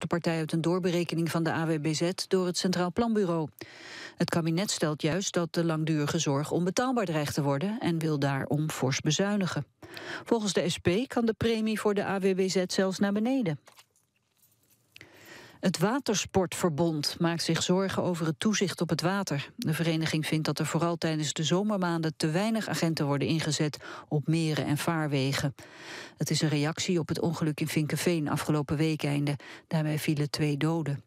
De partij uit een doorberekening van de AWBZ door het Centraal Planbureau. Het kabinet stelt juist dat de langdurige zorg onbetaalbaar dreigt te worden en wil daarom fors bezuinigen. Volgens de SP kan de premie voor de AWBZ zelfs naar beneden. Het Watersportverbond maakt zich zorgen over het toezicht op het water. De vereniging vindt dat er vooral tijdens de zomermaanden te weinig agenten worden ingezet op meren en vaarwegen. Het is een reactie op het ongeluk in Vinkeveen afgelopen weekeinde. Daarbij vielen twee doden.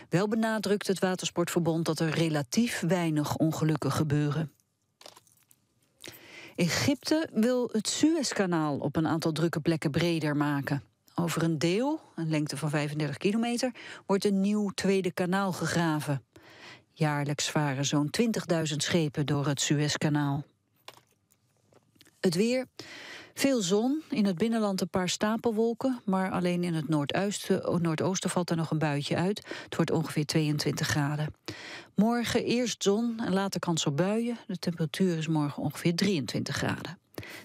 Wel benadrukt het Watersportverbond dat er relatief weinig ongelukken gebeuren. Egypte wil het Suezkanaal op een aantal drukke plekken breder maken. Over een deel, een lengte van 35 kilometer, wordt een nieuw tweede kanaal gegraven. Jaarlijks varen zo'n 20.000 schepen door het Suezkanaal. Het weer. Veel zon, in het binnenland een paar stapelwolken... maar alleen in het noordoosten valt er nog een buitje uit. Het wordt ongeveer 22 graden. Morgen eerst zon en later kans op buien. De temperatuur is morgen ongeveer 23 graden.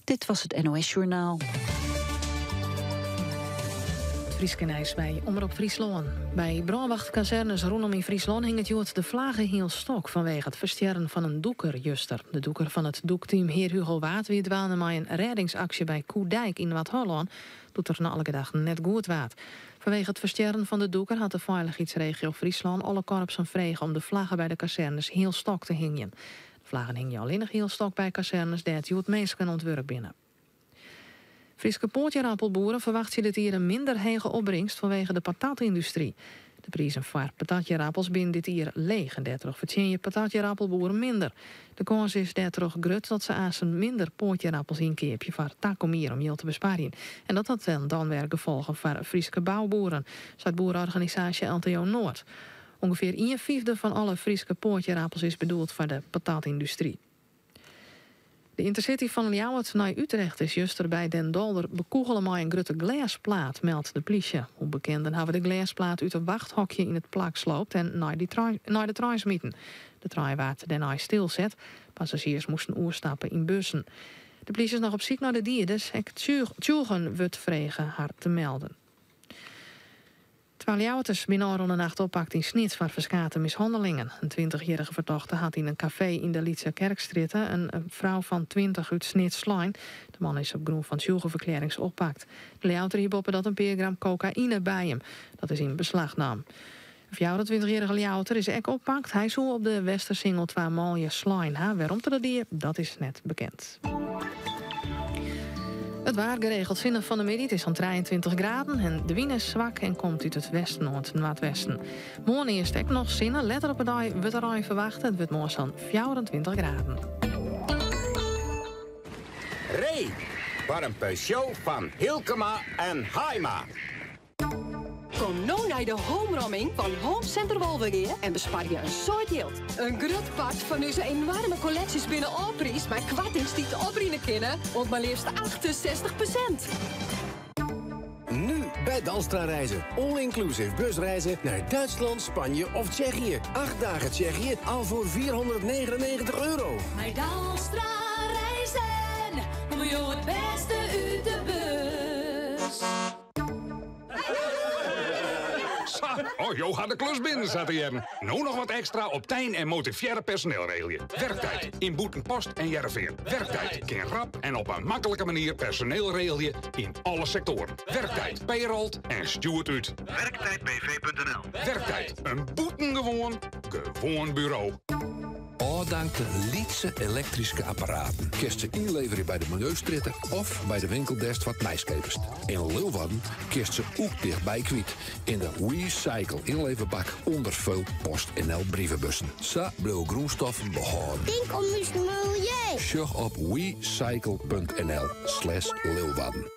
Dit was het NOS Journaal. Fryske nijs by Omrop Fryslân. By brânwachtkazernes rûnom yn Fryslân hinget hjoed de flagge hiel stok fanwege it ferstjerren fan in dûker juster. De dûker fan it dûkteam Heerhugowaard wie dwaande mei in rêdingsaksje by Koedijk yn Noard-Hollân doe't er nei alle gedachten net goed waard. Fanwege it ferstjerren fan de dûker hat de Feilichheidsregio Fryslân alle korpsen frege om de flagge by de kazernes hiel stok te hingjen. De flaggen hingje allinnich hiel stok by kazernes dêr't hjoed minsken oan it wurk binne. Fryske poatjerappelboeren ferwachtsje dit jier in minder hege opbringst fanwege de patatyndustry. De prizen foar patatjerappels binne dit jier leech en dêrtroch fertsjinje patatjerappelboeren minder. De kâns is dêrtroch grut dat se aansen minder poatjerappels ynkeapje foar takom jier om jild te besparjen. En dat hat dan wer gefolgen foar Fryske bouboeren, seit boereorganisaasje LTO Noord. Ungefear ien fyfde fan alle Fryske poatjerappels is bedoeld foar de patatyndustry. De yntercity fan Ljouwert nei Utrecht is juster by Den Dolder bekûgele mei in grutte glêsplaat, meldt de plysje. Unbekenden hawwe de glêsplaat út in wachthokje yn it plak sloopt en nei de trein smiten. De trein waard dêrnei stilset. Passazjiers moasten oerstappe yn bussen. De plysje is noch op syk nei de dieders. Ek tsjûgen wurdt frege har te melden. Twa Ljouwerters binne ôfrûne nacht oppakt yn Snits foar ferskate mishannelingen. In twintichjierrige fertochte hat yn in kafee yn de Lytse Kerkstrjitte in frou fan 20 út Snits slein. De man is op grûn fan tsjûgeferklearrings oppakt. De Ljouwerter hie boppedat in pear gram kokaïne by him. Dat is yn beslach naam. In fjouwerentweintichjierrige Ljouwerter is ek oppakt. Hy soe op de Westersingel twa manlju slein ha. Wêrom't er dat die, dat is net bekend. It waar geregeld sinne fan 'e middei. It is sa'n 23 graden en de wyn is swak en komt út it westen oant noardwesten. Moarn earst ek noch sinne, letter op 'e dei wurdt der rein ferwachte. It wurdt moarn sa'n 24 graden. Ree foar in Peugeot fan Hylkema en Haaima. Kom no nei de homeromming fan Home Center Wolvegea en besparje in soad jild. In grut part fan ús enoarme kolleksjes binne ôfpriisd mei koartings dy't oprinne kinne oant mar leafst 68%. Nu bij Dalstra Reizen. All-inclusive busreizen naar Duitsland, Spanje of Tsjechië. 8 dagen Tsjechië al voor 499 euro. Mei Dalstra Reizen komme jo it bêste út de bus. Sa, oh, jo ha de klus binnen sa te hearren. No noch wat ekstra op tein en motivearre personeel regelje. Werktijd yn Bûtenpost en Hearrenfean. Werktijd kin rap en op in maklike manier personeel regelje yn alle sektoaren. Werktijd payrolt en stjoert út. Werktijdbv.nl Werktijd, in bûtengewoan, gewoan buro. Ôfdankte lytse elektryske apparaten kinst se ynleverje by de Miljeustrjitte of by de winkel dêr'tst wat nijs keapest. Yn Leeuwarden kinst se oek tichtby kwyt yn de Wecycle ynleverbak ûnder veel PostNL brievebussen. Sa bliuwe grûnstoffen behâlden. Tink om ús miljeu. Sjoch op wecycle.nl slash Leeuwarden.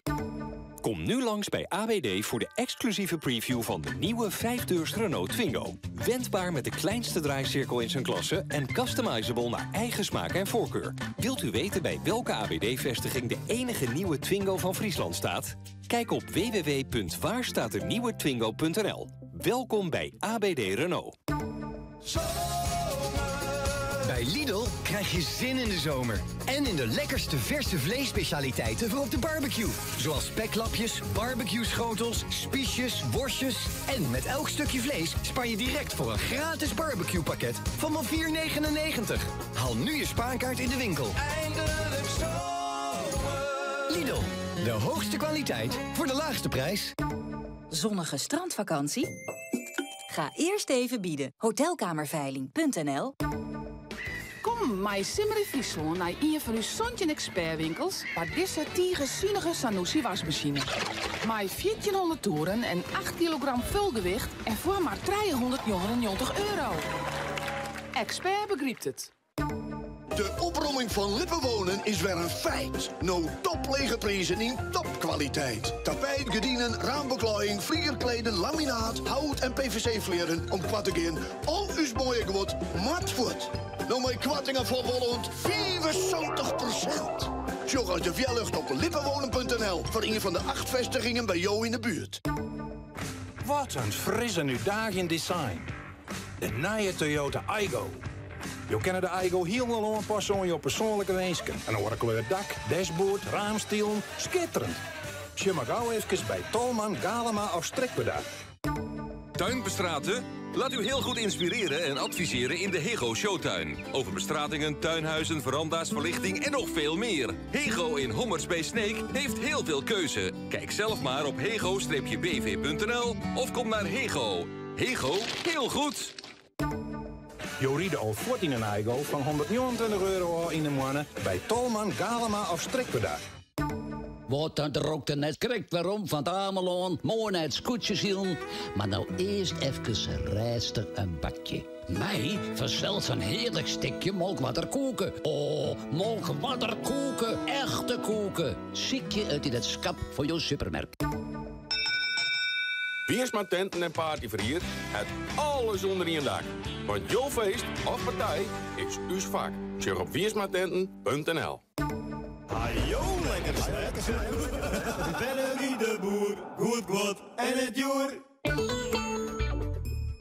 Kom nu langs bij AWD voor de exclusieve preview van de nieuwe 5-deurs Renault Twingo. Wendbaar met de kleinste draaicirkel in zijn klasse en customizable naar eigen smaak en voorkeur. Wilt u weten bij welke AWD-vestiging de enige nieuwe Twingo van Friesland staat? Kijk op www.waarstaatdenieuwetwingo.nl. Welkom bij ABD Renault. By Bij Lidl krijg je zin in de zomer. En in de lekkerste verse vleesspecialiteiten voor op de barbecue. Zoals speklapjes, barbecue-schotels, spiesjes, worstjes. En met elk stukje vlees spaar je direct voor een gratis barbecue-pakket van maar 4,99. Haal nu je spaarkaart in de winkel. Eindelijk zomer. Lidl, de hoogste kwaliteit voor de laagste prijs. Zonnige strandvakantie? Ga eerst even bieden. Hotelkamerveiling.nl Kom mei Simmer yn Fryslân nei ien fan ús 17 expertwinkels foar dizze tige sunige Zanussi wasmasine. Mei 1400 toeren en 8 kilogram fulgewicht en foar mar 399 euro. Expert begrypt it. De opromming fan Lippenwonen is wer in feit. No toplege prizen yn topkwaliteit. Tapijt, gerdinen, raambeklaaiïng, flierkleden, laminaat, hout en PVC-flierren. Om koart te gean, al ús moaie guod moat fuort. No mei koartingen fan wol oant 75%. Sjoch as de wjerlucht op lippenwonen.nl foar ien fan de acht festigingen by jo yn de buert. Wat in fris en útdaagjend design. De nije Toyota Aygo. Jo kinne de Aygo hielendal oanpasse oan jo persoanlike winsken. In oare kleur dak, dashboard, raamstilen, skitterend! Sjoch mar gau efkes by Tolman, Galema of Strikwerda. Tuinbestraten? Laat u heel goed inspireren en adviseren in de Hego Showtuin. Over bestratingen, tuinhuizen, veranda's, verlichting en nog veel meer. Hego in Hommers bij Sneek heeft heel veel keuze. Kijk zelf maar op hego-bv.nl of kom naar Hego. Hego, heel goed! Jo ride al fuort yn in Aygo fan 129 euro ôf yn 'e moanne by Tolman, Galema of Strikwerda. Wat in drokte net krekt werom fan it Amelân, moai nei it skûtsjesilen, mar no earst efkes rêstich in bakje. Mei fansels in hearlik stikje Molkwarder koeke. O, Molkwarder koeke, echte koeke. Sykje it yn it skap fan jo supermerk. Wiersma Tenten en Partyferhier hat alles ûnder ien dak. Want jo feest of partij is ús fak. Sjoch op wiersmatenten.nl. Hajo, lekker snert. Benno de Boer, goed guod en it djoer.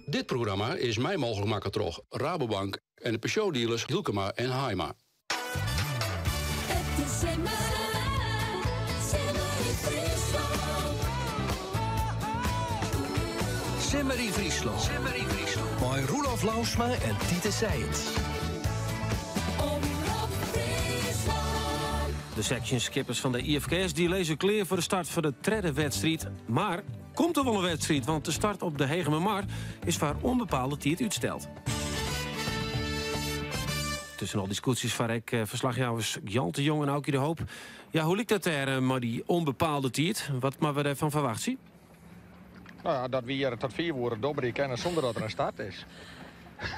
Dit programma is mei mooglik makke troch Rabobank en de Peugeot-dealers Hylkema en Haaima. It is simmer, simmer yn Fryslân. Simmer yn Fryslân. Simmer yn Fryslân. Mei Roelof Lousma en Titus Sijens. Omrop Fryslân. De seksje skippers fan de IFKS dy lizze klear foar de start fan de tredde wedstriid. Mar komt der wol in wedstriid, want de start op de Hegemermar is foar ûnbepaalde tiid útsteld. Tusken al dy skûtsjes farre ek ferslachjouwers Gjalt de Jong en Aukje de Hoop. Ja, hoe liket dat dêr mei dy ûnbepaalde tiid? Wat moatte we dêrfan ferwachtsje? No ja, dat wy hjir tot fiif oere dobberje kinne sûnder dat der in start is.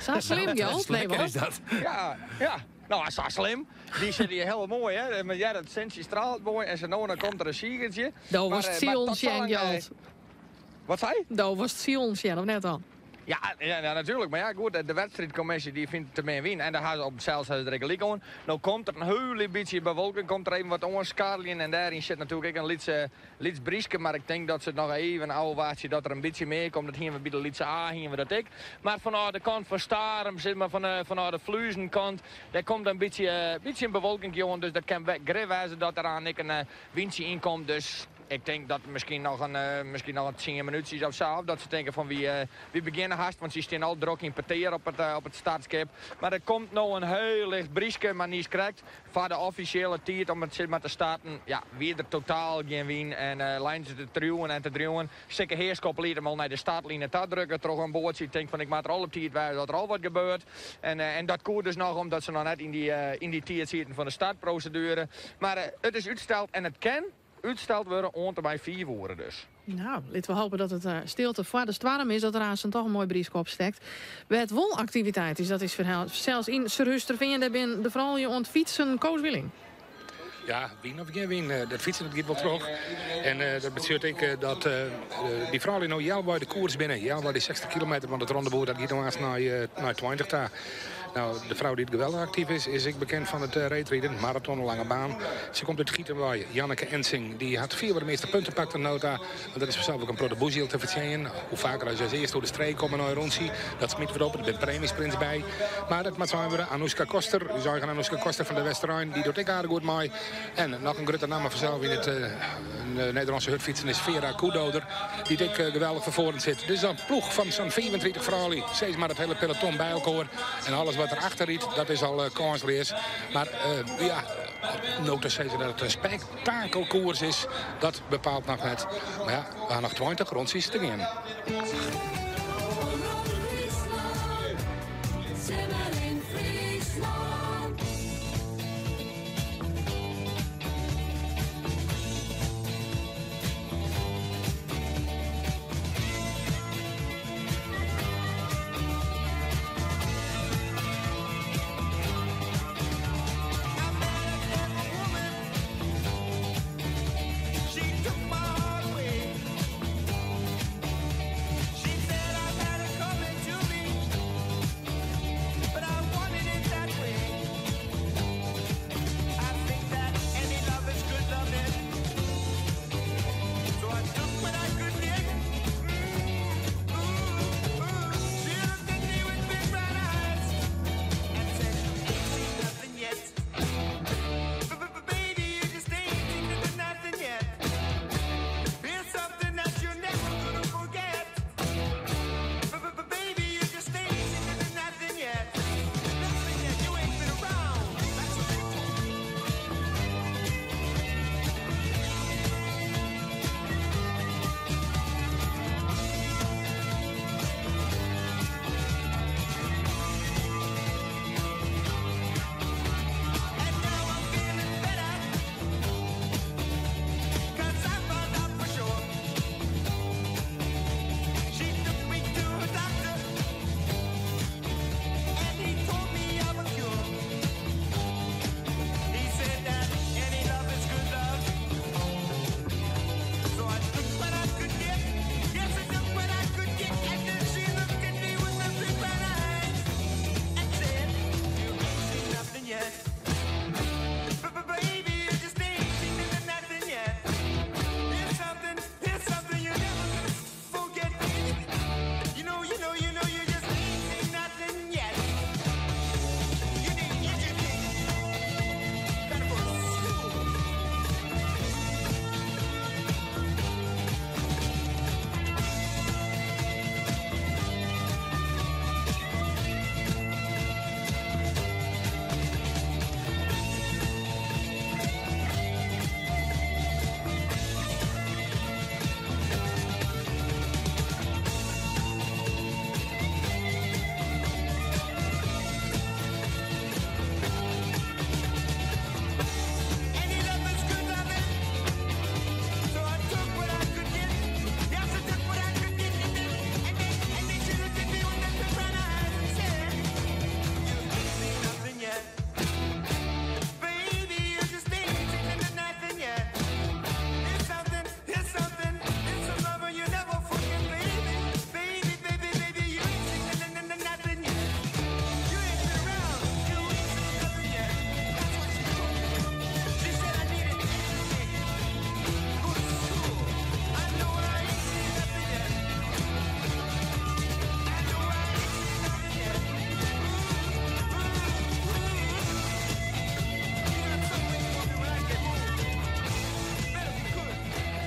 Sa slim, Gjalt? Nee, Lekker is dat. Ja, ja. No, sa slim. Dy sitte hjir hiel moai, hè. Maar ja, dat sintsje straalt moai en sa no en dan komt der in sigertsje. Do wolst silen sjen, Gjalt. Wat sei? Do wolst silen sjen, of net dan? Ja, ja, ja, natuerlik. Mar ja, goed, de wedstriidkommisje dy fynt te min wyn. En dêr ha se op sels ha se der ek gelyk oan. No komt der in hiel bytsje bewolking, komt der even wat oanskarreljen. En dêryn sit natuerlik ek in lytse, lyts bryske. Mar ik tink dat se it noch even ôfwachtsje dat der in bytsje mear komt. Dat hiene we by de lytse A hiene we dat ek. Mar fanôf de kant fan Starum, sis mar fan, fanôf de Fluezenkant, dêr komt in bytsje, bytsje in bewolking oan. Dus dat kin grif wêze dat der aan ek in wyntsje yn komt. Dus Ik tink dat miskien noch in, miskien noch in tsien minútsjes of sa. Of dat se tinke fan wy, wy begjinne hast, want sy stean al drok yn petear op it, op it startskip. Mar der komt no in hiel licht bryske, mar niiskrekt foar de offisjele tiid om it sis mar te starten, ja, wie der totaal gjin wyn en leinen se te triuwen en te driuwen. Sikke Heerschop liet him al nei de startline ta drukke troch in boatsje. Tink fan ik moat der al op tiid wêze dat der al wat gebeurt. En, en dat koe dus noch omdat se noch net yn dy, yn dy tiid sieten fan de startproseduere. Mar it is útsteld en it kin útsteld wurde oant en mei fiif oere dus. No, litte we hope dat it stilte foar de stoarm is, dat der aansten toch in moai bryske opstekt. Wêr't wol aktiviteit is, dat is sels yn Surhústerfean. Dêr binne de froulju oan it fytsen. Koos Wieling. Ja, wyn of gjin wyn, dat fytsen dat giet wol troch. En dat betsjut ek dat dy froulju no healwei de koers binne. Healwei dy 60 kilometer, want it rondeboerd dat giet no aanst nei 20 ta. Nou, de frou dy't geweldich aktyf is, is ek bekend fan it reedriden, maraton, lange baan. Se komt út Gieten wei, Janneke Ensing. Dy hat fierwei de measte punten pakt oant no ta. Want dat is fansels ek in protte bûsjild te fertsjinjen. Hoe faker as je as earste oer de streek komme nei in rûntsje, dat smyt wat op. Der binne preemjesprints by. Mar it moat sein wurde, Anouska Koster, ús eigen Anouska Koster fan de Westerein, dy docht ek aardich goed mei. En noch in grutte namme fansels yn it Nederlânske hurdfytsen is Vera Koedooder, dy't ek geweldich fan foaren sit. Dus in ploech fan sa'n 35 froulju, sis mar it hiele peloton by elkoar. En alles wat der achter rydt, dat is al kânsleas. Mar ja, no te sizzen dat it in spektakelkoers is, dat bepaalt noch net. Mar ja, we ha noch 20 rûntsjes te gean.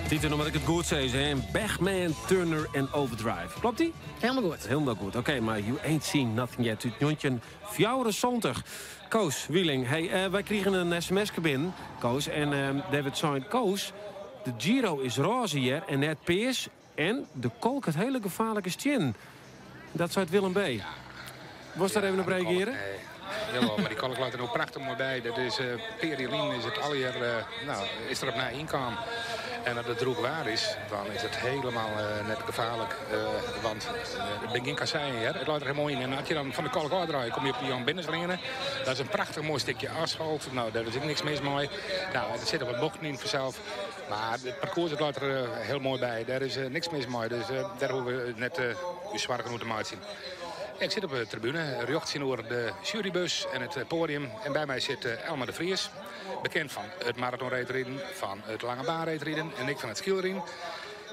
Titel, omdat ik it goed sis, hè? Bachman, Turner en Overdrive. Klopt die? Helemaal goed. Helemaal goed. Oké, maar You Ain't Seen Nothing Yet út 1974. Koos Wieling, hey, wy krigen in sms binnen, Koos. En David zei, Koos, de Giro is roze hier en net pears. En de kolk het hele gevaarlijke stien. Dat zei het Willem B. Was daar even op de kolk, reageren? nee. Jawel, maar die kolk laat er nou prachtig mooi bij. Dat is Perilien is het alweer, nou, is er op na inkwam. En als het droeg waar is, dan is het helemaal net gevaarlijk. Want het begin kasseien, hè? Het laat er helemaal in. En als je dan van de kolk afdraait, kom je op de Jan Binderslingen. Dat is een prachtig mooi stukje asfalt. Nou, daar is ook niks mis mee. Nou, er zitten wat bochten in vanzelf. Maar het parcours het laat er heel mooi bij. Daar is niks mis mee. Dus daar hoeven we net uw zwaar genoeg te maken. Ik sit op de tribune, rjocht tsjinoer de jurybus en it poadium. En by my sit Elma de Vries, bekend fan it maratonreedriden, fan it langebaanreedriden en ek fan it skeelerjen.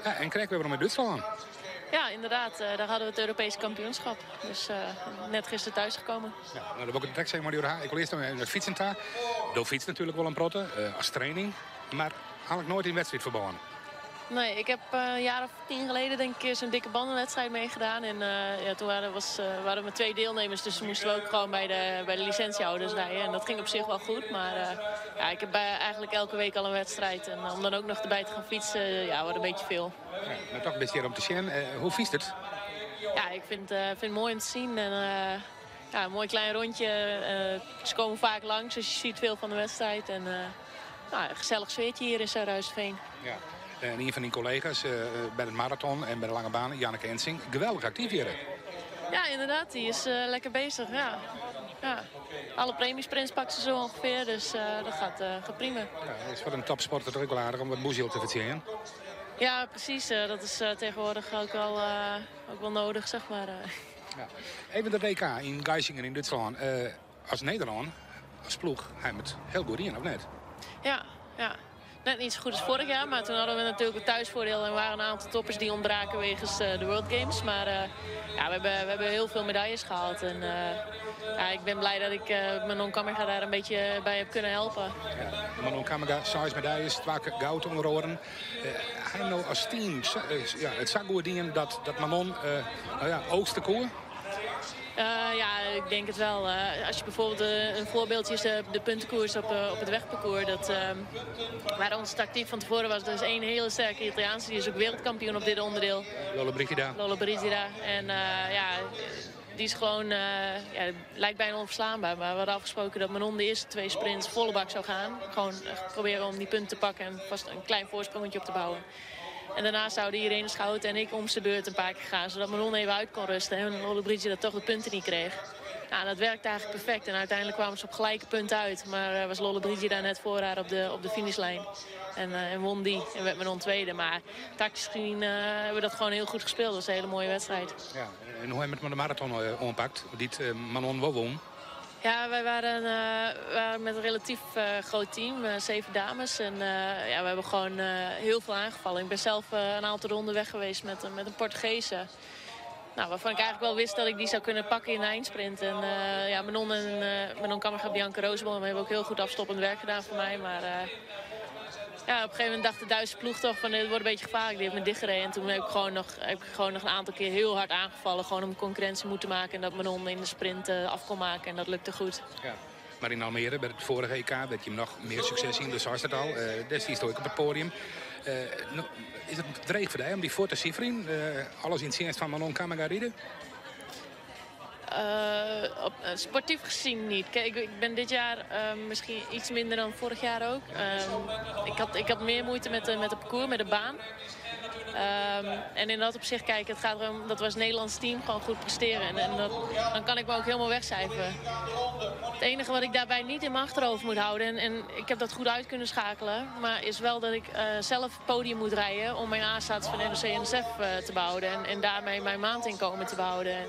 Ja, en krekt wer werom út Dútslân. Ja, inderdaad. Daar hadden we het Europees kampioenschap. Dus net gisteren thuisgekomen. Ja, nou, dan wol ik it direkt even mei dy oer ha. Ik wol earst noch even it fytsen ta. Do fytst natuerlik wol in protte as training, mar eigentlik noait yn wedstriidferbân. Nee, ik heb een jaar of 10 geleden denk ik een keer zo'n dikke bandenwedstrijd meegedaan. En ja, toen waren we met twee deelnemers, dus toen moesten we ook gewoon bij de licentiehouders rijden. En dat ging op zich wel goed, maar ja, ik heb eigenlijk elke week al een wedstrijd. En om dan ook nog erbij te gaan fietsen, ja, wordt een beetje veel. Ja, mar dochs bist hjir om te sjen. Hoe fynst it? Ja, ik vind het mooi om te zien. En, ja, een mooi klein rondje. Ze komen vaak langs, dus je ziet veel van de wedstrijd. En, nou, een gezellig sfeertje hier in Surhuisveen. Ja. En een van dyn kollega's by de maraton en by de lange baan, Janneke Ensing, geweldich aktyf hjir. Ja, inderdaad. Die is lekker bezig. Ja. Ja. Alle premiesprints pakt ze zo ongeveer, dus dat gaat prima. Ja, is foar in topsporter dochs ek wol aardich om wat bûsjild te fertsjinjen? Ja, precies. Dat is tegenwoordig ook wel nodig, zeg maar. Ja. Even de WK yn Geisingen yn Dútslân. As Nederlân, as ploech, ha jim it hiel goed dien, of net? Ja. Net niet zo goed als vorig jaar, maar toen hadden we natuurlijk het thuisvoordeel en waren een aantal toppers die ontbraken wegens de World Games. Maar ja, we hebben heel veel medailles gehaald. En ja, ik ben blij dat ik Manon Kamminga daar een beetje bij heb kunnen helpen. Ja, Manon Kamminga, seis medaljes, twa goud ûnder oaren. Ha jim no as team ja, it sa goed dien dat Manon nou ja, oogste koe? Ja, ik denk het wel. Als je bijvoorbeeld een voorbeeldje is de puntenkoers op het wegparcours. Dat, waar onze tactiek van tevoren was, er is één hele sterke Italiaanse. Die is ook wereldkampioen op dit onderdeel. Lollobrigida. Lollobrigida. En ja, die is gewoon, ja, lijkt bijna onverslaanbaar. Maar we hadden afgesproken dat Manon de eerste twee sprints volle bak zou gaan. Gewoon echt proberen om die punten te pakken en vast een klein voorsprongetje op te bouwen. En daarna zouden Irene Schouten en ik om zijn beurt een paar keer gaan. Zodat Manon even uit kon rusten. En Lollobrigida toch de punten niet kreeg. Nou, dat werkte eigenlijk perfect. En uiteindelijk kwamen ze op gelijke punten uit. Maar was Lollobrigida net voor haar op de finishlijn. En won die. En werd Manon tweede. Maar tactisch gezien hebben we dat gewoon heel goed gespeeld. Dat was een hele mooie wedstrijd. Ja, en hoe heb je het met de marathon oanpakt? Dy't Manon wol wûn? Ja, wij waren met een relatief groot team, zeven dames. En ja, we hebben gewoon heel veel aangevallen. Ik ben zelf een aantal ronden weg geweest met een Portugese. Nou, waarvan ik eigenlijk wel wist dat ik die zou kunnen pakken in de eindsprint. En ja, Manon en Manon Kamminga, Bianca Roosenboom hebben ook heel goed afstoppend werk gedaan voor mij. Maar ja, op een gegeven moment dacht de Duitse ploeg toch van dit wordt een beetje gevaarlijk. Die heeft me dichtgereden. En toen heb ik gewoon nog een aantal keer heel hard aangevallen. Gewoon om concurrentie moeten maken. En dat Manon in de sprint af kon maken. En dat lukte goed. Ja. Maar in Almere, by it foarige EK, dat je noch mear sukses yn, dus it al. Dêr stiest ek op it poadium. No, is it dreech foar dy om dy fuort te siferjen? Alles yn tsjinst fan Manon Kamminga ride? Sportief gezien niet. Kijk, ik ben dit jaar misschien iets minder dan vorig jaar ook. Ik had meer moeite met het parcours, met de baan. En in dat opzicht, kijk, het gaat erom dat we als Nederlands team gewoon goed presteren. En dan kan ik me ook helemaal wegcijferen. Het enige wat ik daarbij niet in mijn achterhoofd moet houden, en ik heb dat goed uit kunnen schakelen, maar is wel dat ik zelf podium moet rijden om mijn A-status van NOC-NSF te behouden. En daarmee mijn maandinkomen te behouden. En,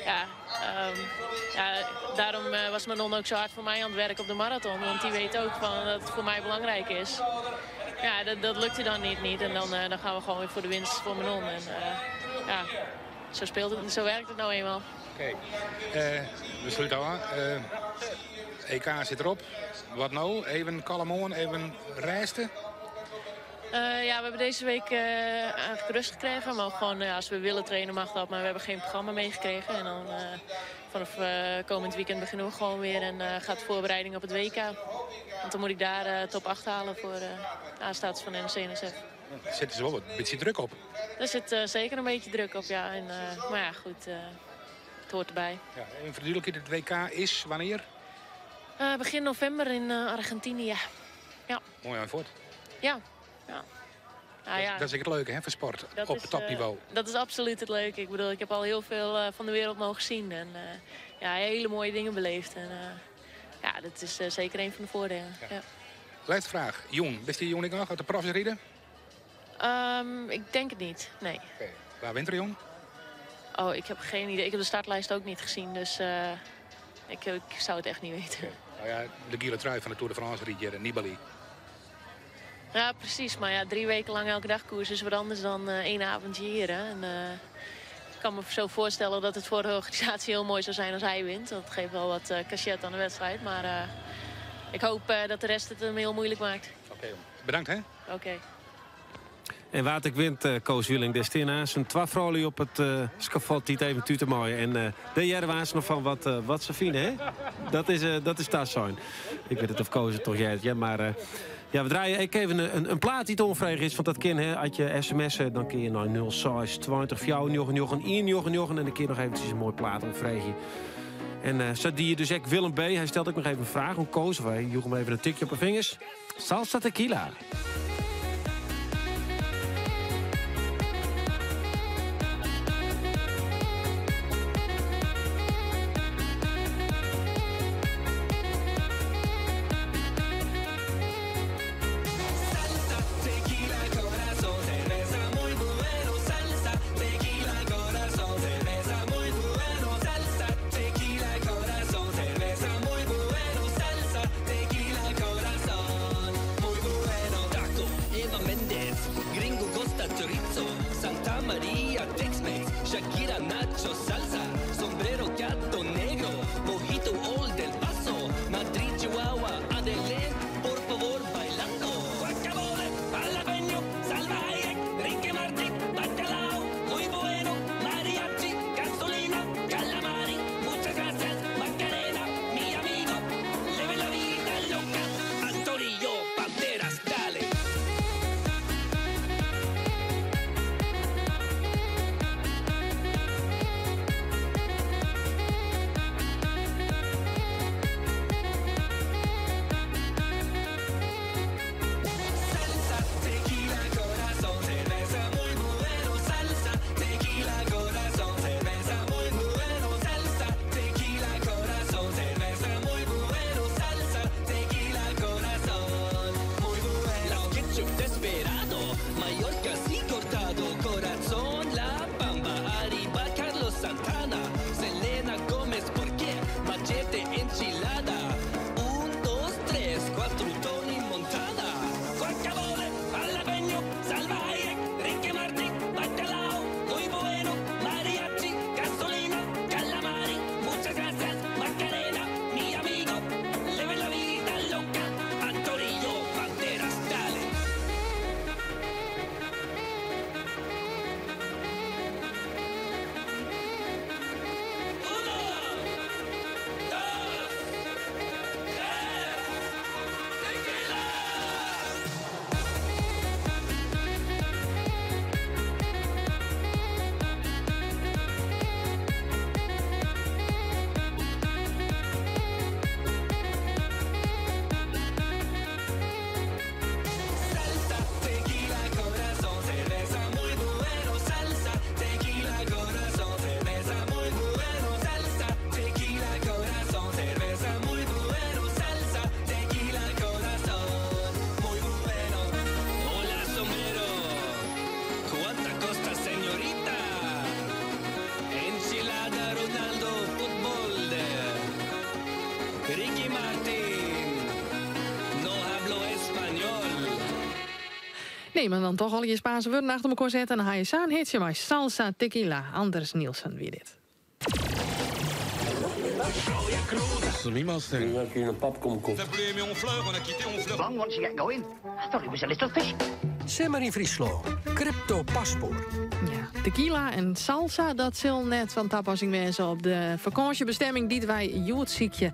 ja, daarom was Manon ook zo hard voor mij aan het werk op de marathon. Want die weet ook van dat het voor mij belangrijk is. Ja, dat lukte dan niet. En dan gaan we gewoon weer voor de winst voor Manon. En ja, zo speelt het, zo werkt het nou eenmaal. Oké, okay. We slute ôf. EK sit derop. Wat no? Even kalm oan, even rêste? Ja, we hebben deze week eigenlijk rust gekregen. We mogen gewoon, ja, als we willen trainen mag dat, maar we hebben geen programma meegekregen. En dan vanaf komend weekend beginnen we gewoon weer en gaat de voorbereiding op het WK. Want dan moet ik daar top 8 halen voor de A-status van NOC-NSF. Er zit dus wel een beetje druk op. Er zit zeker een beetje druk op, ja. En, maar ja, goed, het hoort erbij. Ja, en verduidelijk, het WK is wanneer? Begin november in Argentinië. Ja. Mooi ein fuort. Ja. Nou, ja. Dat is het leuke hè, voor sport dat op topniveau. Dat is absoluut het leuke. Ik bedoel, ik heb al heel veel van de wereld mogen zien. En ja, hele mooie dingen beleefd. En ja, dat is zeker een van de voordelen. Ja. Ja. Lêste fraach. Jûn, bist dy jûn noch op de profs riden? Ik denk het niet, nee. Okay. Wa wint der jûn? Oh, ik heb geen idee. Ik heb de startlijst ook niet gezien, dus ik, ik zou het echt niet weten. Nou ja, de giele trui van de Tour de France rydt hjir, Nibali. Ja, precies. Maar ja, 3 weken lang elke dag koers is wat anders dan één avondje hier. Hè. En ik kan me zo voorstellen dat het voor de organisatie heel mooi zou zijn als hij wint. Dat geeft wel wat cachet aan de wedstrijd. Maar ik hoop dat de rest het hem heel moeilijk maakt. Oké, bedankt hè. Oké. En wa't ek wint, Koos Wieling destina. Zijn twafrolie op het schavot die het even tute mooi. En de jaren was nog van wat ze vinden, hè? Dat is dat zijn. Ik weet het of Koos het toch jij, ja, maar ja, we draaien ik even een plaat die het onvrij is. Want dat kan, hè, als je sms'en, dan kun je naar 06 20 4 9 9 1 9 9 en dan kun je nog eventjes een mooi plaat omvregen. En zo die je dus ook Willem B. Hij stelt ook nog even een vraag om Koos. Of hij joeg hem even een tikje op de vingers. Salsa tequila. Salsa, tequila, corazón, cerveza muy bueno. Salsa, tequila, corazón, cerveza muy bueno. Salsa, tequila, corazón, cerveza muy bueno. Salsa, tequila, corazón, muy bueno. Taco, Eva Méndez, Gringo Costa Chorizo, Santa María, Tex-Mex, Shakira, Nacho, salsa, sombrero, gato negro, mojito, old del paso, Madrid, Chihuahua, Adele, por favor, bailando. Guacamole, jalapeño, salvaje, Ricky Martin, bacalao, muy bueno, mariachi, gasolina, calamari, muchas gracias, Macarena, mi amigo, leve la vida loca, Antonio, Banderas, dale. Salsa, tequila, corazón, cerveza muy bueno. Salsa, tequila, corazón, cerveza muy bueno. Salsa, tequila, corazón, cerveza muy bueno. Salsa, tequila, corazón, muy bueno. Las ketchup desesperado, Mallorca sí cortado, corazón, la bamba, arriba Carlos Santana, Selena Gómez, ¿por qué? Machete enchilada. Un, dos, tres, cuatro, Tony Montana. Guacamole, jalapeño, salvaje, Ricky Martin, bacalao, muy bueno, mariachi, gasolina, calamari, muchas gracias, Macarena, mi amigo, leve la vida loca, Antonio, Banderas, dale. Uno, dos, tres, tequila. Salsa, tequila, corazón, cerveza muy bueno. Salsa, tequila, corazón, cerveza muy bueno. Salsa, tequila, corazón, cerveza muy bueno. Salsa, tequila, corazón, muy bueno. Hola, sombrero. ¿Cuánta costa, señorita? Enchilada, Ronaldo, fútbol. Ricky Martin. No hablo español. Nee, maar dan toch al je Spaanse woorden achter elkaar zetten. En dan ga je samen hitje maar salsa tequila. Anders Nielsen wie dit. Long once you get going. I thought it was a little fish. Simmer yn Fryslân. Crypto paspoart. Ja, tequila en salsa, dat sil net fan tapassing wêze op de fakânsjebestimming dy't wy hjoed sykje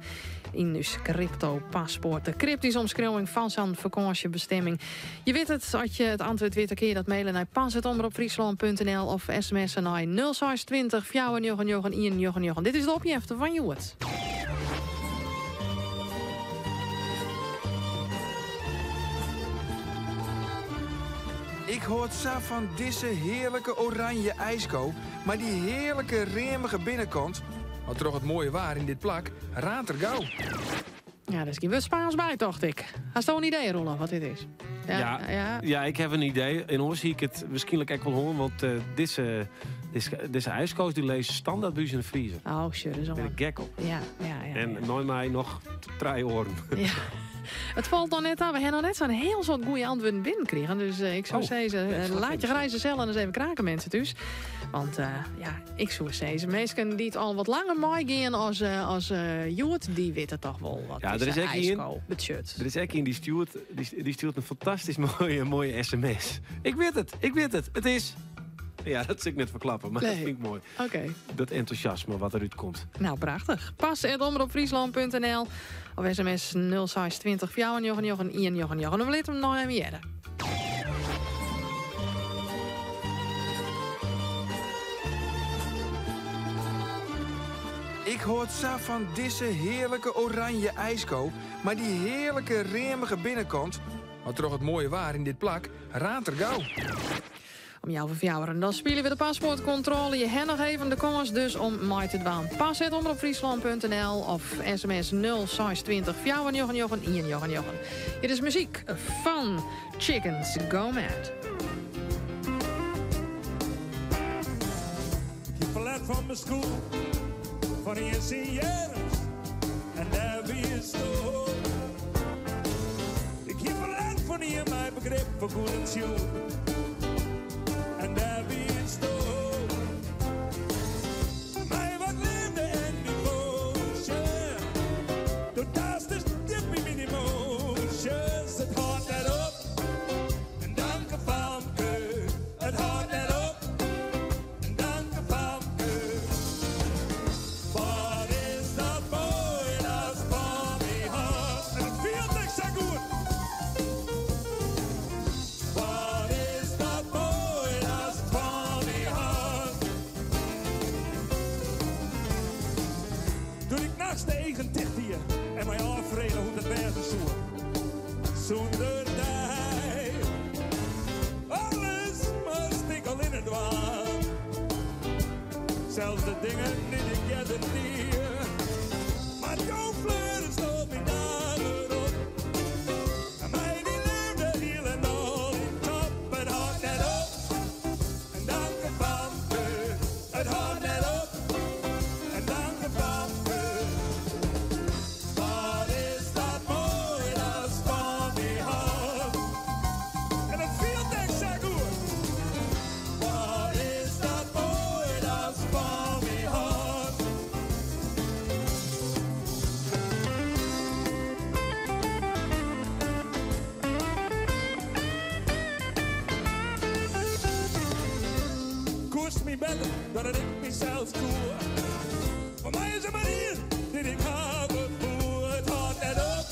yn ús crypto paspoart. De cryptische omskriuwing fan sa'n fakânsjebestimming. Je wit it, as je it antwurd witte, dan kinne je dat mailen nei pas@omropfryslan.nl of sms'en nei 0620 499 199. Dit is de opjefte fan hjoed. Ik hâld sa fan dizze hearlike oranje ijsko, mar dy hearlike reamige binnenkant. Want troch it moaie waar yn dit plak, raant er gau. Ja, dêr is gjin wurd Spaans by, tocht ik. Hasto in idee, Roelof, wat dit is? Ja, ja. Ik ha in idee. En oars hie ik it wierskynlik ek wol hân, want dizze Dizze ijsko's dy lizze standaard by ús yn de friezer. Oh, sure, dat is Ben ik gek op. Ja. En nei my noch trije oaren. Ja. It falt noch net ta. We hawwe noch net sa'n hiel soad goede antwurden binnenkrigen. Dus ik soe Oh, sizze, ja, ik snap laat het. je grijze cellen eens even kraken, mensen thuis. Want ja, ik soe sizze, minsken dy't al wat langer meigean as hjoed, dy witte toch wol wat Ja, der dizze is ek ien. ijsko betsjut. Der is ek ien dy stjoert in fantastysk moaie sms. Ik wit it, ik wit it. It is. Ja, dat sil ik net ferklappen, mar dat Nee. fyn ik moai. Oké. Dat entûsjasme wat derút komt. Nou, prachtich. Pas@omropfriesland.nl of sms 0620 499 199. Dan lit him noch even hearre. Ik hâld sa fan dizze hearlike oranje ijsko, mar dy hearlike reamige binnenkant. Mar troch it moaie waar yn dit plak raant er gau. Om 3.30, dan spylje we de paspoartkontrôle. Je ha noch even de kâns dus om mei te dwaan. Pas@omropfriesland.nl of sms 0620 499 199. Dit is muzyk fan Chickens Go Mad. Ik ferlet fan myn skoech, fan ien syn earms. En dêr wie sto. Ik hie ferlet fan ien mei begryp foar goed en tsjoen. En dêr wiesto. Mei wat leafde en devoasje. Do taastest djip yn myn emoasjes. It hâldt net op. En tanke famke. It hâldt net op. En tanke famke. Wat is dat moai, datst fan my hâldst. En it fielt ek sa goed. Wat is dat moai, datst fan my hâldst. Doe't ik nachts de eagen ticht die en my ôffrege hoe't it wêze soe. Sûnder dy. Alles moast ik allinne dwaan. Sels de dingen dy't ik earder die. Mar jo fleuren stond my dagen op. En mei dy leafde hielendal yn top. It hâldt net op. En tanke famke. It hâldt net op. En tanke famke. Wat is dat moai, datst fan my hâldst. En it fielt ek sa goed. Wat is dat moai, datst fan my hâldst. Koest my better dan dat ik mysels koe. Foar my is der mar ien dy't ik hawwe woe. It hâldt net op.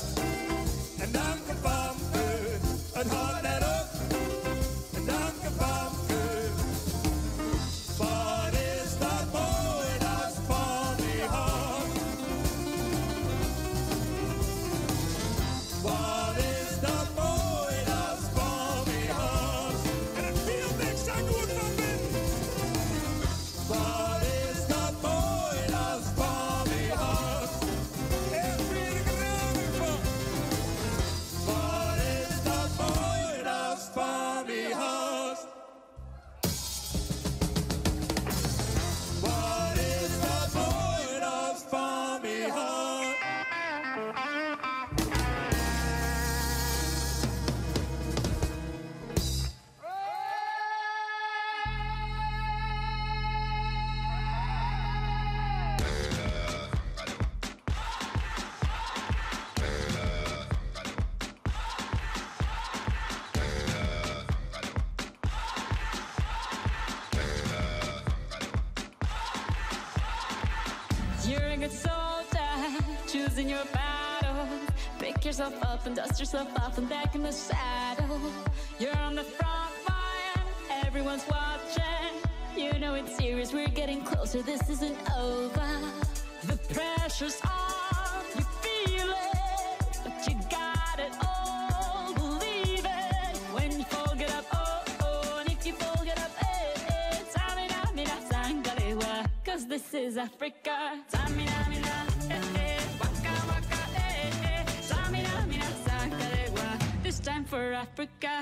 En tanke famke. It hâldt net op. En tanke famke. Wat is dat moai, datst fan my hâldst. Wat is dat moai, datst fan my hâldst. En it fielt ek sa goed fan binnen. Wat is dat moai, datst fan my hâldst. Dêr fiel ik reamich fan. Wat is dat moai, datst fan my hâldst. Wat is dat moai, datst fan my hâldst. You're a good soldier, choosing your battle. Pick yourself up and dust yourself off and back in the saddle. You're on the front line, everyone's watching. You know it's serious, we're getting closer, this isn't over. The pressure's on, you feel it, but you got it all. Believe it. When you fall, get up, oh, oh, and if you fall, get up, eh, eh. Tsamina, mina, zangalewa, 'cause this is Africa. Tsamina, mina, eh, eh, waka, waka, eh, eh. Tsamina, mina, zangalewa, this time for Africa.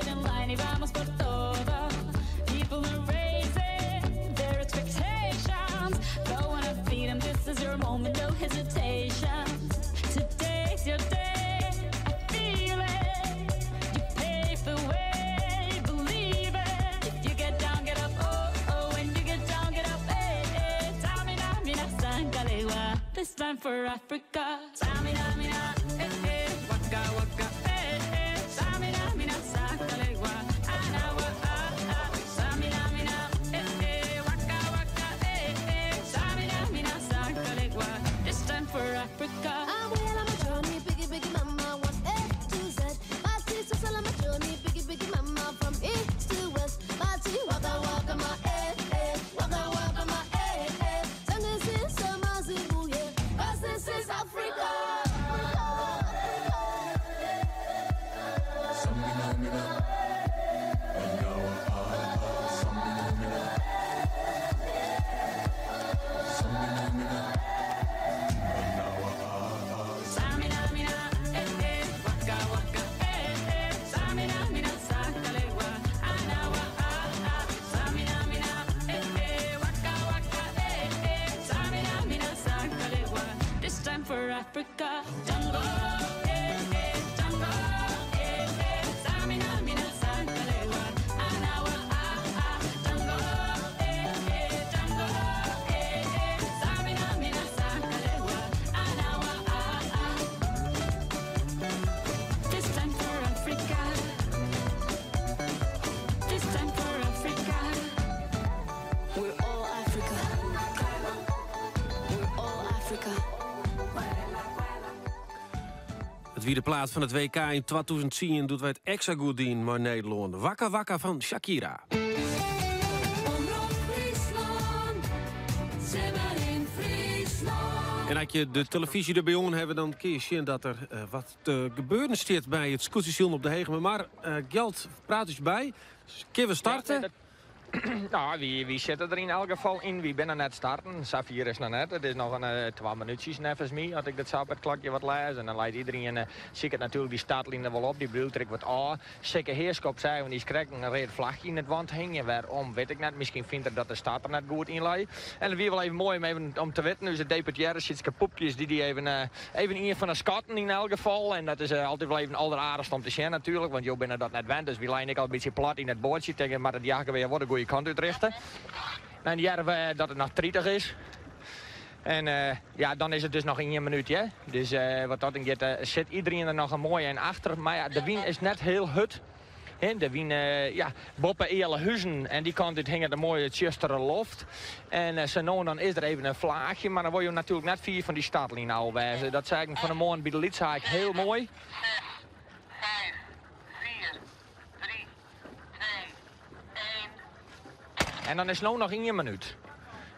Get in line y vamos por todo. People are raising their expectations. Go on and feed 'em, this is your moment, no hesitation. Today's your day, I feel it. You pave the way, believe it. If you get down, get up, oh, oh. When you get down, get up, eh, eh. Tsamina, mina, zangalewa. This time for Africa. Tsamina, mina, eh, eh. Waka, waka, eh, eh. Tsamina, mina, zangalewa. Anawa, ah, ah. Tsamina, mina, eh, eh. Waka, waka, eh, eh. Tsamina, mina, zangalewa. This time for Africa. I'm on my journey, biggie, biggie, mama, one A to Z. My sister's on my journey, biggie, biggie, mama, from east to west. My tea, waka, waka, my eh, eh, waka, waka, my eh, eh. Tangazinsa, mazibuye, 'cause this is Africa. Tsamina, mina, eh, eh, waka, waka, eh, eh. Tsamina, mina, zangalewa, anawa, ah, ah. Tsamina, mina, eh, eh, waka, waka, eh, eh. Tsamina, mina, zangalewa. This time for Africa. Jungle, eh, eh, jungle, eh, eh. Tsamina, mina, zangalewa, anawa, ah, ah. Jungle, eh, eh, jungle, eh, eh. Tsamina, mina, zangalewa, anawa, ah, ah. This time for Africa. This time for Africa. We're all Africa. We're all Africa. It wie de plaat fan it WK yn 2010 doe't wy it ekstra goed dienen mei Nederlân. Waka Waka fan Shakira. Omrop Fryslân. Simmer yn Fryslân. En as je de telefyzje derby oan hawwe, dan kinne je sjen dat der eh, wat te gebeuren stiet by it skûtsjesilen op de Hegemermar. Uh, Gjalt, praat ús by. Kinne we starte? Ja, Nou, wy sitte der yn elk gefal yn. Wy binne net starten. Safier is noch net. It is noch in twa minútsjes neffens my, as ik dat sa op it klokje wat lês. En dan leit iderien, siket natuerlik dy startline wol op. Dy bliuwt der ek wat ôf. Sikke Heerschop sei, want dy is krekt in read flachje yn it want hingjen. Wêrom, wit ik net. Miskien fynt er dat de start der net goed yn lei. En it wie wol even moai om even om te witten. Us deputearre Sietske Poepjes, dy die even, even ien fan de skotten yn elk gefal. En dat is altyd wol even alderaardichst om te sjen natuerlik, want jo binne dat net wend. Dus wy leine ek al in bytsje plat yn it boatsje. Tinke, moat it jachtgewear wol de goede kant útrichte. Dan hearre we dat it noch 30 is. En ja, dan is it dus noch ien minút, hè. Dus wat dat oangiet sit iderien der noch in moaie ein achter. Mar ja, de wyn is net hiel hurd. Hè, de wyn, ja, boppe Ealahuzen en dy kant út hinget in moaie tsjustere loft. En sa no en dan is der even in flaachje, mar dan wolle jo natuerlik net fier fan dy startline ôf wêze. Dat sei ik fan 'e moarn by de lytshaak hiel moai. En dan is no noch ien minút.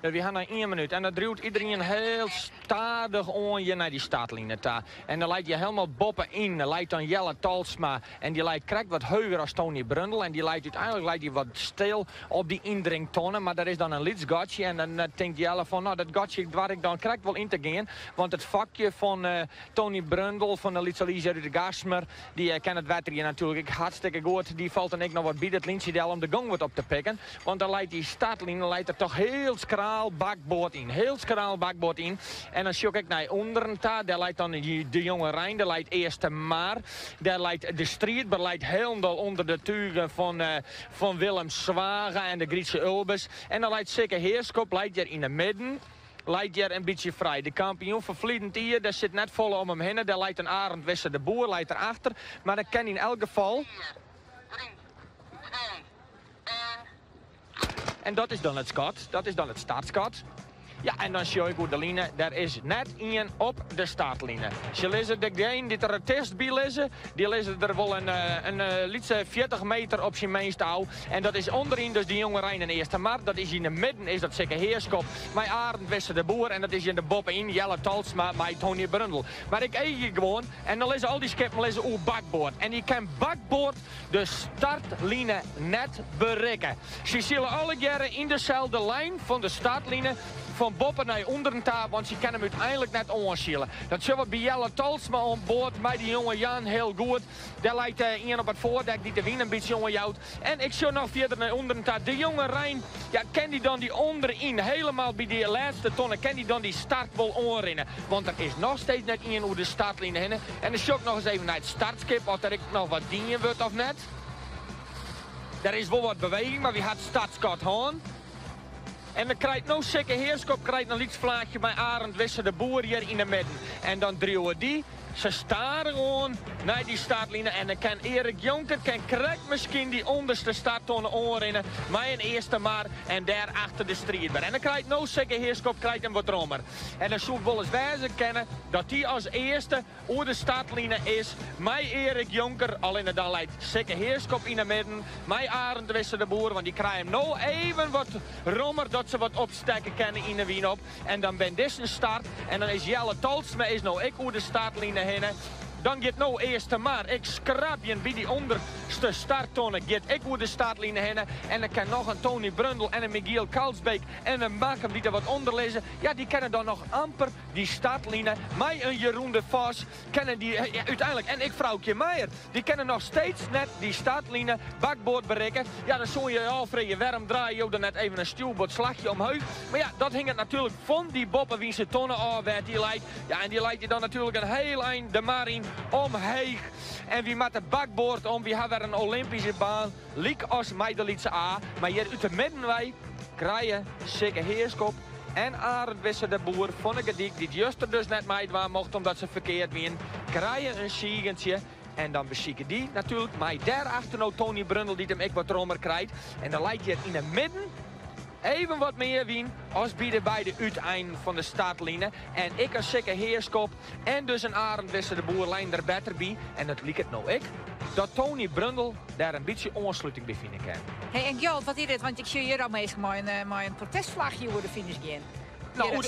Dus wy ha noch ien minút. En dan driuwt iderien hiel stadich oan hjir nei dy startline ta. En dan leit hjir helemaal boppe-yn leit dan Jelle Talsma. En dy leit krekt wat heger as Tony Brundel. En dy leit úteinlik leit dy wat stil op dy yndringtonne. Mar der is dan in lyts gatsje. En dan tinkt Jelle fan, no dat gatsje doar ik dan krekt wol yn te gean. Want it fakje fan Tony Brundel fan de Lytse Lies út de Gaastmer, dy ken it wetter hjir natuerlik ek hartstikke goed. Dy falt dan ek noch wat by dat lyntsje del om de gong wat op te pikken. Want dan leit dy startline leit der toch hiel skraal bakboard yn. Hiel skraal bakboard yn. En dan sjoch ik nei ûnderen ta. Dêr leit dan de Jonge Rein, dêr leit Eastermar. Dêr leit de Striidber leit hielendal ûnder de tugen fan Willem Zwaga en de Grietje Ulbers. En dan leit Sikke Heerschop leit hjir yn 'e midden. Leit hjir in bytsje frij. De kampioen fan ferliden jier, dêr sit net folle om him hinne. Dêr leit in Arend Wisse de Boer leit der achter. Mar dat kin yn elk gefal. En dat is dan it skot. Dat is dan it startskot. Ja, en dan sjoch ik oer de line. Der is net ien op de startline. Se lizze degene dy't der it tichtst by lizze, dy lizze der wol in, in lytse 40 meter op syn minst ôf. En dat is ûnderyn dus de Jonge Rein en Eastermar. Dat is yn de midden is dat Sikke Heerschop mei Arend Wisse de Boer. En dat is yn de boppe-yn Jelle Talsma mei Tony Brundel. Mar ik eagje gewoan en dan lizze al dy skippen lizze oer bakboard. En dy kin bakboard de startline net berikke. Se sile allegearre yn deselde lijn fan de startline fan fan boppe nei ûnderen ta, want sy kin him úteinlik net oansile. Dat sjogge we by Jelle Tolsma oan board mei de jonge Jan hiel goed. Dêr leit ien op it foardek dy't de wyn in bytsje oanjout. En ik sjoch noch fierder nei ûnderen ta. De jonge Rein, ja, kin dy dan dy ûnderyn, helemaal by dy lêste tonne, kin dy dan dy start wol oanrinne? Want der is noch steeds net ien oer de startline hinne. En dan sjoch ik noch ris even nei it startskip, oft der ek noch wat dien wurdt of net. Der is wol wat beweging, mar wy ha it startskot hân. En dan krijt no Sikke Heerschop krijt in lyts flaachje mei Arend Wisse de Boer hjir yn 'e midden. En dan driuwe dy se stadich oan nei dy startline. En dan kin Erik Jonker kin krekt miskien dy ûnderste starttonne oanrinne mei in Eastermar en dêr achter de striidber. En dan krijt no Sikke Heerschop krijt him wat rommer. En dan soe it wolris wêze kinne dat dy as earste Oer de startline is mei Erik Jonker, allinne dan leit Sikke Heerschop yn 'e midden mei Arend Wisse de Boer, want dy krije him no even wat rommer dat se wat opstekke kinne yn 'e wyn op. En dan bin dizze start en dan is Jelle Tolsma is no ek oer de startline hinne. Dan giet no Eastermar ek skrabjen by dy ûnderste starttonne, giet ek oer de startline hinne. En dan kin noch in Tony Brundel en in Michiel Kalsbeek en in Makkum dy't der wat ûnder lizze, ja dy kinne dan noch amper Dy startline mei in Jeroen de Vos kinne dy úteinlik en ek Froukje Meijer, dy kinne noch steeds net dy startline bakboard berikke. Ja, dan soene je je ôffreegje wêrom draaie jo dan net even in stjoerboardslachje omheech. Mar ja, dat hinget natuerlik fan dy boppewynse tonne ôf wêr't dy leit. Ja, en dy leit je dan natuerlik in hiel ein de mar yn omheech. En wy moatte bakboard om, wy ha wer in Olympyske baan, lyk as mei de lytse A. Mar hjir út de midden wei krije Sikke Heerschop en Arend Wisse de Boer fan 'e Gerdyk, dy't juster dus net meidwaan mocht omdat se ferkeard wienen, krije in sigentsje. En dan besike dy natuerlik mei dêrachter no Tony Brundel dy't him ek wat rommer krijt. En dan leit hjir yn 'e midden even wat mear wyn as by de beide úteinen fan de startline. En ek in Sikke Heerschop en dus in Arend Wisse de Boer lein der better by. En it liket no ek dat Tony Brundel dêr in bytsje oansluting by fine kin. Hey, en Gjalt, wat is dit? Want ik sjoch hjir al minsken mei in protestflachje oer de finish gean. No, oer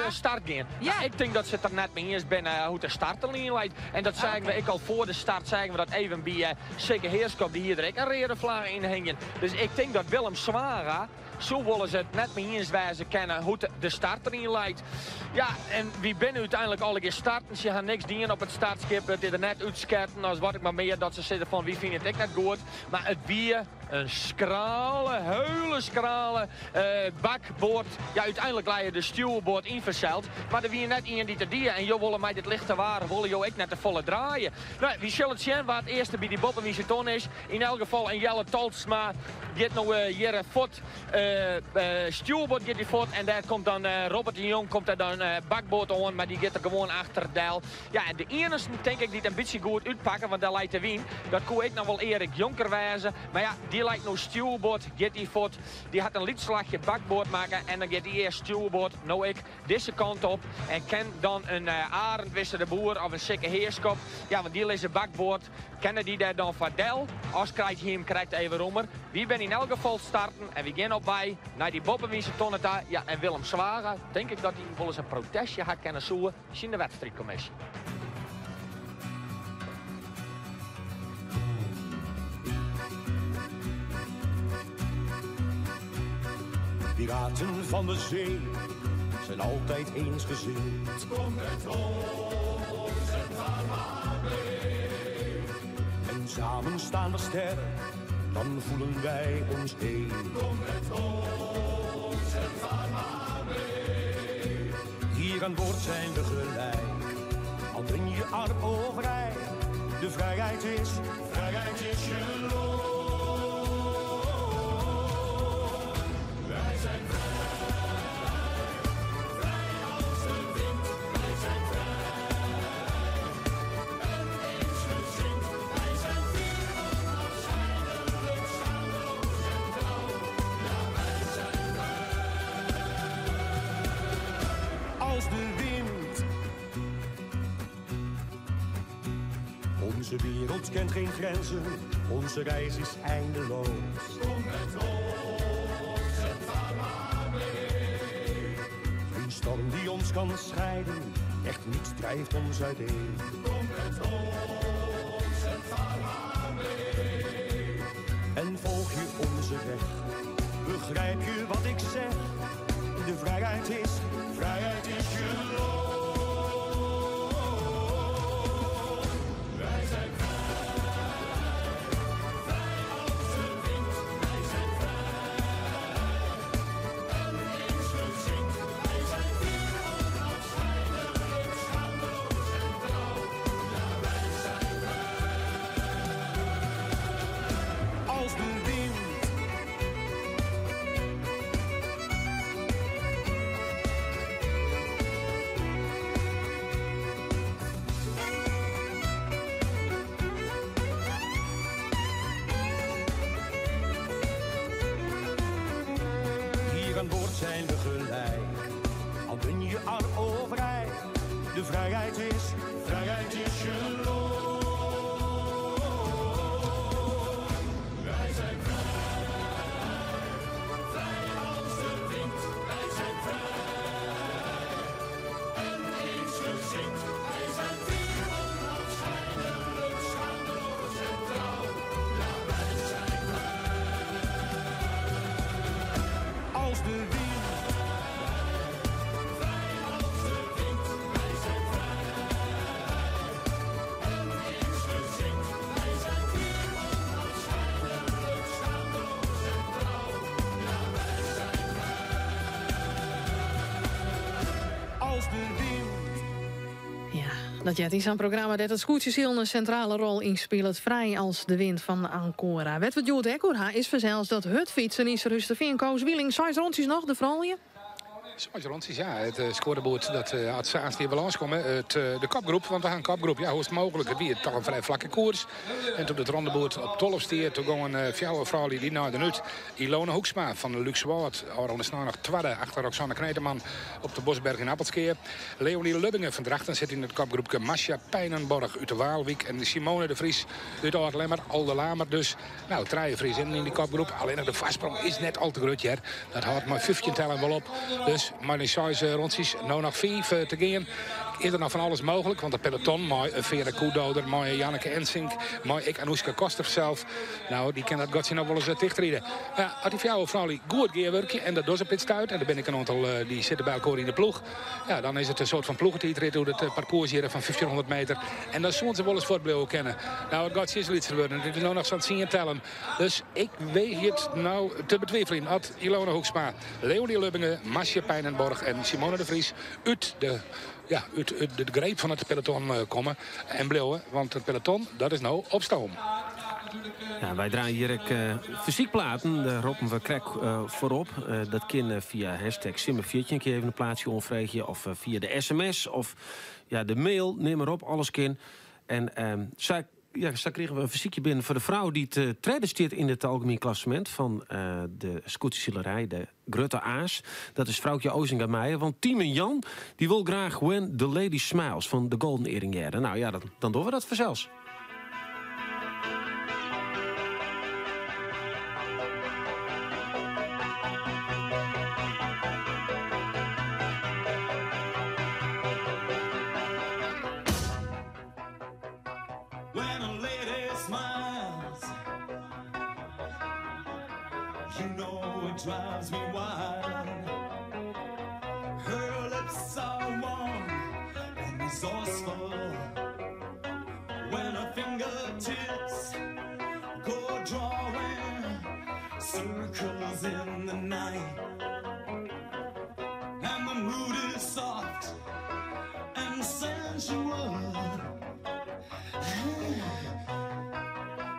de start gean. Ja. Nou, ik tink dat se it der net mei iens binne hoe't de startline leit. En dat seagen we ek al foar de start, seagen we dat even by Sikke Heerschop, dy hie der ek in reade flagge yn hingjen. Dus ik tink dat Willem Zwaga soe wolris it net mei iens wêze kinne hoe't de start deryn leit. Ja, en wy binne úteinlik allegear starten. Se ha niks dien op it startskip. It is der net útsketten as wat ek mar mear dat se sizze fan wy fine it ek net goed. Mar it wie in skrale, heule skrale bakboard. Ja, úteinlik lei de stjoerboard yn fansels. Mar der wie net ien dy't it die. En jo wolle mei dit lichte waar wolle jo ek net te folle draaie. No, wy sille it sjen wa't earste by dy boppewynse ton is. Yn elk gefal en Jelle Tolsma giet no hjir fuort. Stjoerboard giet hy fuort en dêr komt dan Robert de Jong komt der dan bakboard oan, mar dy giet der gewoan achter del. Ja, en de iennichsten tink ik dy't in bytsje goed útpakke, want dêr leit de wyn, dat koe ek noch wol Erik Jonker wêze. Mar ja, dy leit no stjoerboard, giet hy fuort. Dy hat in lyts slachje bakboard makke en dan giet hy earst stjoerboard, no ek dizze kant op. En kin dan in Arend Wisse de Boer of in Sikke Heerschop, ja, want dy lizze bakboard, kinne dy dêr dan foar del? As krijt hy him krekt even rommer? Wy binne yn elk gefal starten en wy gean op wei nei dy boppewynse tonne ta. Ja, en Willem Zwaga, tink ik dat hy wolris in protestje ha kinne soe tsjin de wedstriidkommisje. Piraten van de zee zijn altijd eensgezind. Kom met ons en vaar maar mee. En samen staan we sterk, dan voelen wij ons één. Kom met ons en vaar maar mee. Hier aan boord zijn we gelijk, al ben je arm of rijk. De vrijheid is, vrijheid is je loon. Wij zijn vrij, vrij als de wind. Wij zijn vrij en eensgezind. Wij zijn fier, onafscheidelijk, schaamteloos en trouw. Ja, wij zijn vrij. Als de wind. Onze wereld kent geen grenzen, onze reis is eindeloos. Kom met ons en vaar maar mee. Geen storm die ons kan scheiden, echt niets drijft ons uiteen. Kom met ons en vaar maar mee. En volg je onze weg, begrijp je wat ik zeg? De vrijheid is, vrijheid is je loon. Wij zijn vrij, vrij als de wind. Wij zijn vrij en eensgezind. Wij zijn fier onafscheidelijk, schaamteloos en trouw. Ja, wij zijn vrij als de wind. Hier aan boord zijn we gelijk, al ben je arm of rijk. De vrijheid is, vrijheid is je loon. Wij zijn vrij, vrij als de wind. Wij zijn vrij en eensgezind. Wij zijn fier onafscheidelijk, schaamteloos en trouw. Ja, wij zijn vrij als de wind. Vrij als de wind, wij zijn vrij en eensgezind. Wij zijn fier onafscheidelijk, schaamteloos en trouw. Ja, wij zijn vrij als de wind. Ja, dat jet is een programma dat het Skûtsjesilen een centrale rol inspeelt. Vrij als de wind van Ancora. Wet wat Jood Ekora is vanzelfs dat het fietsen is rustig. Vin Koos Wieling, zes rondjes nog, de vrouwen. Zoals rondjes, ja. Het scorebord dat had Saans die balans komen. De kopgroep, want we gaan kopgroep. Ja, hoe is het mogelijk? Het weer toch een vrij vlakke koers. En toen het rondeboord op 12 stier, toen gingen fjouwer vrouwen die naar de nut. Ilona Hoeksma van de Luxwaard. Aron is nou nog tweede achter Roxanne Kneteman op de Bosberg in Appelskeer. Leonie Lubbingen van Drachten zit in het kopgroepje. Masja Pijnenborg uit de Waalwijk. En Simone de Vries uit Oud-Lemmer. Alde Lamer dus. Nou, Trije Vries in die kopgroep. Alleen nog de vastsprong is net al te groot, hè. Dat houdt maar 15 tellen wel op. Dus maar in 6 rondjes, nou nog 5 te gaan. Is er nog van alles mogelijk? Want de peloton, mooi Vera Koedooder, mooi Janneke Ensink, mooi ik Anoushka Koster zelf. Nou, die kan dat Gotje nog wel eens dichtrieden. Ja, had die vrouw of vrouw die goed geerwerkje en dat doet op het uit. En daar ben ik een aantal die zitten bij elkaar in de ploeg. Ja, dan is het een soort van ploegentijdrit door het parcours hier van 1500 meter. En dan zullen ze wel eens voortblijven kennen. Nou, het Gotje is iets geworden. Het is nou nog zo'n 10 tellen. Dus ik weet het nou te betwijfelen. Had Ilona Hoeksma, Leonie Lubbingen, Masja Pijnenborg en Simone de Vries uit de, ja, uit de greep van het peloton komen en blijven. Want het peloton, dat is nou op stoom. Ja, wij draaien hier ook fysiekplaten. Daar roepen we krek voorop. Dat kan via hashtag Simmer14. Een keer even een plaatsje onvreegje. Of via de sms of ja, de mail. Neem maar op, alles kan. En zij, ja, zo kregen we een fysiekje binnen voor de vrouw die het tweede stiert in het algemeen klassement van de Skûtsjesilerij, de Grutte Aas. Dat is vrouwtje Ozinga Meijer. Want Team en Jan die wil graag When the Lady Smiles van de Golden Earring jaren. Nou ja, dan doen we dat vanzelfs. When a lady smiles, you know it drives me wild. Her lips are warm and resourceful. When her fingertips go drawing circles in the night, and the mood is soft and sensual.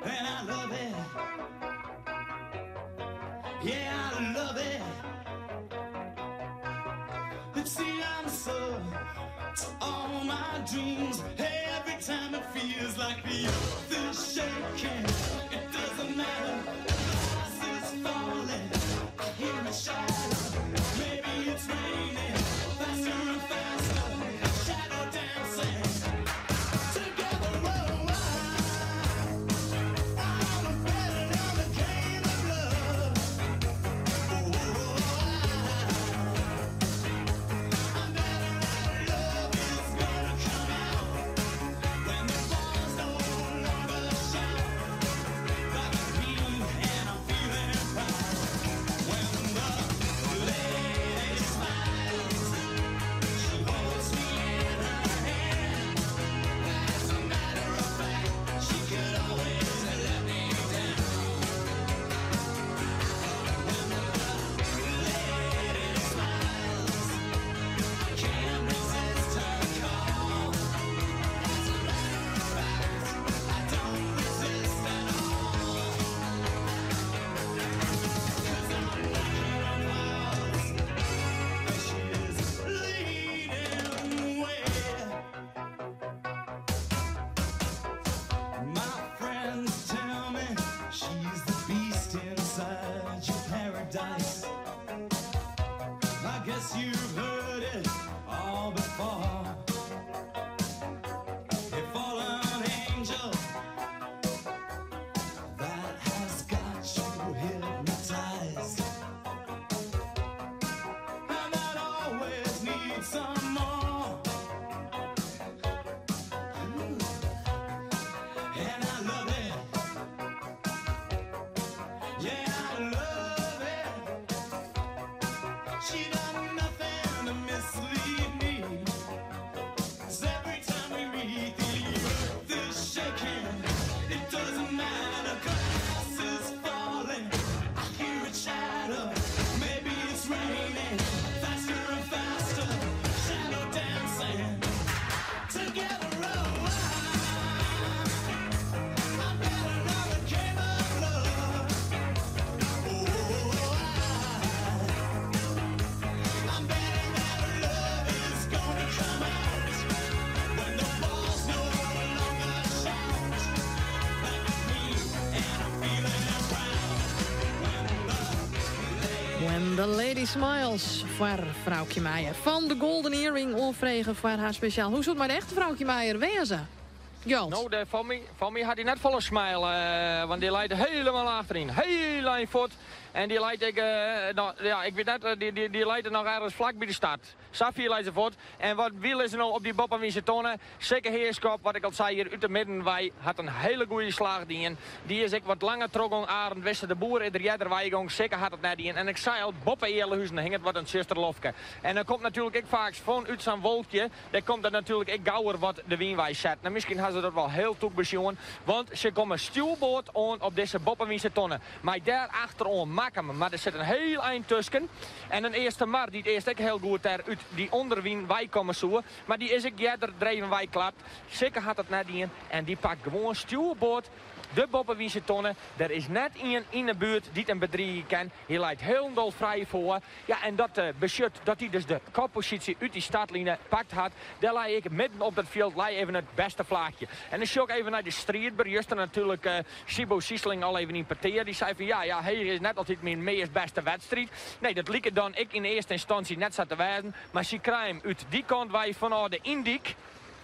And I love it. Yeah, I love it. It's the answer to all my dreams. Every time it feels like the earth is shaking, it doesn't matter if the house is falling. I hear it shatter. Maybe it's raining faster and faster. Shadow dancing. Together, oh, I'm a better than the game of love. Oh, I'm better at love is going to come out when the boys no longer shout. When the Lady Smiles foar Froukje Meijer. Fan de Golden Earring oanfrege foar har spesjaal. Hoe soe it mei de echte Froukje Meijer wêze? Gjalt. No, de, foar my, foar my hat hy net folle smile, eh, want dy leit hielendal achteryn. Hiel ein fuort. En dy leit ek, eh, no, ja, ik wit net, eh, dy, dy, dy leit der noch ergens flak by de start. Sa fier leit se fuort. En wat wy lizze no op dy boppewynse tonne. Sikke Heerschop, wat ik al sei hjir út de middenwei, hat in hiele goede slach dien. Dy is ek wat langer trochgong. Arend Wisse de Boer is der earder weigong. Sikke hat it net dien. En ik sei al, boppe Ealahuzen hinget wat in tsjuster loftke. En dan komt natuerlik ek faaks fan út sa'n wolkje, dêr komt dan natuerlik ek gauwer wat de wyn wei setten. En miskien ha se dat wol hiel tûk besjoen, want se komme stjoerboard oan op dizze boppewynse tonne. Mei dêr achteroan Makkum, mar der sit in hiel ein tusken. En in Eastermar dy't earst ek hiel goed dêr út dy ûnderwyn wei komme soe, mar dy is ek earder der even wei klapt. Sikke hat it net dien en dy pakt gewoan stjoerboard de boppewynse tonne. Der is net ien yn 'e buert dy't him bedriigje kin. Hy leit hielendal frij foar. Ja, en dat besjut dat hy dus de kopposysje út dy startline pakt hat. Dêr lei ek midden op dat fjild lei even it bêste flachje. En dan sjoch ik even nei de striidber. Juster natuerlik Siebo Siesling al even yn petear. Dy sei fan ja, ja, Heech is net altyd myn meast bêste wedstriid. Nee, dat liket dan ek yn earste ynstânsje net sa te wêzen. Mar sy krije him út dy kant wei fanôf de Yndyk.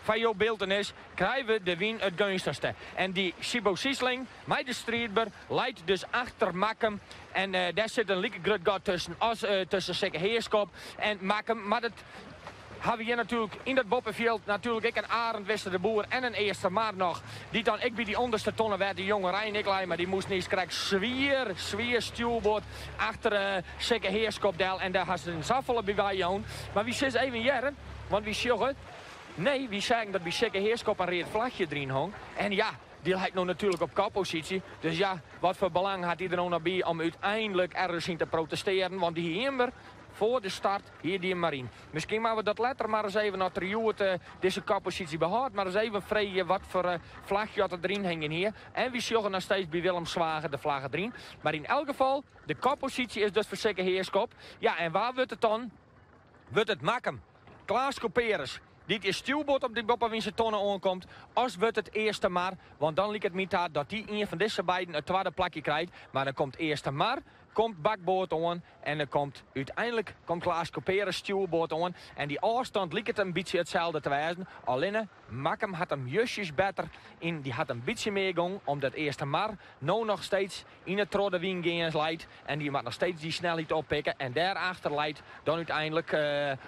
Foar jo byltenis krije we de wyn it geunstichste. En dy Siebo Siesling mei de striidber leit dus achter Makkum. En dêr sit in like grut gat tusken as tusken Sikke Heerschop en Makkum. Mar dat hawwe hjir natuerlik yn dat boppefjild natuerlik ek in Arend Wisse de Boer en in Eastermar noch. Dy't dan ek by dy ûnderste tonne wêr't de jongerein ek lei. Mar dy moasten earst krekt swier, swier stjoerboard achter Sikke Heerschop del. En dêr ha se safolle by wei jûn. Mar wy sizze even hearre, want wy sjogge. Nee, wy seagen dat by Sikke Heerschop in read flachje deryn hong. En ja, dy leit no natuerlik op kopposysje. Dus ja, wat foar belang hat dy der no noch by om úteinlik ergens yn te protestearen? Want dy hie him foar de start hie dy him mar yn. Miskien moatte we dat letter mar ris even, as er hjoed dizze kopposysje behâldt, mar ris even freegje wat foar flachje oft er deryn hingjen hie. En wy sjogge noch steeds by Willem Swager de flagge deryn. Mar yn elk gefal, de kopposysje is dus foar Sikke Heerschop. Ja, en wa wurdt it dan? Wurdt it Makkum? Klaas Kuperus, dy't yn stjoerboard op dy boppewynse tonne oankomt, as wurdt it Eastermar, want dan liket my ta dat dy ien fan dizze beiden it twadde plakje krijt, mar dan komt Eastermar komt bakboard oan en dan komt úteinlik komt Klaas Kuperus stjoerboard oan en dy ôfstand liket in bytsje itselde te wêzen, allinne Makkum hat him justjes better yn, dy hat in bytsje mear gong omdat Eastermar no noch steeds yn it troch de wyn gean leit en dy moat noch steeds dy snelheid oppikke en dêrachter leit dan úteinlik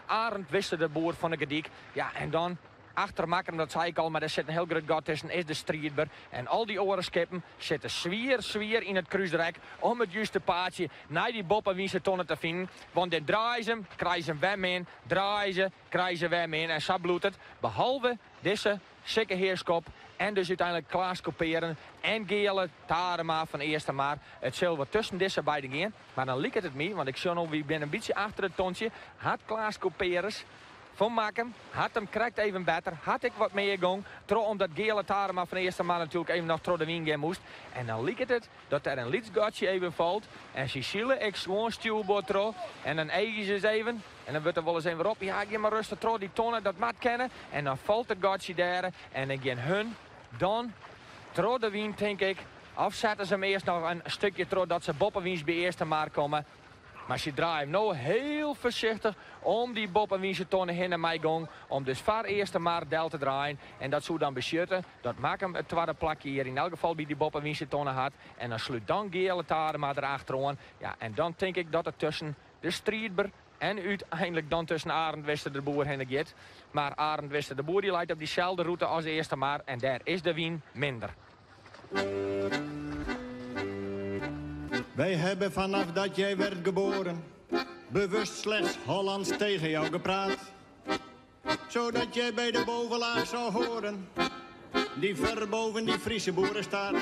Arend Wisse de Boer fan de Gerdyk. Ja, en dan achter Makkum, dat sei ik al, mar dêr sit in hiel grut gat tusken, is de striidber. En al dy oare skippen sitte swier, swier yn it krúsrek om it juste paadsje nei dy boppewynse tonne te finen. Want dêr draaie se him, krije se him wer min, draaie se, krije se wer min en sa bliuwt it, behalve dizze Sikke Heerschop en dus úteinlik Klaas Kuperus en Geale Tarema fan Eastermar. It sil wat tusken dizze beiden gean, mar dan liket it my, want ik sjoch no, wy binne in bytsje achter it tontsje, hat Klaas Kuperus fan Makkum, hat him krekt even better, hat ek wat mear gong, troch omdat Geale Tarema fan Eastermar natuerlik even noch troch de wyn gean moast. En dan liket it dat der in lyts gatsje even falt en sy sile ek gewoan stjoerboard troch en dan eagje se ris even en dan wurdt der wolris even roppen, ja, gean mar rêstich troch dy tonne, dat moat kinne. En dan falt it gatsje dêr en dan gean hun dan troch de wyn, tink ik, of sette se him earst noch in stikje troch dat se boppewyns by Eastermar komme. Mar sy draaie him no hiel foarsichtich om dy boppewynse tonne hinne mei gong om dus foar Eastermar del te draaien. En dat soe dan besjutte dat Makkum it twadde plakje hjir yn elk gefal by dy boppewynse tonne hat. En dan slút dan Geale Tarema der achteroan. Ja, en dan tink ik dat it tusken de striidber en úteinlik dan tusken Arend Wisse de Boer hinne giet. Mar Arend Wisse de Boer dy leit op dyselde rûte as Eastermar en dêr is de wyn minder. Wij hebben vanaf dat jij werd geboren bewust slechts Hollands tegen jou gepraat. Zodat jij bij de bovenlaag zou horen, die ver boven die Friese boeren staat.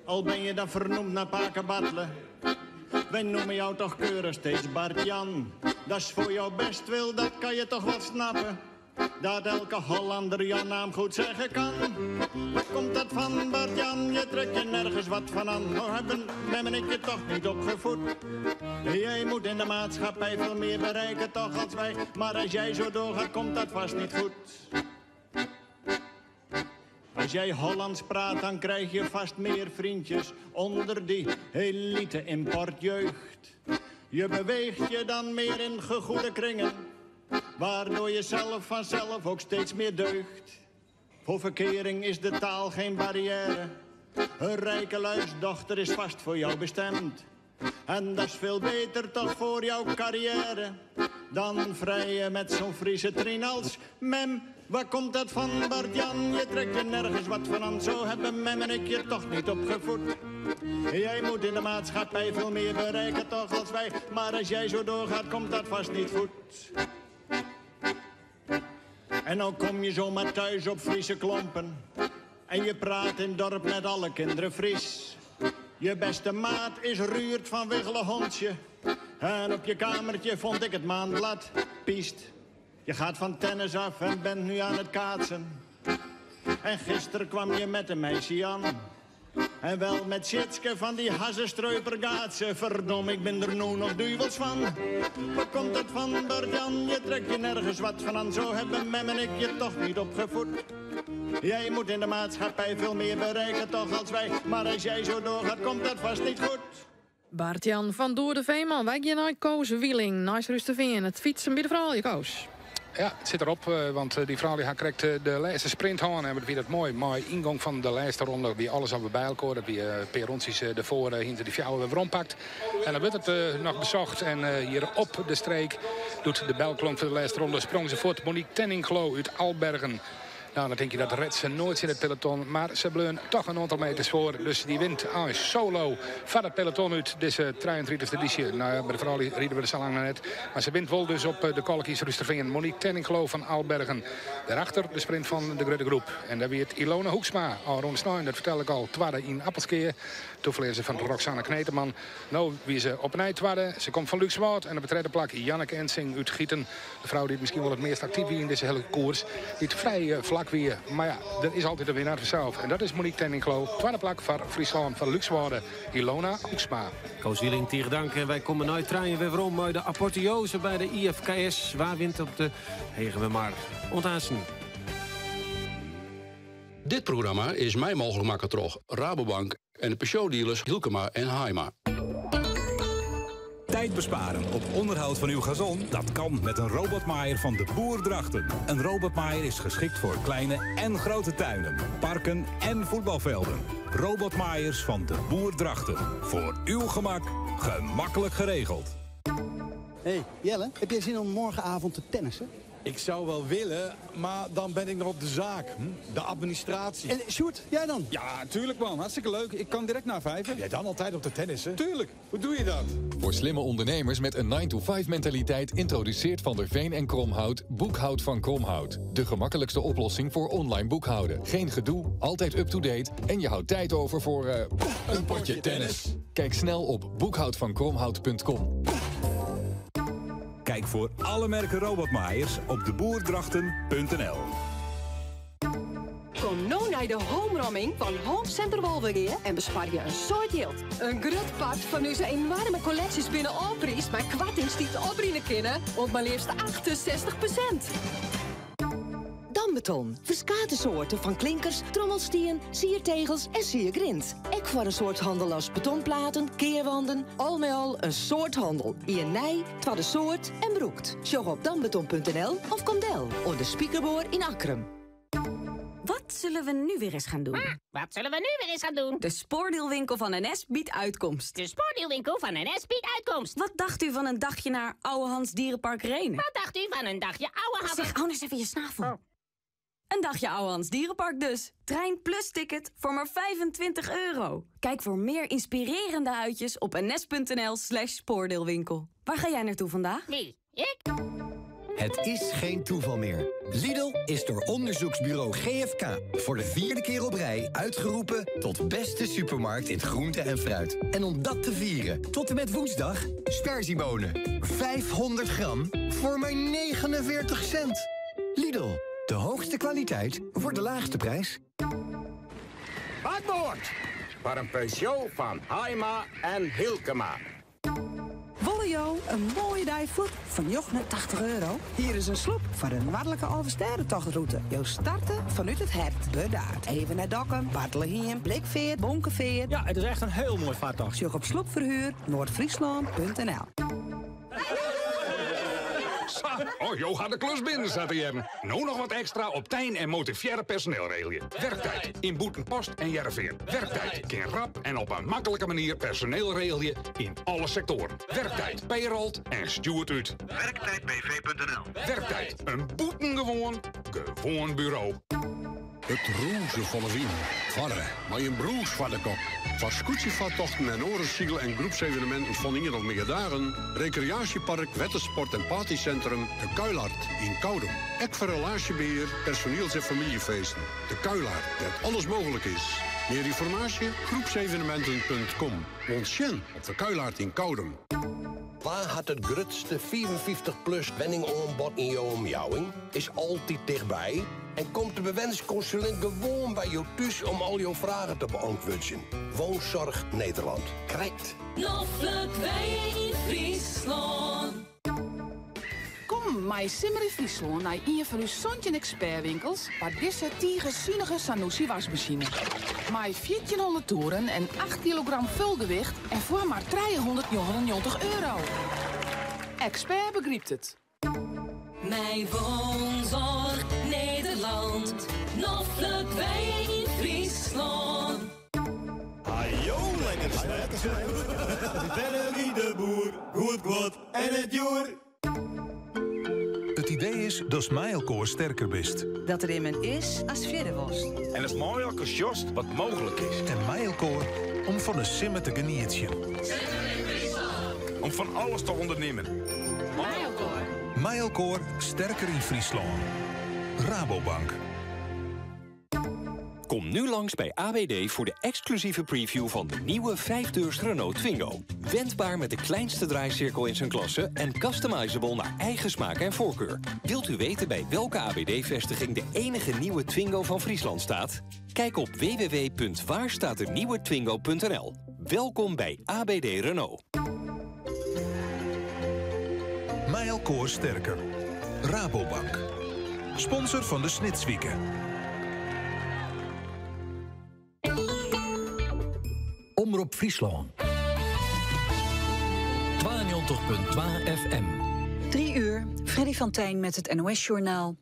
Al ben je dan vernoemd naar Pake Bartle, wij noemen jou toch keurig steeds Bart-Jan. Dat is voor jou best wil, dat kan je toch wel snappen. Dat elke Hollander jouw naam goed zeggen kan. Waar komt dat van, Bart-Jan? Je trekt je nergens wat van aan. Nou hebben mem en ik je toch niet opgevoed. Jij moet in de maatschappij veel meer bereiken toch als wij. Maar als jij zo doorgaat, komt dat vast niet goed. Als jij Hollands praat, dan krijg je vast meer vriendjes onder die elite importjeugd. Je beweegt je dan meer in gegoede kringen, waardoor je zelf vanzelf ook steeds meer deugt. Voor verkering is de taal geen barrière. Een rijke luisdochter is vast voor jou bestemd. En dat is veel beter toch voor jouw carrière dan vrijen met zo'n Friese trien als mem. Waar komt dat van, Bart-Jan? Je trekt je nergens wat van aan. Zo hebben mem en ik je toch niet opgevoed. Jij moet in de maatschappij veel meer bereiken toch als wij. Maar als jij zo doorgaat, komt dat vast niet goed. En dan kom je zomaar thuis op Friese klompen. En je praat in het dorp met alle kinderen Fries. Je beste maat is Ruurt van Wiggelen Hondje. En op je kamertje vond ik het maandblad. Piest. Je gaat van tennis af en bent nu aan het kaatsen. En gisteren kwam je met een meisje aan. En wel met Tjitske van die hazzenstreupergaatse. Verdom, ik ben er nu nog duivels van. Waar komt dat van, Bart-Jan? Je trekt je nergens wat van aan. Zo hebben mem en ik je toch niet opgevoed. Jij moet in de maatschappij veel meer bereiken toch als wij. Maar als jij zo doorgaat, komt dat vast niet goed. Bart-Jan van Door de Veeman. Wij gaan naar Koos Wieling. Nice Rustig Het fietsen bij de vrouwen, Koos. Ja, het zit erop, want die vrouw die krijgt de laatste sprint aan. En dat weer dat mooi. Maar ingang van de laatste ronde, wie alles al bij elkaar. Dat wie Peronties ervoor hinter die vrouwen weer ompakt. En dan wordt het nog bezocht. En hier op de streek doet de belklonk voor de laatste ronde. Sprong ze voort Monique Tenninglo uit Albergen. Nou, dan denk je dat redt ze nooit in het peloton. Maar ze bleun toch een aantal meters voor. Dus die wint aan solo van het peloton uit deze 33e editie. Nou ja, bij de vrouw rieden we de lang net. Maar ze wint wel dus op de Kolkies Rustervingen. Monique Tenninglo van Albergen. Daarachter de sprint van de grote groep. En daar weer Ilona Hoeksma. Al rond Snoen, dat vertel ik al. Tweede in Appelskeer. Toen verleer ze van Roxanne Kneteman. Nou, wie ze op een tweede. Ze komt van Luxemburg. En op het derde plak Janneke Ensing uit Gieten. De vrouw die misschien wel het meest actief is in deze hele koers. Die het vrij vlak weer. Maar ja, er is altijd een winnaar vanzelf. En dat is Monique Tenninglo. Tweede plak van Friesland van Luxemburg. Ilona Hoeksma. Koos Wieling, tegen dank. En wij komen nooit treinen weer om bij de apotheose bij de IFKS. Waar wint op de Hegenwemar? Onthaasten. Dit programma is mij mogelijk maken troch Rabobank en de Peugeot-dealers Hielkema en Haima. Tijd besparen op onderhoud van uw gazon? Dat kan met een robotmaaier van de Boer Drachten. Een robotmaaier is geschikt voor kleine en grote tuinen, parken en voetbalvelden. Robotmaaiers van de Boer Drachten. Voor uw gemak, gemakkelijk geregeld. Hey Jelle, heb jij zin om morgenavond te tennissen? Ik zou wel willen, maar dan ben ik nog op de zaak. Hm? De administratie. En Sjoerd, jij dan? Ja, tuurlijk man. Hartstikke leuk. Ik kan direct na vijven. Jij dan altijd op de tennissen? Tuurlijk. Hoe doe je dat? Voor slimme ondernemers met een 9-to-5 mentaliteit introduceert Van der Veen en Kromhout Boekhoud van Kromhout. De gemakkelijkste oplossing voor online boekhouden. Geen gedoe, altijd up-to-date en je houdt tijd over voor een potje tennis. Kijk snel op boekhoudvankromhout.com. Kijk voor alle merken robotmaaiers op deboerdrachten.nl. Kom nou naar de homeramming van Home Center Wolvegea en bespaar je een soort geld. Een groot part van onze enorme collecties binnen Alprijs, maar kwartings die het opbrengen kunnen, op maar liefst 68 Dambeton. Verskate soorten van klinkers, trommelstien, siertegels en siergrind. Ik voor een soort handel als betonplaten, keerwanden, al met al een soort handel. In nij, tweede soort en broekt. Sjog op dambeton.nl of kom del onder de speakerboor in Akkrum. Wat zullen we nu weer eens gaan doen? Wat zullen we nu weer eens gaan doen? De spoordeelwinkel van NS biedt uitkomst. De spoordeelwinkel van NS biedt uitkomst. Wat dacht u van een dagje naar Oude Hans Dierenpark Renen? Wat dacht u van een dagje Oude Hans? Zeg, hou eens even je snavel. Een dagje Oude Hans Dierenpark dus. Trein plus ticket voor maar 25 euro. Kijk voor meer inspirerende uitjes op ns.nl slash spoordeelwinkel. Waar ga jij naartoe vandaag? Wie? Ik? Het is geen toeval meer. Lidl is door onderzoeksbureau GFK voor de vierde keer op rij uitgeroepen tot beste supermarkt in groente en fruit. En om dat te vieren, tot en met woensdag, sperziebonen. 500 gram voor maar 49 cent. Lidl, de hoogste kwaliteit voor de laagste prijs. Bakboord! Voor een Peugeot van Haima en Hilkema. Wolle een mooie dijvoet van joch naar 80 euro. Hier is een sloep voor de noordelijke Alversterrentochtroute. Jo starten vanuit het hert, Bedaard. Even naar Dokkum, Bartlehiem, Blikveer, Bonkeveer. Ja, het is echt een heel mooi vaartocht. Zoek op sloepverhuur, noordfriesland.nl. Sa, oh, jo ha de klus binnen, sa te hearren. No noch wat ekstra op tyn en motivearre personeel regelje. Werktijd yn Bûtenpost en Hearrenfean. Werktijd kin rap en op in maklike manier personeel regelje yn alle sektoaren. Werktijd payrolt en stjoert út. Werktijdbv.nl Werktijd, in bûtengewoan, gewoan buro. It rûzen fan 'e wyn, farre mei in brûs foar de kop. Foar skûtsjefartochten en oare syl- en groepseveneminten fan ien of mear dagen, rekreaasjepark, wettersport en partysintrum De Kuilart yn Koudum. Ek foar relaasjebehear, personiels en famyljefeesten. De Kuilart, dêr't alles mooglik is. Mear ynformaasje? Groepsevenementen.com. Oant sjen op De Kuilart yn Koudum. Wa hat it grutste 55-plus wenningoanbod yn jo omjouwing? Is altyd tichtby en komt de bewennerskonsulint gewoan by jo thús om al jo fragen te beäntwurdzjen. Woonzorg Nederland. Krekt. Noflik wenje yn Fryslân. Kom mei Simmer yn Fryslân nei ien fan ús 17 ekspertwinkels foar dizze tige sunige Zanussi wasmasine. Mei 1400 toeren en 8 kilogram fulgewicht en foar mar 399 euro. Expert begrypt it. Mei Woonzorg Nederland. Noflik wenje yn Fryslân. Hajo, lekker snert. Bennewie de boer, goed guod en it djoer. It idee is datst mei elkoar sterker bist. Dat der immen is ast fierder wolst. En datst mei elkoar sjochst wat mooglik is. En mei elkoar om fan de simmer te genietsjen. Om fan alles te ûndernimmen. Mei elkoar. Mei elkoar sterker yn Fryslân. Rabobank. Kom nu langs bij AWD voor de exclusieve preview van de nieuwe 5-deurs Renault Twingo. Wendbaar met de kleinste draaicirkel in zijn klasse en customizable naar eigen smaak en voorkeur. Wilt u weten bij welke AWD-vestiging de enige nieuwe Twingo van Friesland staat? Kijk op www.waarstaatdenieuwetwingo.nl. Welkom bij ABD Renault. Mei elkoar sterker. Rabobank. Sponsor fan de Snitswike. Omrop Fryslân. 92.2 FM. 3 uur, Freddy van Tijn met het NOS-journaal.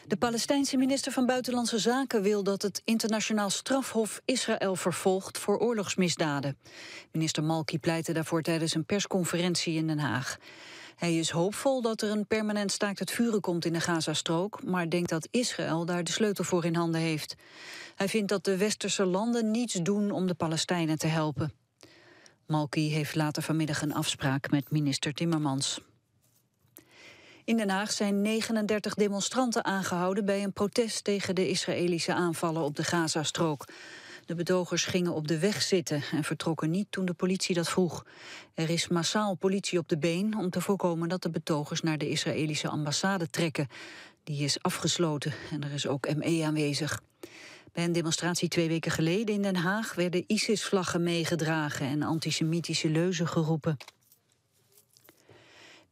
De Palestijnse minister van Buitenlandse Zaken wil dat het internationaal strafhof Israël vervolgt voor oorlogsmisdaden. Minister Malki pleitte daarvoor tijdens een persconferentie in Den Haag. Hij is hoopvol dat er een permanent staakt het vuren komt in de Gazastrook, maar denkt dat Israël daar de sleutel voor in handen heeft. Hij vindt dat de westerse landen niets doen om de Palestijnen te helpen. Malki heeft later vanmiddag een afspraak met minister Timmermans. In Den Haag zijn 39 demonstranten aangehouden bij een protest tegen de Israëlische aanvallen op de Gazastrook. De betogers gingen op de weg zitten en vertrokken niet toen de politie dat vroeg. Er is massaal politie op de been om te voorkomen dat de betogers naar de Israëlische ambassade trekken. Die is afgesloten en er is ook ME aanwezig. Bij een demonstratie twee weken geleden in Den Haag werden ISIS-vlaggen meegedragen en antisemitische leuzen geroepen.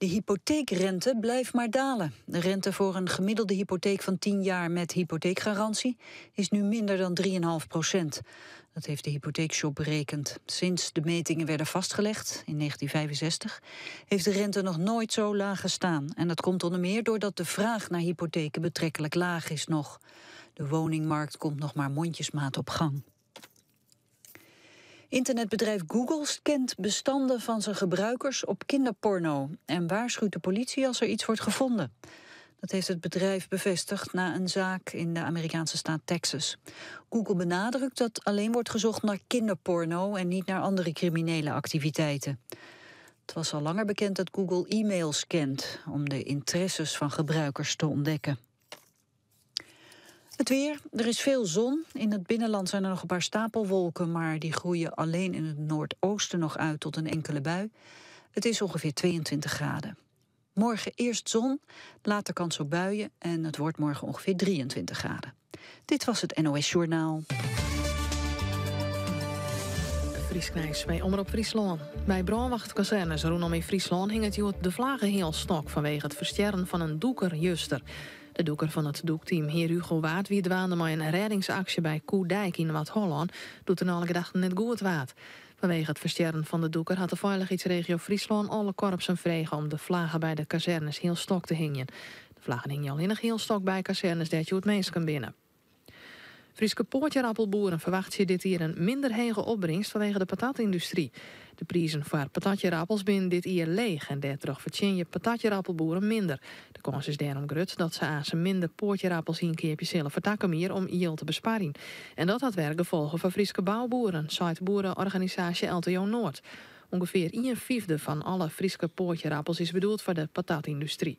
De hypotheekrente blijft maar dalen. De rente voor een gemiddelde hypotheek van 10 jaar met hypotheekgarantie is nu minder dan 3,5 procent. Dat heeft de hypotheekshop berekend. Sinds de metingen werden vastgelegd, in 1965, heeft de rente nog nooit zo laag gestaan. En dat komt onder meer doordat de vraag naar hypotheken betrekkelijk laag is nog. De woningmarkt komt nog maar mondjesmaat op gang. Internetbedrijf Google scant bestanden van zijn gebruikers op kinderporno en waarschuwt de politie als er iets wordt gevonden. Dat heeft het bedrijf bevestigd na een zaak in de Amerikaanse staat Texas. Google benadrukt dat alleen wordt gezocht naar kinderporno en niet naar andere criminele activiteiten. Het was al langer bekend dat Google e-mails scant om de interesses van gebruikers te ontdekken. Het weer, er is veel zon. In het binnenland zijn er nog een paar stapelwolken, maar die groeien alleen in het noordoosten nog uit tot een enkele bui. Het is ongeveer 22 graden. Morgen eerst zon, later kans op buien en het wordt morgen ongeveer 23 graden. Dit was het NOS Journaal. Frysk nijs by Omrop Fryslân. By brânwachtkazernes rûnom yn Fryslân hinget hjoed de flage heal stok fanwege it ferstjerren fan in dûker juster. De dûker fan it dûkteam Heerhugowaard wie dwaande mei in rêdingsaksje by Koedijk yn Noard-Hollân doe't er nei alle gedachten net goed waard. Fanwege it ferstjerren fan de dûker hat de Feilichheidsregio Fryslân alle korpsen frege om de flagge by de kazernes healstok te hingjen. De flaggen hingje allinnich healstok by kazernes dêr't hjoed minsken binne. Fryske poatjerappelboeren ferwachtsje dit jier in minder hege opbringst fanwege de patatyndustry. De prizen foar patatjerappels binne dit jier leech en dêrtroch fertsjinje patatjerappelboeren minder. De kâns is dêrom grut dat se aansen minder poatjerappels ynkeapje sille foar takom jier om jild te besparjen. En dat hat wer gefolgen foar Fryske bouboeren, seit boere-organisaasje LTO Noord. Ungefear ien fyfde fan alle Fryske poatjerappels is bedoeld foar de patatyndustry.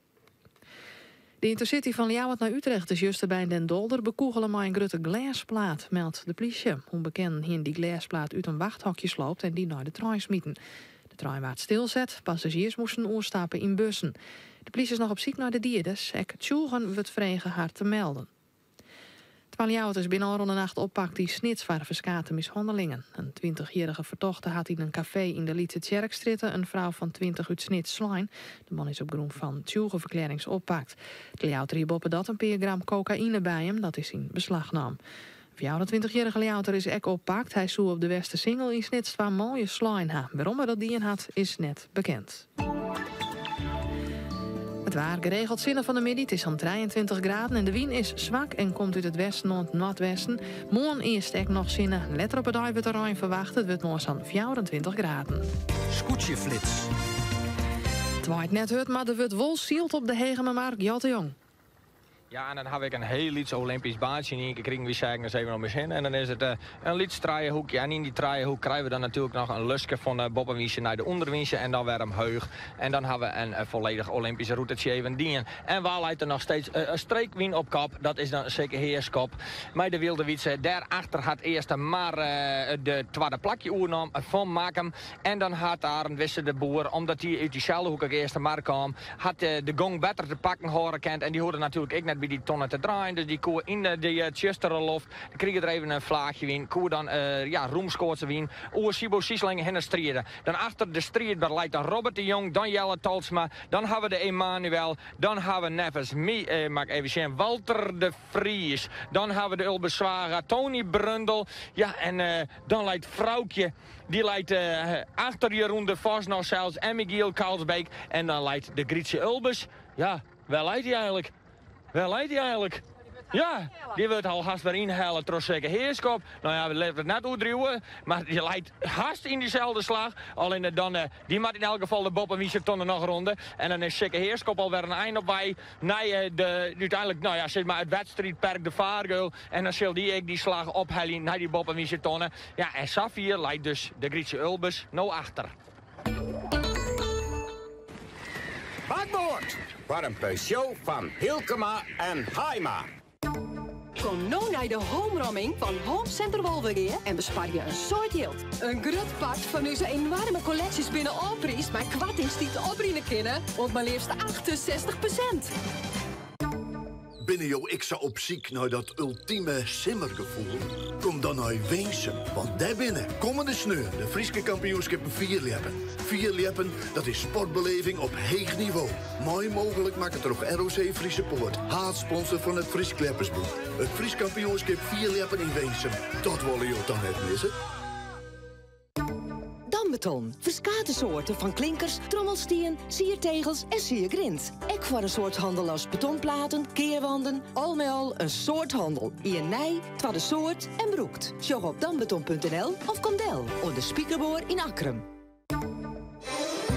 De yntercity fan Ljouwert nei Utrecht is juster by Den Dolder bekûgele mei in grutte glêsplaat, meldt de plysje. Unbekenden hiene dy glêsplaat út in wachthokje sloopt en dy nei de trein smiten. De trein waard stilset, passazjiers moasten oerstappe yn bussen. De plysje is noch op syk nei de dieders. Ek tsjûgen wurdt frege har te melden. Twa Ljouwerters binne ôfrûne nacht oppakt yn Snits foar ferskate mishannelingen. In twintichjierrige fertochte hat yn in kafee yn de Lytse Tsjerkstrjitte in frou fan 20 út Snits slein. De man is op grûn fan tsjûgeferklearrings oppakt. De Ljouwerter hie boppedat in pear gram kokaïne by him, dat is yn beslach naam. In fjouwerentweintichjierrige Ljouwerter is ek oppakt. Hy soe op de Westersingel yn Snits twa manlju slein ha. Wêrom er dat dien hat, is net bekend. It waar geregeld sinne fan 'e middei. It is sa'n 23 graden en de wyn is swak en komt út it westen oant noardwesten. Moarn earst ek noch sinne. Letter op 'e dei wurdt der rein ferwachte. It wurdt moarn sa'n 24 graden. Skûtsjeflits. It waait net hurd, mar der wurdt wol syld op de Hegemermar. Gjalt de Jong. Ja, en dan haw ik in hiel lyts Olympysk baantsje yn ien kear krigen. Wy seagen ris even om ús hinne en dan is it eh, in lyts trijehoekje. En yn dy trijehoek krije we dan natuerlik noch in luske fan de boppewynse nei de ûnderwynse en dan wer omheech. En dan hawwe we in eh, folledich Olympyske rûtetsje even dien. En wa leit der noch steeds eh, in streekwyn op kop? Dat is dan Sikke Heerskop mei de Wylde Wytse. Dêrachter hat Eastermar de twadde plakje oernommen fan Makkum. En dan hat Arend Wisse de Boer, omdat dy út dyselde hoek ek Eastermar kaam, hat de gong better te pakken hâlde kind. En dy hoegde natuerlik ek net by dy tonne te draaien. Dus dy koe yn de tsjustere loft, krige er even in flaachje wyn, koe dan ja, rûmskoatse wyn oer Siebo Siesling hinne stride. Dan achter de striidber leit dan Robert de Jong, dan Jelle Tolsma, dan hawwe we de Emanuel, dan hawwe we neffens my, moat ik even sjen, Walter de Vries, dan hawwe we de Ulbe Zwaga, Tony Brundel, ja en dan leit Froukje. Dy leit achter Jeroen de Vos noch sels en Michiel Kalsbeek. En dan leit de Grytsje Ulbers. Ja, wêr leit dy eigenlik? Wêr leit dy eigenlik? Ja, dy wurdt al hast wer ynhelle troch Sikke Heerskop. No ja, we litte it net oerdriuwe, mar dy leit hast yn dyselde slach. Allinne dan, dy moat yn elk gefal de boppewynse tonne noch ronde. En dan is Sikke Heerskop alwer in ein op wei nei de, úteinlik, no ja, sis mar it wedstriidperk De Vaargeul. En dan sil dy ek dy slach ophelje nei dy boppewynse tonne. Ja, en safier leit dus de Grytsje Ulbers no achter. Bakboard foar in Peugeot fan Hylkema en Haima. Kom no nei de homeromming fan Home Center Wolvegea en besparje in soad jild. In grut part fan ús enoarme kolleksjes binne ôfpriisd mei koartings dy't oprinne kinne oant mar leafst 68%. Binne jo ek sa op syk nei dat ultime simmergefoel? Kom dan nei Winsum, want dêr binne kommende sneon de Fryske kampioenskippen fierljeppen. Fierljeppen, dat is sportbeleving op heech nivo. Mei mooglik makke troch ROC Friese Poort, haadsponsor fan it Frysk Ljeppersbûn. It Frysk kampioenskip fierljeppen yn Winsum, dat wolle jo toch net misse? Dambeton. Ferskate soarten fan klinkers, trommelstien, siertegels en siergrint. Ek foar in soad handel as betonplaten, kearwanden. Al mei al in soad handel. Ien nij, twadde soart en brûkt. Sjoch op dambeton.nl of kom del oan de Spikerboar yn Akkrum.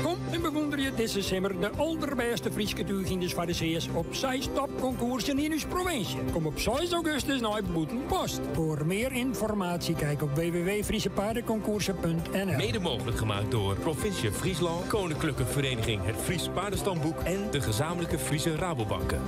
Kom en bewûnderje dizze simmer de alderbêste Fryske túghynders foar de seas op seis topkonkoersen yn ús provinsje. Kom op 6 augustus nei Bûtenpost. Voor meer informatie kijk op www.friesepaardenconcoursen.nl. Mede mogelijk gemaakt door Provincie Fryslân, Koninklijke Vereniging Het Fries Paardenstamboek en de gezamenlijke Friese Rabobanken.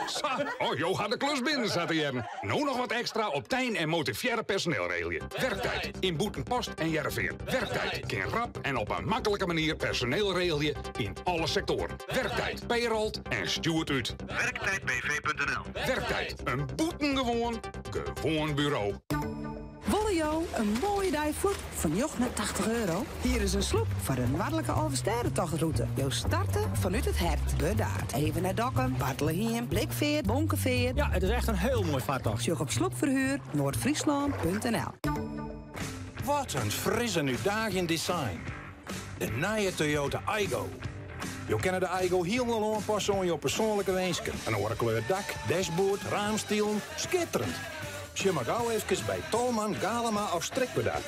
Sa, oh, jo ha de klus binnen, sa te hearren. No noch wat ekstra op tyn en motivearre personeel regelje. Werktijd yn Bûtenpost en Hearrenfean. Werktijd kin rap en op in maklike manier personeel regelje yn alle sektoaren. Werktijd payrolt en stjoert út. Werktijdbv.nl Werktijd, in bûtengewoan, gewoan buro. Wolle jo in moaie dei fuort foar 89 euro? Hier is in sloep foar de Noardlike Alvestêdetochtrûte. Jo starte fanút it hert, Burdaard. Even nei Dokkum, Bartlehiem, Blikfeart, Bonkefeart. Ja, it is echt in hiel moai fartocht. Sjoch op sloepverhuur noardfryslân.nl. Wat in fris en útdaagjend design. De nije Toyota Aygo. Jo kinne de Aygo hielendal oanpasse oan jo persoanlike winsken. In oare kleur dak, dashboard, raamstilen, skitterend! Sjoch mar gau efkes by Tolman, Galema of Strikwerda.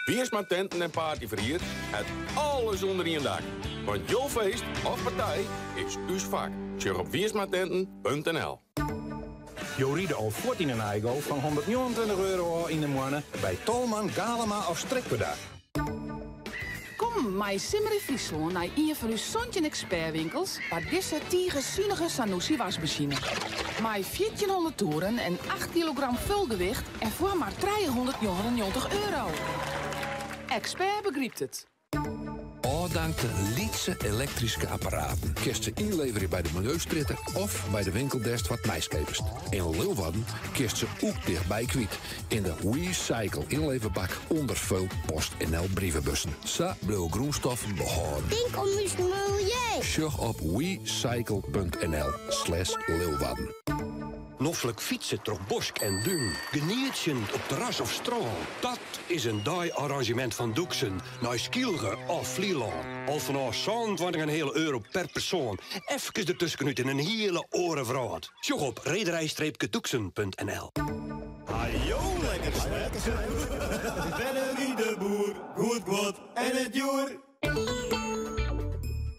Wiersma Tenten en Partyferhier hat alles ûnder ien dak. Want jo feest of partij is ús fak. Sjoch op wiersmatenten.nl. Jo ride al fuort yn in Aygo fan 129 euro ôf yn de moanne by Tolman, Galema of Strikwerda. Kom mei Simmer yn Fryslân nei ien fan ús 17 ekspertwinkels foar dizze tige sunige Zanussi wasmasine. Mei 1400 toeren en 8 kilogram fulgewicht en foar mar 399 euro. Expert begrypt it. Ôfdankte lytse elektryske apparaten kinst se ynleverje by de Miljeustrjitte of by de winkel dêr'tst wat nijs keapest. Yn Leeuwarden kinst se oek tichtby kwyt yn de WeCycle ynleverbak ûnder feul PostNL brievebussen. Sa bliuwe grûnstoffen behâlden. Tink om ús miljeu. Sjoch op wecycle.nl slash Leeuwarden. Noflik fytse troch bosk en dún, genietsjend op terras of strân. Dat is in dei-arranzjemint fan Doeksen nei Skylge of Flylân. Al fanôf 27,5 euro per persoan. Efkes dertuskenút yn in hiele oare wrâld. Sjoch op rederij-doeksen.nl. Hajo lekker slet. Bennewie de boer, goed guod en it djoer.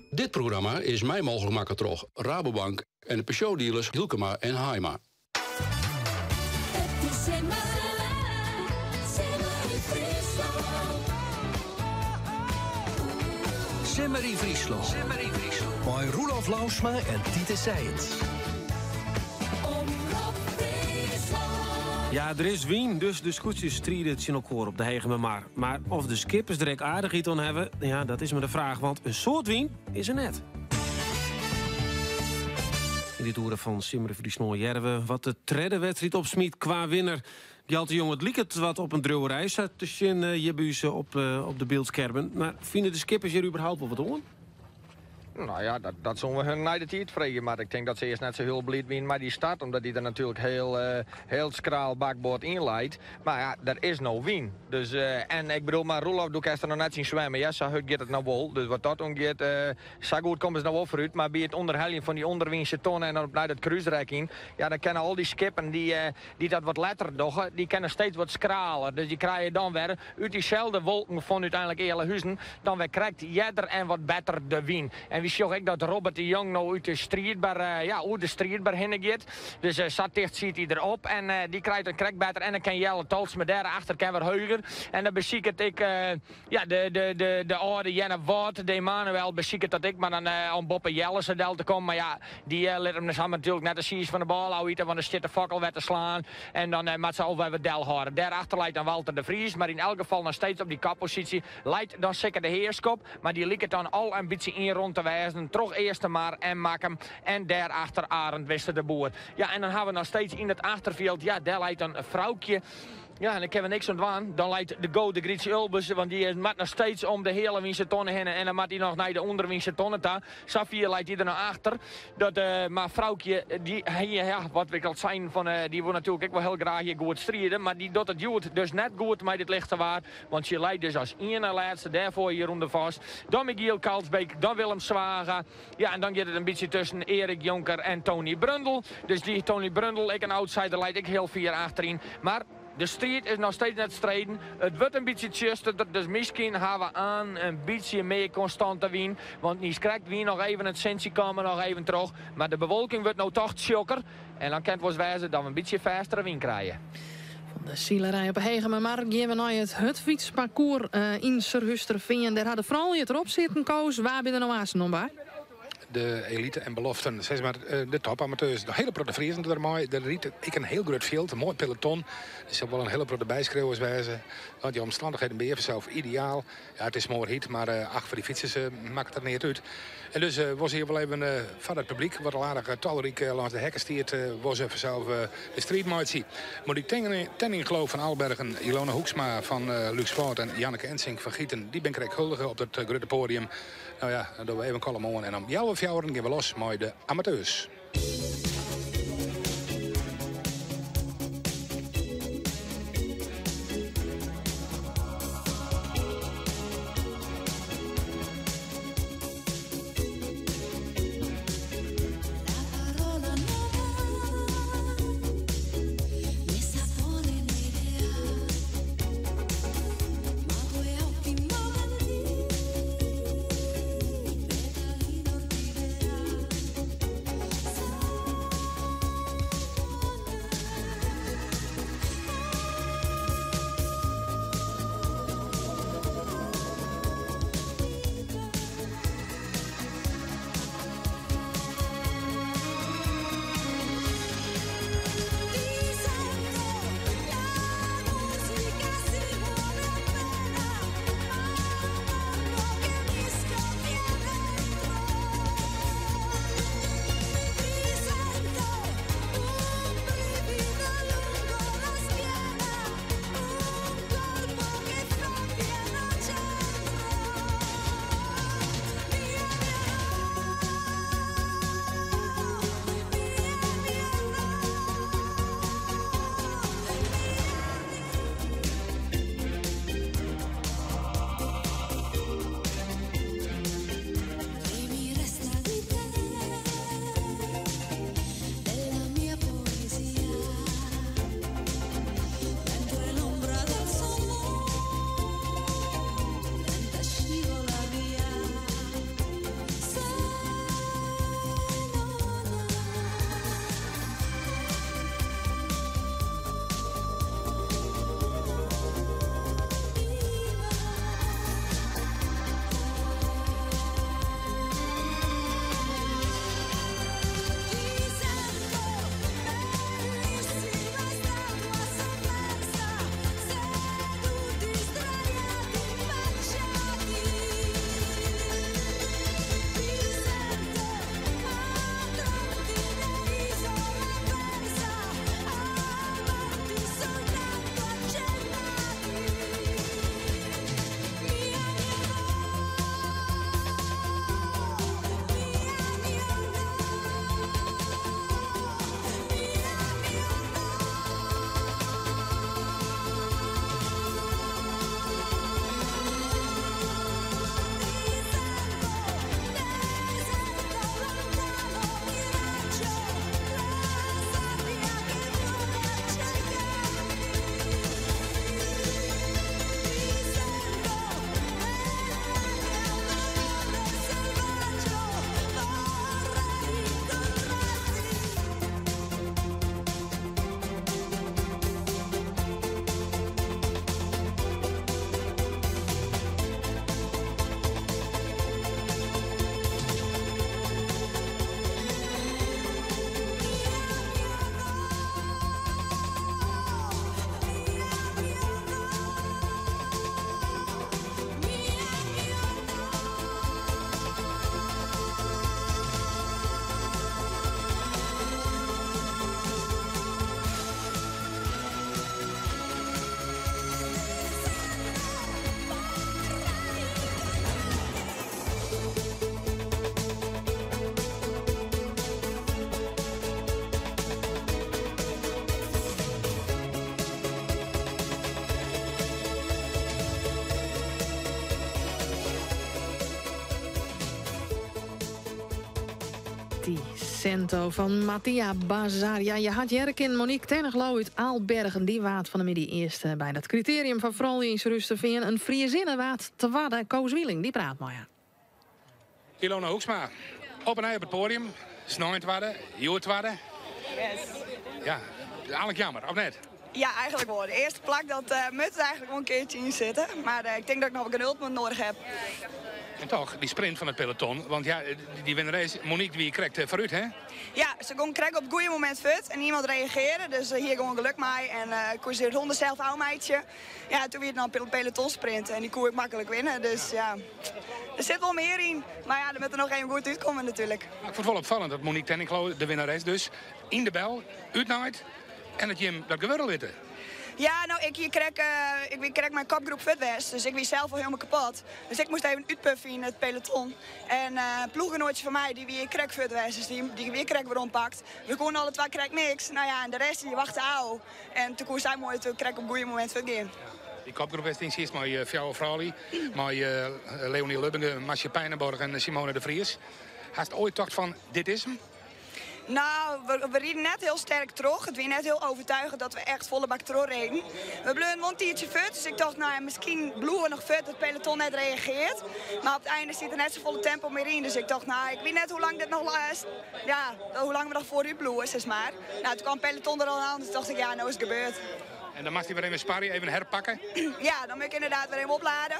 Dit programma is mei mooglik makke troch Rabobank en de Peugeot-dealers Hylkema en Haaima. It is simmer, simmer yn Fryslân. Simmer yn Fryslân. Mei Roelof Lousma en Titus Sijens. Omrop Fryslân. Ja, der is wyn, dus de skûtsjes stride tsjin elkoar op de Hegemermar. Mar of de skippers der ek aardichheid oan hawwe, ja, dat is mar de fraach, want in soad wyn is der net. Yn dit oere fan Simmer yn Fryslân hearre we wat de tredde wedstriid opsmyt kwa winner. Gjalt de Jong, it liket wat op in driuwerij sa te sjen hjir by ús op, op de byldskermen. Mar fine de skippers hjir überhaupt wol wat oan? Nou ja, dat, dat soene we hun nei de tiid freegje. Mar ik tink dat se earst net sa hiel bliid wiene mei dy start. Omdat dy der natuerlik hiel, uh, hiel skraal bakboard yn leit. Mar ja, der is no wyn. Dus, uh, en ik bedoel, mar Roelof, do kinst der noch net syn swimmen. Ja, sa hurd giet it no wol. Dus wat dat oangiet, uh, sa goed komme se no wol foarút. Mar by it ûnderheljen fan dy ûnderwynse tonne en dan opnij dat krúsrek yn, ja, dan kinne al dy skippen dy, uh, dy't dat wat letter dogge, dy kinne steeds wat skraler. Dus dy krije dan wer út dyselde wolken fan úteinlik Ealahuzen dan wer krekt earder en wat better de wyn. En wy sjogge ek dat Robert de Jong no út de striidber, ja, oer de striidber hinne giet. Dus sa ticht siet hy der op en dy krijt it krekt better. En dan kin Jelle Tolsma dêr achter kin wer heger. En dan besiket ek ja, de, de, de, de âlde Earnewâld, de Emanuel, besiket dat ek mar dan om boppe Jelle sa del te kommen. Mar ja, dy lit him dus natuerlik net de siis fan de bôle ôfite, want dan stiet de fokkel wer te slaan. En dan moat se al wer wat delhâlde. Dêrachter leit dan Walter de Vries, mar yn elk gefal noch steeds op dy kopposysje leit dan Sikke de Heerskop. Mar dy liket dan al in bytsje ynrûn te wêzen troch Eastermar en Makkum en dêrachter Arend Wisse de Boer. Ja, en dan hawwe we noch steeds yn it achterfjild, ja, dêr leit dan Froukje. Ja, en dêr kinne we niks oan dwaan. Dan leit de Go de Grietje Ulbers, want dy moat noch steeds om de heale wynse tonne hinne en dan moat hy noch nei de ûnderwynse tonne ta. Safier leit hy der noch achter. Dat, uh, mar Froukje, dy, ja, wat ik al sein, fan, uh, dy wol natuerlik ek wol hiel graach hjir goed stride, mar dy docht it hjoed dus net goed mei dit lichte waar, want sy leit dus as ien-nei-lêste dêrfoar hjir ûnder fêst. Dan Michiel Kalsbeek, dan Willem Zwaga. Ja, en dan giet it in bytsje tusken Erik Jonker en Tony Brundel. Dus dy Tony Brundel, ek in outsider, leit ek hiel fier achteryn. Mar de striid is noch steeds net streden. It wurdt in bytsje tsjusterder, dus miskien hawwe we aan in bytsje mear konstante wyn. Want niiskrekt wie noch even it sintsje kaam der noch even troch. Mar de bewolking wurdt no toch tsjokker. En dan kin it wolris wêze dat we in bytsje fêstere wyn krije. Fan de silerij op 'e Hegemermar gean we nei it hurdfytsparkoer yn Surhústerfean. Dêr ha de froulju it derop sitten. Koos, wa binne der no aansten oan bar? De elite en beloften, sis mar de topamateurs. In hiele protte Friezen der mei. Der rydt ek in hiel grut fjild, in moai peloton. Der sil wol in hiele protte byskriuwers wêze. Want de omstannichheden binne fansels ideaal. Ja, it is smoarhyt, mar ach, foar dy fytsers makket dat neat út. En dus wol se hjir wol even foar it publyk, wat al aardich talryk lâns de hekken stiet, wol se fansels de striid meitsje. Monique Tenniglo fan Albergen, Ilona Hoeksma fan Lúkswâld en Janneke Ensink fan Gieten, dy binne krekt huldige op dat grutte poadium. No ja, dan dogge we even kalm oan en om healwei fjouweren gean we los mei de amateurs. Ti Sento fan Matia Bazar. Ja, je hat hearre kinnen Monique Tenniglo út Aalbergen. Dy waard fan 'e middei earste by dat kriterium foar froulju yn Surhústerfean. In Friezinne waard twadde. Koos Wieling, dy praat mei har. Ilona Hoeksma, op 'e nij op it poadium. Snein twadde, hjoed twadde. Yes. Ja, eigentlik jammer, of net? Ja, eigenlijk wel. De eerste plak dat uh, moet eigenlijk wel een keertje in zitten. Maar ik denk dat ik nog wat geduld nodig heb. En toch, die sprint van het peloton. Want ja, die winnares Monique die krijgt vooruit, hè? Ja, ze kon krijgen op het goede moment fut en niemand reageerde. Dus hier gewoon geluk mee. En ik koos de ronde zelf oude meidje. Ja, toen weer het dan pelotonsprint en die koe ik makkelijk winnen. Dus ja, er zit wel meer in. Maar ja, er moet er nog één goed uitkomen natuurlijk. Ik vond het wel opvallend dat Monique Tenniglo, de winnares dus, in de bel, uitnaait en dat je hem dat gewurrel witten. Ja, nou, ik, hier kreeg, ik kreeg mijn kopgroep Futwest, dus ik was zelf al helemaal kapot. Dus ik moest even uitpuffen in het peloton. En een ploeggenootje van mij, die weer kreeg Futwest, dus die weer kreeg weer ompakt. We konden alle twee kreeg niks. Nou ja, en de rest die wachtte au. En toen koos zij mooi, toen kreeg ik op een goede moment Fut gaan. Die kopgroep is in met uh, Frali, met Leonie Lubbinge, Marcia Pijnenborg en Simone de Vries. Hast ooit gedacht van, dit is hem? Nou, we reden net heel sterk terug. Het was net heel overtuigend dat we echt volle bak terug reden. We bleven wel een tiertje fut, dus ik dacht, nou ja, misschien bloeien we nog fut dat het peloton net reageert. Maar op het einde zit er net zo volle tempo meer in. Dus ik dacht, nou, ik weet net hoe lang dit nog is. Ja, hoe lang we nog voor u bloeien, zeg maar. Nou, toen kwam het peloton er al aan, dus dacht ik, ja, nou is het gebeurd. En dan mag hij weer even sparren, even herpakken? Ja, dan moet ik inderdaad weer even opladen.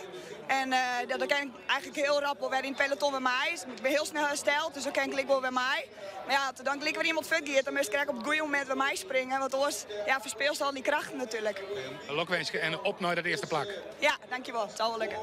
En dan kan ik eigenlijk heel rap wel weer in het peloton bij mij. Ik ben heel snel hersteld, dus dan kan ik wel bij mij. Maar ja, dan klik weer iemand verkeerd, dan moest ik op het goede moment bij mij springen. Want anders ja, verspeel ze al die krachten natuurlijk. Lokwensje en op naar dat eerste plak. Ja, dankjewel. Het zal wel lukken.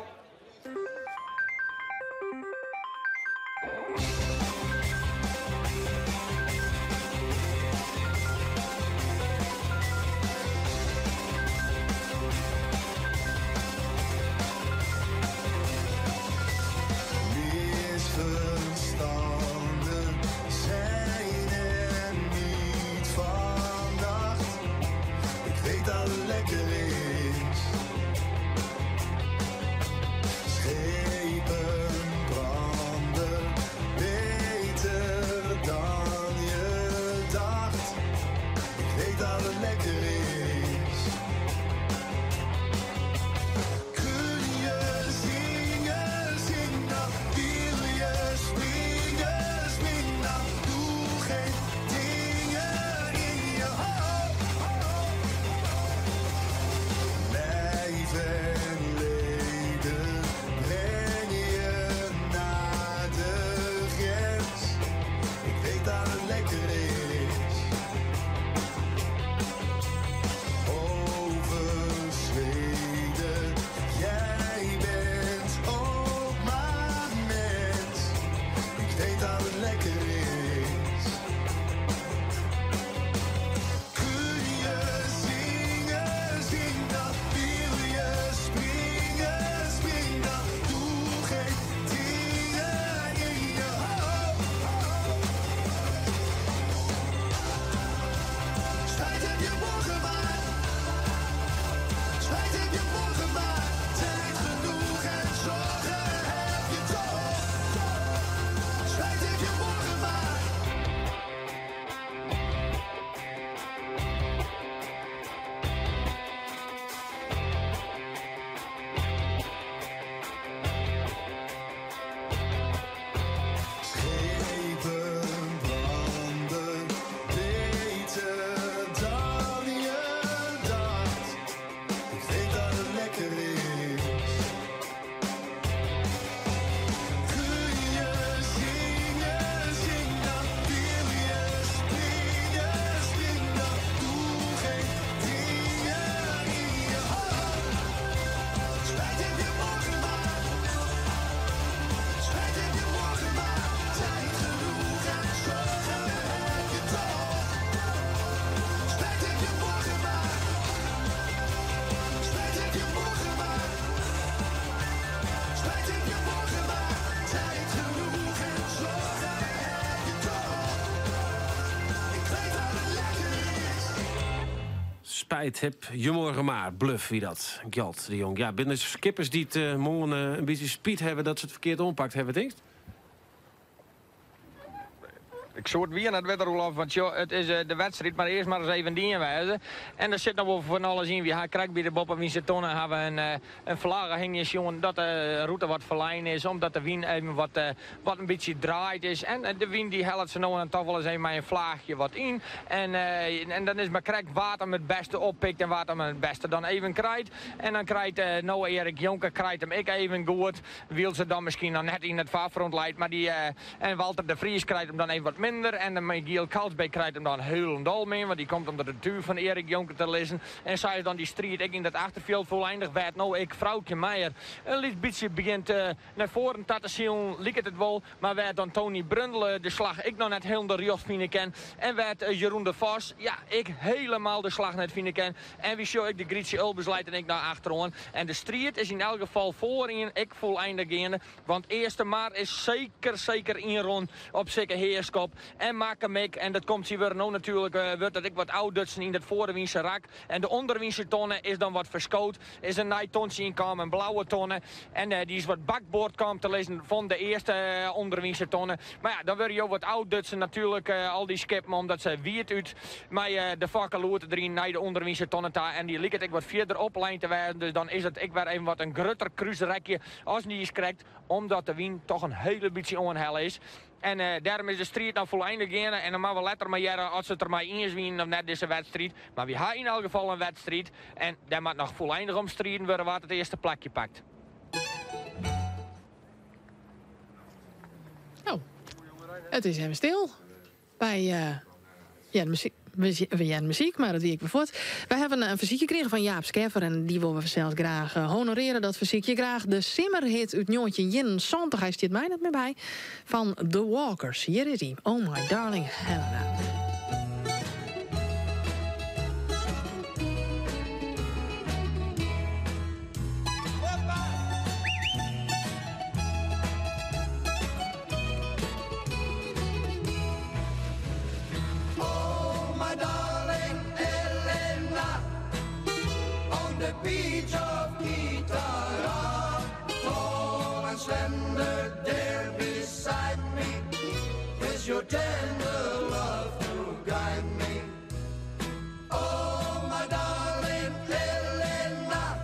Misverstanden zijn er niet vannacht. Ik weet dat het lekker is. Schepen branden beter dan je dacht. Ik weet dat het lekker is. Kun je zingen, zing dan. Wil je springen, spring dan. Doe geen dingen in je hoofd. Lijf en leden breng je naar de grens. Ik weet dat het lekker is. Overschreden, jij bent ook maar mens. Ik weet dat het lekker is. Kun je zingen, zing dan. Wil je springen, spring dan. Doe geen dingen in je hoofd. Spijt heb je morgen maar. Spijt heb je morgen maar. Tijd genoeg en zorgen heb je toch. Spijt heb je morgen maar. Schepen branden beter dan je dacht. Ik weet dat het lekker is. Kun je zingen, zing dan. Wil je springen, spring dan. Doe geen dingen in je hoofd. Spijt heb je morgen maar. Spijt heb je morgen maar. Tijd genoeg en zorgen heb je toch. Spijt heb je morgen maar. Spijt heb je morgen maar. Spijt heb je morgen maar. Tijd genoeg en zorgen heb je toch. Ik weet dat het lekker is. Spijt heb je morgen maar. Bluff wie dat. Gjalt de Jong. Ja, binnen skippers die het morgen een beetje speed hebben dat ze het verkeerd ompakt hebben, denk je? Ik soe it wier net witte, Roelof, want sjoch, it is de wedstriid moat earst mar ris even dien wêze. En der sit noch wol fan alles yn. Wy ha krekt by de boppewynse tonne ha we in flagge hingjen sjoen dat de rûte wat ferlein is, omdat de wyn even wat wat in bytsje draaid is. En de wyn dy hellet se no en dan toch wol ris even mei in flaachje wat yn. En en dan is mar krekt wa't him it bêste oppikt en wa't him it bêste dan even krijt. En dan krijt no Erik Jonker krijt him ek even goed, wylst er dan miskien noch net yn it foarfront leit, mar dy En Walter de Vries krijt him dan even wat minder. En de Michiel Kalsbeek krijt him dan hielendal min, want dy komt ûnder de túch fan Erik Jonker te lizzen. En sa is dan dy striid ek yn dat achterfjild fûleindich, wêr't no ek Froukje Meijer in lyts bytsje begjint nei foaren ta te silen, liket it wol. Mar wêr't dan Tony Brundel de slach ek noch net hielendal rjocht fine kin. En wêr't Jeroen de Vos, ja, ek helemaal de slach net fine kin. En wy sjogge ek de Grytsje Ulbers leit der ek noch achteroan. En de striid is yn elk gefal foaryn ek fûleindich geande. Want Eastermar is seker seker ynrûn op Sikke Heerskop en Makkum ek. En dat komt sy wurde no natuerlik wurdt dat ek wat ôfdutsen yn dat foarewynse rak. En de ûnderwynse tonne is dan wat ferskood. Is in nij tontsje ynkaam, in blauwe tonne. En dy is wat bakboard kaam te lizzen fan de earste ûnderwynse tonne. Mar ja, dan wurde jo wat ôfdutsen natuerlik al dy skippen omdat se wiet út mei de fakkeloet deryn nei de ûnderwynse tonne ta. En dy liket ek wat fierder oplein te wêzen. Dus dan is it ek wer even wat in grutter krúsrekje. As niiskrekt, omdat de wyn toch in hiele bytsje oanhelle is. En dêrom is de striid no fûleindich geande en dan moatte we letter mar hearre oft se it der mei iens wienen of net dizze wedstriid. Mar wy ha yn elk gefal in wedstriid en dêr moat noch fûleindich om striden wurde wa't it earste plakje pakt. Oh, it is even stil by Ja, de muzyk, we hearre muzyk, mar dat wie ik wer fuort. Wy hawwe in fersykje krigen fan Jaap Skeffer en dy wolle we fansels graach honorearje. Dat fersykje graach de simmerhit út 1971, hy stiet my net mear by, fan The Walkers. Hjir is hy, Oh My Darling Helena. Oh, my darling Helena, on the beach of Kitara, tall and slender there beside me, with your tender love to guide me. Oh, my darling Helena,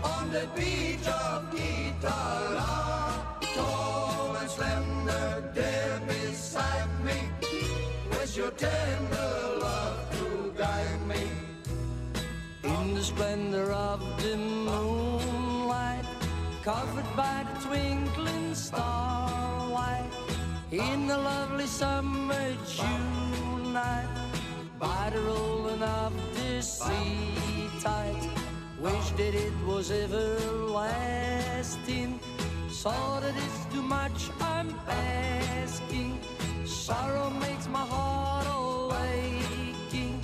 on the beach of Kitara, tall and slender there beside me, with your tender love to guide me. In the splendor of the moonlight, covered by the twinkling starlight, in the lovely summer June night, by the rolling of the sea tide, wish that it was everlasting. So that it's too much I'm asking. Sorrow makes my heart all aching,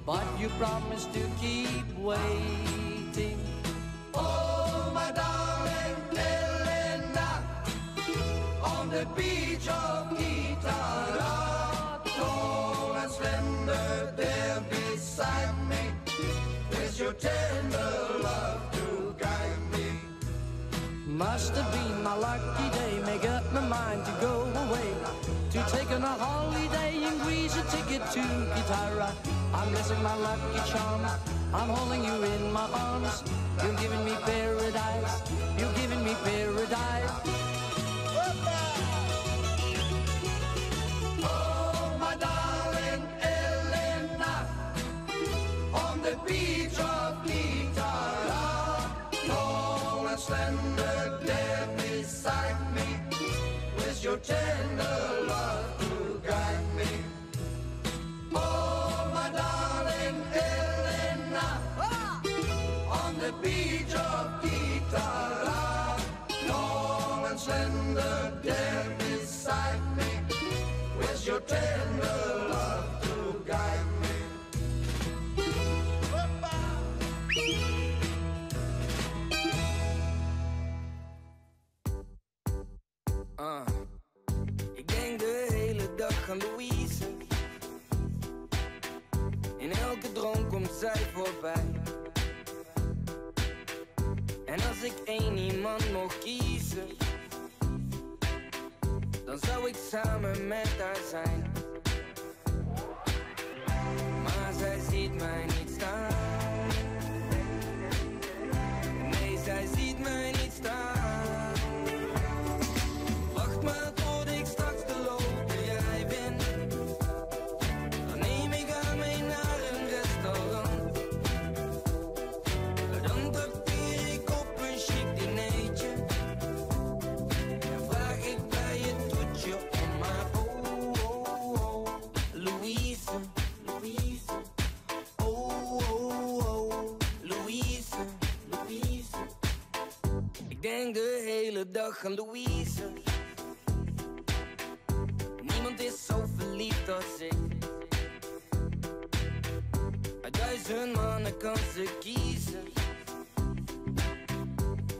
but you promise to keep waiting. Oh, my darling Helena, on the beach of Kitara, tall and slender there beside me, with your tender love to guide me. Must have been my lucky day, make up my mind to go away. To take on a holiday in Greece, a ticket to Kitara. I'm blessing my lucky charm, I'm holding you in my arms. You're giving me paradise, you're giving me paradise. Oh, my darling Helena, on the beach of Kitara, tall and slender there beside me, with your tender love to guide me. Oh, my darling Helena, on the beach of Kitara, tall and slender there beside me, with your tender love to guide me. Ik denk de hele dag aan Louise. In elke droom komt zij voorbij. En als ik één iemand mocht kiezen, Dan zou ik samen met haar zijn. Maar zij ziet mij niet staan. Nee, zij ziet mij niet staan. Wacht maar tot ik straks de loterij win. Dan neem ik haar mee naar een restaurant. Dan trakteer ik op een chic dinertje. En vraag ik bij het toetje om maar oh, oh, oh. Louise, Louise. Oh, oh, oh. Louise, Louise. Ik denk de hele dag aan Louise. Niemand is zo verliefd als ik. Uit duizend mannen kan ze kiezen.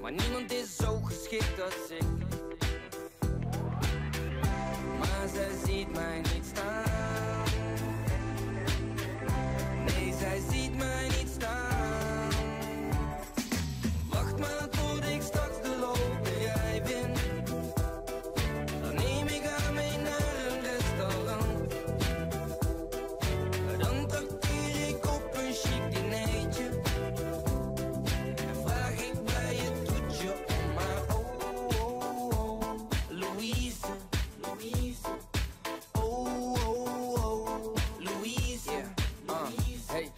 Maar niemand is zo geschikt als ik. Maar zij ziet mij niet staan. Nee, zij ziet mij niet staan. Wacht maar tot ik straks de loterij win. Dan neem ik haar mee naar een restaurant. Dan trakteer ik op een chic dinertje. En vraag ik bij het toetje om maar oh, oh, oh. Louise, Louise. Oh, oh, oh. Louise. Hey.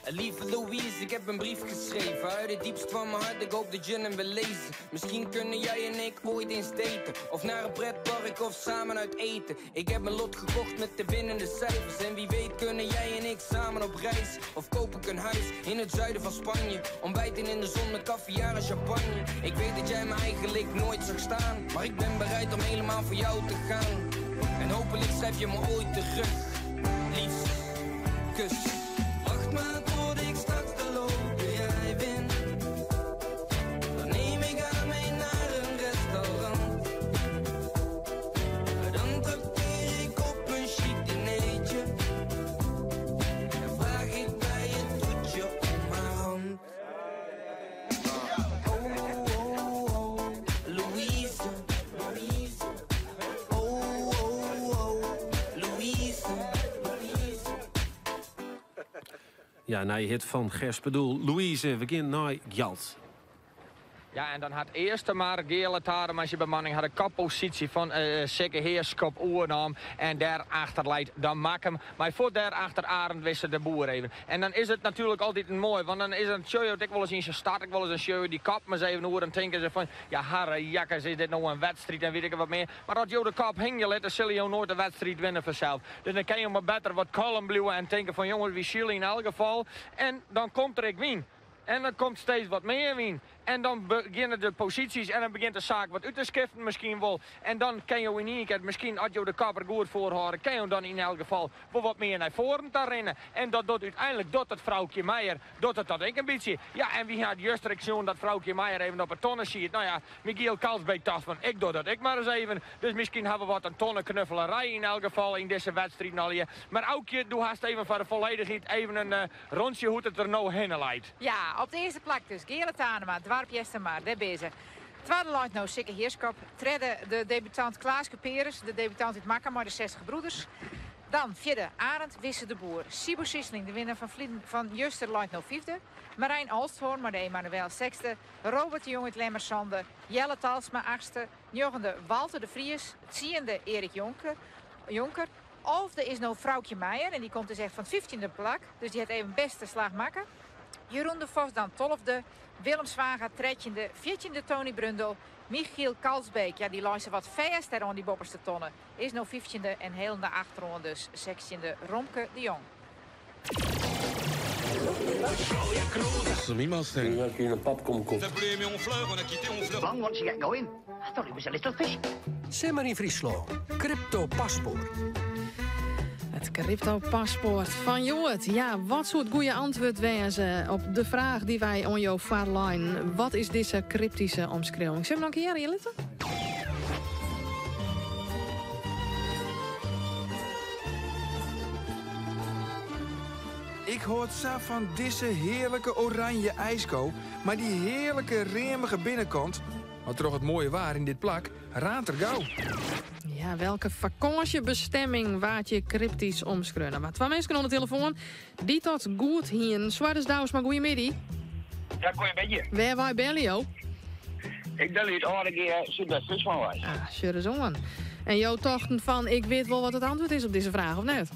Lieve Louise, ik heb een brief geschreven. Uit het diepst van mijn hart, ik hoop dat je hem wil lezen. Misschien kunnen jij en ik ooit eens daten. Of naar een pretpark of samen uit eten. Ik heb mijn lot gekocht met de winnende cijfers. En wie weet kunnen jij en ik samen op reis. Of koop ik een huis in het zuiden van Spanje. Ontbijten in de zon met caviar en champagne. Ik weet dat jij me eigenlijk nooit zag staan. Maar ik ben bereid om helemaal voor jou te gaan. En hopelijk schrijf je me ooit terug. Liefst, kus. Wacht maar tot ik straks de loterij win. Dan neem ik haar mee naar een restaurant. Dan trakteer ik op een chic dinertje. En vraag ik bij het toetje om haar hand. Oh, oh, oh, Louise, Louise. Oh, oh, oh, Louise, Louise. Ja, na je hit van Gers Bedoel. Louise, we gaan naar Gjalt. Ja, en dan had eerst maar Geerle Tarem als je bemanning had de koppositie van Sikke Heerskop oornam. En daarachter leidt dan Makkum. Maar voor daarachter Arend wisten de boer even. En dan is het natuurlijk altijd mooi, want dan is een show, ik wel eens in zijn start, ik wel eens een show die kap maar eens even oor en denken ze van, ja, harre jakkers, is dit nou een wedstrijd en weet ik wat meer. Maar als je de kop hing je let, dan zul je nooit de wedstrijd winnen vanzelf. Dus dan kan je maar beter wat kalm blijven en denken van, jongens, wie zullen in elk geval. En dan komt er ik win. En dan komt steeds wat meer win. En dan beginnen de posities en dan begint de zaak wat uit te schiften misschien wel. En dan kan je in één keer, misschien als je de kapper goed voorhouden, kan je dan in elk geval wel wat meer naar voren te rennen. En dat doet uiteindelijk doet het vrouwtje Meijer, doet het dat ik een beetje. Ja, en wie had juist ik zien dat vrouwtje Meijer even op het tonnen ziet. Nou ja, Michiel Kalsbeek dacht van, ik doe dat ik maar eens even. Dus misschien hebben we wat een tonnen knuffelerij in elk geval in deze wedstrijd al hier. Maar Aukje, doe haast even voor de volledigheid even een rondje hoe het er nou heen leidt. Ja, op de eerste plek dus Geerle Tanema, Dwarp Jestermaar, daar ben ze. Tweede leidt nou Sikke Heerskop. Tredde de debutant Klaas Cuperus, de debutant uit Makkum, maar de 60 broeders. Dan vierde Arend Wisse de Boer. Sibo Sisseling, de winnaar van Vlieden van Juster, leidt nou vijfde. Marijn Olsthoorn, maar de Emanuel zesde. Robert de Jong uit Lemmerzande. Jelle Talsma achtste. Negende Walter de Vries. Tiende Erik Jonker. Elfde is nou Vrouwtje Meijer en die komt dus echt van het 15e plak. Dus die heeft even beste slag maken. Jeroen de Vos dan 12e. Willem Zwaga 13e. 14e Tony Brundel. Michiel Kalsbeek, ja, die luistert wat vast daar aan die bopperste tonnen. Is nou 15e en heel naar achterom dus 16e Romke de Jong. Long once you get going. I thought it was a little fish. Simmer yn Fryslân. Crypto paspoort. Het crypto-paspoort van Joert. Ja, wat soort goede antwoord wezen op de vraag die wij on jouw vaarlijn. Wat is deze cryptische omschrijving? Zullen we nog een keer in Ik hoor zo van deze heerlijke oranje ijsko, maar die heerlijke remige binnenkant, Mar troch it moaie waar yn dit plak raant er gau. Ja, welke fakânsjebestimming waard hjir kryptysk omskreaun? Mar twa minsken oan de telefoan dy't dat goed hienen. Swardes Douwsma, goeiemiddei. Ja, goeiemiddei. Wêr wei belje jo? Ik belje út Aldegea, Súdwest-Fryslân wei. Ah, sjoch ris oan. En jo tochten fan, ik wit wol wat it antwurd is op dizze fraach, of net?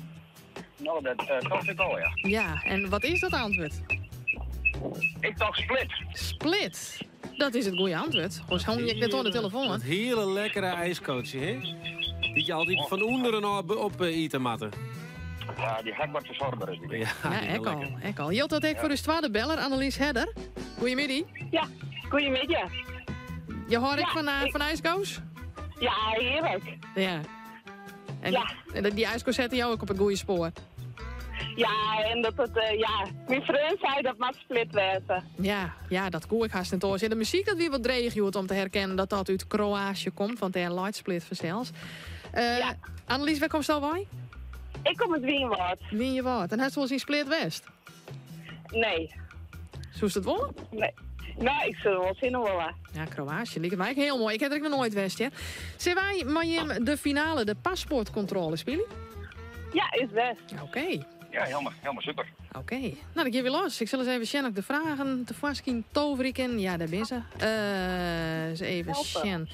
No, dat eh, tocht ik al, ja. Ja, en wat is dat antwurd? Ik tocht Split. Split. Dat is it goede antwurd. Oars hong ik net oan de telefoan. Dat hiele lekkere ijskootje, hè? Dy't je altyd fan ûnderen ôf op eh, ite moatte. Ja, dy ha ik wat fersorbere. Ja, Ja, die ek wel al, lekker. ek al. Jildt dat ek foar ús twadde beller, Annelies Herder? Goeiemiddei. Ja, goeiemiddei. Je hâldt ek Ja, fan, eh, ik- fan ijsko's? Ja, hearlik. Ja. En, Ja. en dy ijsko sette jou ek op it goede spoar. Ja, en dat it, eh, ja, myn freon sei dat moat Split wêze. Ja, ja, dat koe ik hast net oars. Ja, de muzyk dat wie wat dreech hjoed om te herkennen dat dat út Kroaasje komt, want dêr leit Split fansels. Eh, Annelies, wêr komsto wei? Ik kom út Wynjewâld. Wynjewâld. En hast wolris yn Split west? Nee. Soest it wolle? Nee. No, ik soe der wol sin oan wolle. Ja, Kroaasje liket my ek hiel moai. Ik ha der ek noch noait west, hear. Sille wy mei jim de finale, de paspoartkontrôle spylje? Ja, is bêst. Oké. Ja, helemaal, helemaal super. Oké. No, dan gean we los. Ik sil ris even sjen of ik de fragen tefoarskyn toverje kin. Ja, dêr binne se. Eh, ris even Helpen. sjen.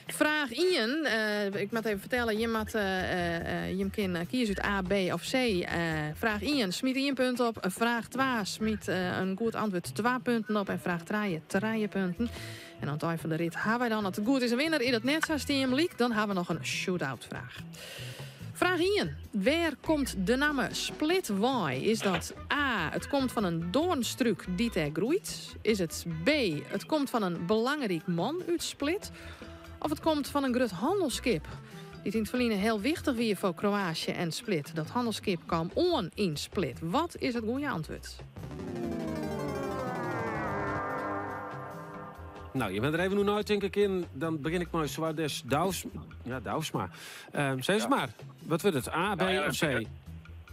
Fraach 1. eh, ik moat even fertelle, jim, moat, eh, eh, jim kinne kieze út A, B of C. Eh, fraach 1 smyt 1 punt op. Fraach 2 smyt eh, in goed antwurd 2 punten op. En fraach 3 3 punten. En oan it ein fan de rit ha wy dan, as it goed is, in winner. Is dat net sa, stean jim lyk, dan ha we noch in shootout fraach. Fraach 1. Wêr komt de namme Split wei? Is dat A, it komt fan in doarnstrúk dy't dêr groeit? Is it B, it komt fan in belangryk man út Split? Of it komt fan in grut hannelskip dy't yn it ferline hiel wichtich wie foar Kroaasje en Split? Dat hannelskip kaam oan yn Split. Wat is it goede antwurd? No, je binne der even oer neitinke kin, dan begjin ik mei Swardes Douws, ja, Douwsma. Um, sis Ja. mar, wat wurdt it? A, B Nou ja, of C?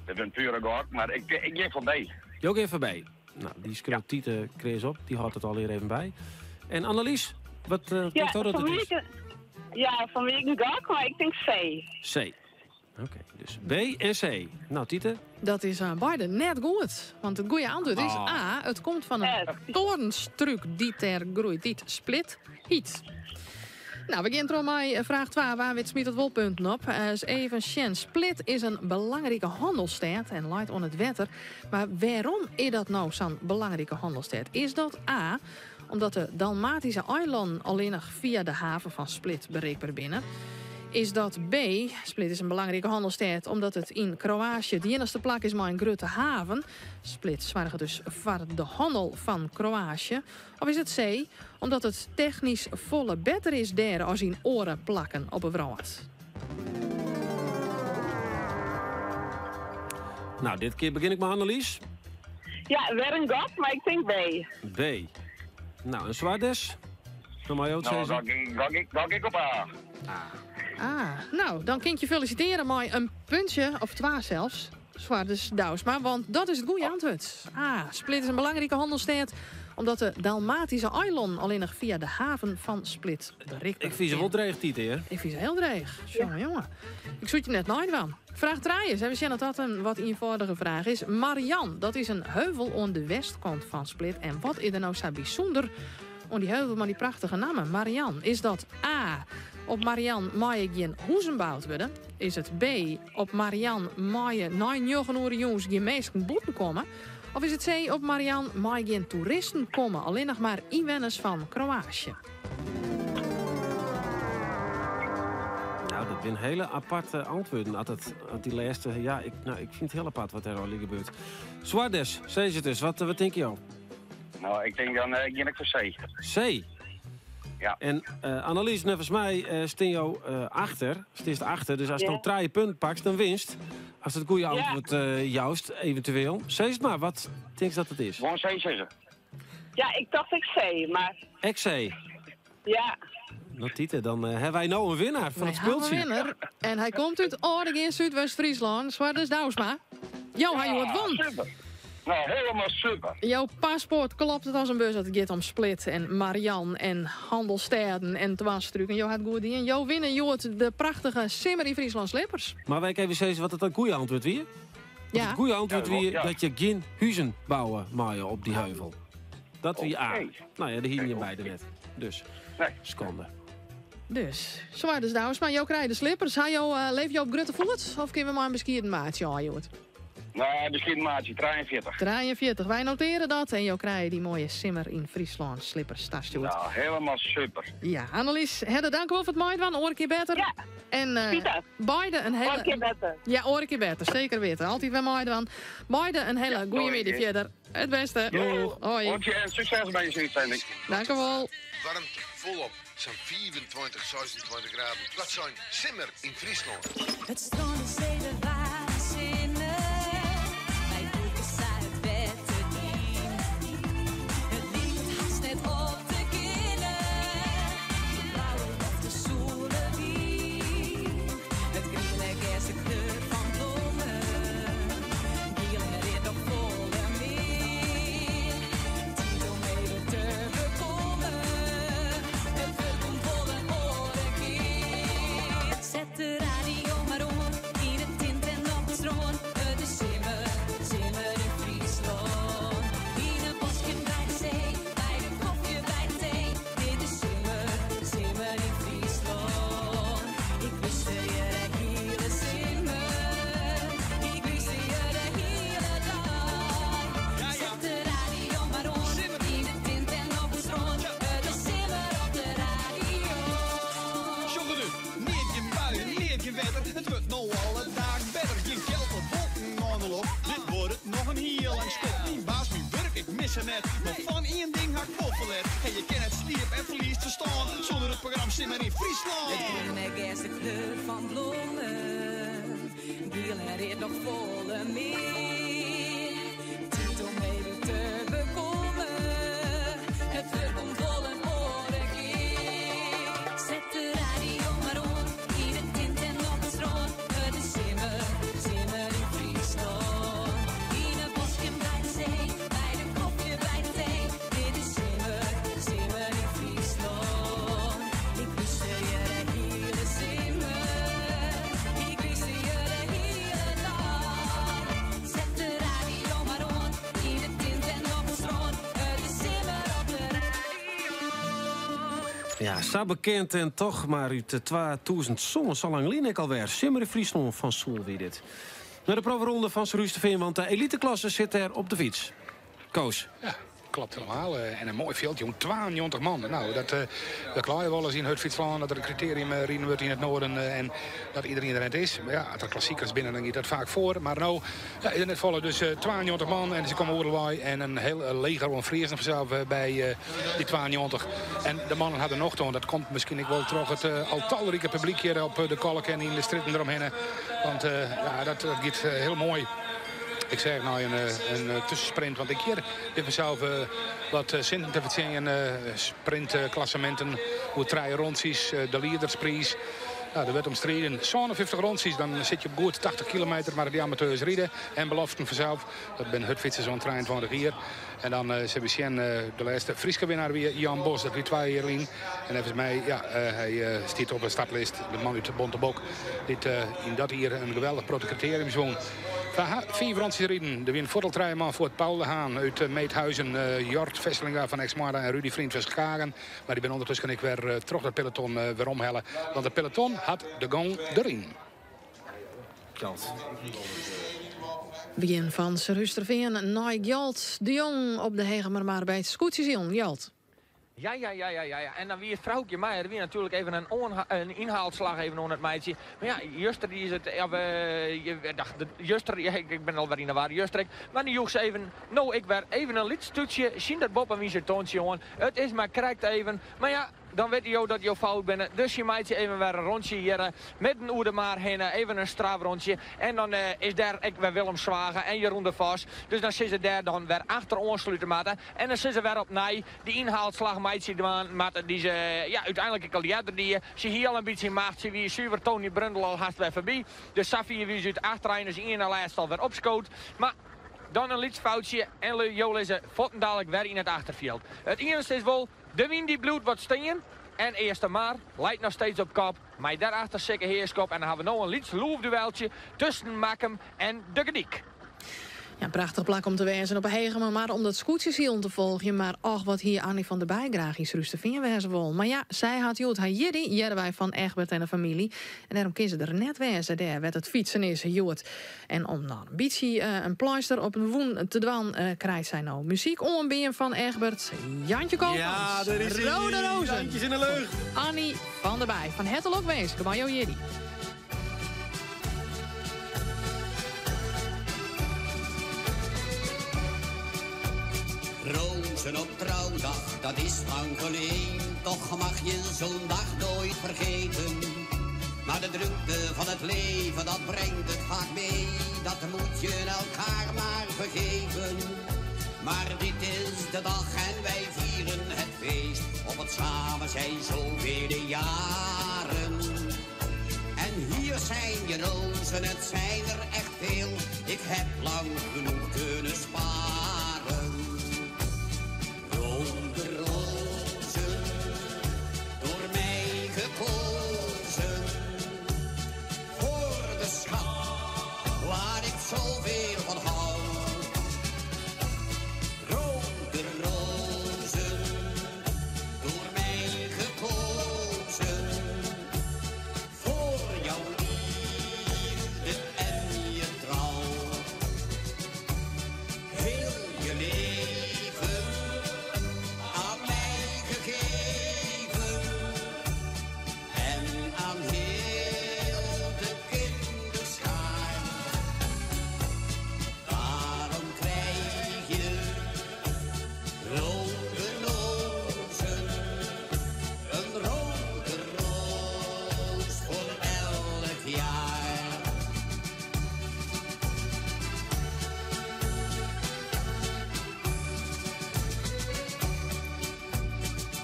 Dat is in pure gok, mar ik, ik gean foar B. Jo gean foar B. No, dy skriuwt Tite Chris op, dy hâldt it allegear even by. En Annelies, wat uh, Ja, tinkst dat fan it my is? in, ja, fan my in gok, mar ik tink C. C. Oké, dus B en C. No, Tite? Dat is uh, beide net goed. Want it goede antwurd is Oh. A. It komt fan in doarnstrúk dy't dêr groeit, dy't Split hjit. No, we gean troch mei eh, fraach 2. Wa wit smyt it wol punten op. Eh, ris even sjen. Split is in belangrike hannelsstêd en leit oan it wetter. Mar wêrom is dat no sa'n belangrike hannelsstêd? Is dat A, omdat de Dalmatyske eilannen allinnich fia de haven fan Split berikber binne? Is dat B, Split is in belangrike hannelsstêd omdat it yn Kroaasje it iennichste plak is mei in grutte haven. Split soarget dus foar de hannel fan Kroaasje. Of is it C, omdat it technysk folle better is dêr as yn oare plakken op 'e wrâld? No, dit kear begjin ik mei Annelies. Ja, wer in gok, mar ik tink B. B. No, en Swardes? Dan mei jo it No, sizze. dan gok ik, gok ik op A. Ah, no, dan kin ik je felisitearje mei in puntsje, of twa sels. Swardes Douwsma, want dat is it goede antwurd. A, Split is in belangrike hannelsstêd, omdat de Dalmatyske eilannen allinnich fia de haven fan Split berikber Ik fyn se wol dreech, Tite, hear. Ik fyn se hiel dreech. Jonge, jonge. Ik soe it je net neidwaan. Fraach 3 is, even sjen oft dat in wat ienfâldige fraach is. Marjan, dat is in heuvel oan de westkant fan Split. En wat is der no sa bysûnder oan dy heuvel mei dy prachtige namme, Marjan? Is dat A, op Marjan meie gjin huzen boud wurde? Is it B, op Marjan meie nei njoggen oere jûns gjin minsken bûten komme? Of is it C, op Marjan meie gjin toeristen komme, allinnich mar ynwenners fan Kroaasje? No, dat binne hiele aparte antwurden. As it, as dy lêste, ja, ik, no, ik fyn it hiel apart wat dêr al gebeurt. Swardes, sis it ris, wat, wat tinke jo? No, ik tink dan uh, gean ik foar C. C. Ja. En uh, Annelies, neffens my uh, stean jo uh, achter. Steanst achter, dus ast Ja. no trije punten pakst, dan winst. Ast it goede Ja. antwurd uh, joust, eventueel. Sis it mar, wat tinkst dat it is? Gewoan C sizze. Ja, ik tocht ek C, mar Ek C. ja. No, Tite, dan uh, ha wy no in winner fan Wy it hawwe in spultsje. winner. En hy komt út Aldegea, Súdwest-Fryslân. Swardes Douwsma. Jo, ha hjoed wûn. Super. Nou, helemaal super. Jouw paspoort klopt het als een bus. Het gaat om Split en Marian en Handelsteden en Twastruik. En jou had goed dien. Jo winnen Jood de prachtige Simmer in Friesland slippers. Maar wij even zeggen wat het een goede antwoord weer. Ja. Het goede antwoord Ja, weer ja. dat je geen huizen bouwen maaien op die heuvel. Dat wie A. Nou ja, de hier niet bij de net. Dus, nee. seconde. Dus, zwaar dus dames. Maar jou krijgt de slippers. Ha jou, leef je op Grutte Voet? Of kunnen we maar een beskierde maatje aan, Jood? Nou, misschien maatje, 43. 43. Wij noteren dat. En jou krijgt die mooie Simmer in Friesland slippers. Tas, Jood. Nou, helemaal super. Ja, Annelies, Hedde, dank u wel voor het meidwan. Oor keer beter. Ja. En beide een hele... Oor keer beter. Ja, oor keer beter. Zeker weten. Altijd weer meidwan. Beide een hele goede doei. middag verder. Het beste. Doeg. Hoi. Hondje en succes bij je uitzending. Dank u wel. Warmte volop, zo'n 24, 26 graden. Dat zijn simmer in Friesland. Het strand is zee, de waanzinnig. Wij boeken zuidwetter in. Het licht haast net op de kinnen. De blauwe lucht, de zoele wind. Het groene is de kleur van bloemen. Giel en reed nog volle meer. Tijd om even te bekomen. Het wordt volle oren keer. Zet de radio maar om, in het tint en op het stroom. Het is simmer, simmer in Friesland. In een bosje bij de zee, bij de koffie, bij de thee. Dit is simmer, simmer in Friesland. Ik luister je de hele simmer. Ik luister je de hele dag. Zet de radio maar om, in de tint en op het stroom. Het is simmer op de radio. Jongen nu, neer je buien, neer je wetter. Het wordt nou alle dagen beter. Geen geld op wolken aan de loop. Dit wordt het nog een heel lang schop. Mijn baas, mijn werk, ik mis het net. Maar van één ding had ik wel verlet. En je kent het sliep en verliest verstand. Zonder het programma Simmer in Friesland. Het groene is de kleur van bloemen. Giel en reed nog volle meer. Tijd om even te bekomen. Het vuur komt vol een oren keer. Zet de radio maar om, in de tint en op het stroom. Het is simmer, simmer in Friesland. In een bosje bij de zee, bij de koffie, bij de thee. Dit is simmer, simmer in Friesland. Ik luister je de hele simmer. Ik luister je de hele dag. Zet de radio maar om, in de tint en op het stroom. Het is simmer op de radio. Ja, zo bekend en toch maar uit de 2000 zongen zo lang lien ik alweer. Simmer in Friesland van Soel wie dit. Naar de proefronde van Surhústerfean, want de eliteklasse zit er op de fiets. Koos. Ja, klopt helemaal. En een mooi veld, jong. 92 man. Nou, dat, dat klaar je wel eens in Hutfietsland, dat er een criterium reden wordt in het noorden en dat iedereen er net is. Maar ja, als er klassiekers binnen, dan gaat dat vaak voor. Maar nou, ja, is het net volle. Dus 92 man en ze komen oerwaai en een heel leger van Friesen vanzelf bij die 92. En de mannen hadden nog toon. Dat komt misschien ook wel terug het al talrijke publiek hier op de Kolk en in de stritten eromheen. Want ja, dat gaat heel mooi. Ik zeg nou een tussensprint, want ik hier heb zelf wat zin te verzinnen. Sprintklassementen, hoe drie rondjes, de leadersprijs. Nou, er werd omstreden. Zo'n 50 rondjes, dan zit je op goed 80 kilometer, maar die amateurs rijden. En beloften vanzelf. Dat ben hutfietsers zo'n 23 hier. En dan Sebastien, de laatste Frieske winnaar weer, Jan Bos, dat weer 2 jaar in. En volgens mij, ja, hij staat op een startlist. De man uit de Bontebok, die in dat hier een geweldig protocriterium zwom. 4 rondjes rijden. De win Voordeltrijman voor het Paul de Haan uit Meethuizen, Jort Vesselinga van Exmara en Rudy Vriend van Schagen. Maar die ben ondertussen ik weer terug dat peloton weer omhellen. Want het peloton had de gong erin. Kant. Begin van Surhústerfean, naar Gjalt de Jong op de Hegemer maar bij het Scootjes Gjalt. Ja, ja, ja, ja, ja, ja. En dan wie het vrouwtje Meijer, wie natuurlijk even een inhaalslag even onder het meidje. Maar ja, Juster die is het, ja, we, je, dacht, de, Juster, ja, ik ben alweer in de war, Juster. Ik, maar die joeg ze even, nou, ik werd even een lidstoetje, zien dat Bob en wie zijn toontje, jongen. Het is maar krijgt even. Maar ja, dan weet je dat je fout bent. Dus je meidje even weer een rondje hier met een Oedemaar heen, even een strafrondje. En dan is daar ik weer Willem Zwagen en Jeroen de Vos. Dus dan zitten ze daar dan weer achter ons sluiten matten. En dan zitten ze weer op nij. Die inhaalslag meidje doen, matten die ze, ja, uiteindelijk ik al eerder die. Ze hier al een beetje macht. Ze wie zuiver Tony Brundel al haast weer voorbij. Dus Safie wie ze uit achterin is in de laatste alweer opschoot. Maar Dan in lyts foutsje en jo lizze fuortendalik wer yn it achterfjild. It iennichste is wol, de wyn dy bliuwt wat stean en Eastermar leit noch steeds op kop mei dêrachter Sikke Heerschop en dan hawwe we no in lyts loefdueltsje tusken Makkum en De Gordyk. Ja, prachtich plak om te wêzen op 'e Hegemermar om dat skûtsjesilen te folgjen. Mar och, wat hie Annie van der Bij graach yn Surhústerfean wêze wollen. Mar ja, sy hat hjoed har jierdei, hearre wy fan Egbert en de famylje. En dêrom kin se der net wêze, dêr wêr't it fytsen is hjoed. En om dan in bytsje in pleister op de wûn te dwaan, krijt sy no muzyk oanbean fan Egbert. Jantje Koopmans. Ja, dêr is hy. Rode Rozen. Jantjes yn de lucht. Annie van der Bij. Fan herte lokwinske mei jo jierdei. Rozen op trouwdag, dat is lang geleden. Toch mag je zo'n dag nooit vergeten. Maar de drukte van het leven, dat brengt het vaak mee. Dat moet je elkaar maar vergeven. Maar dit is de dag en wij vieren het feest. Op het samen zijn zoveel jaren. En hier zijn je rozen, het zijn er echt veel. Ik heb lang genoeg kunnen sparen. Rode rozen, door mij gekozen. Voor de schat, waar ik zoveel van hou. Rode rozen, door mij gekozen. Voor jouw liefde en je trouw. Heel je leven aan mij gegeven. En aan heel de kinderschaar. Daarom krijg je rode rozen. Een rode roos voor elk jaar.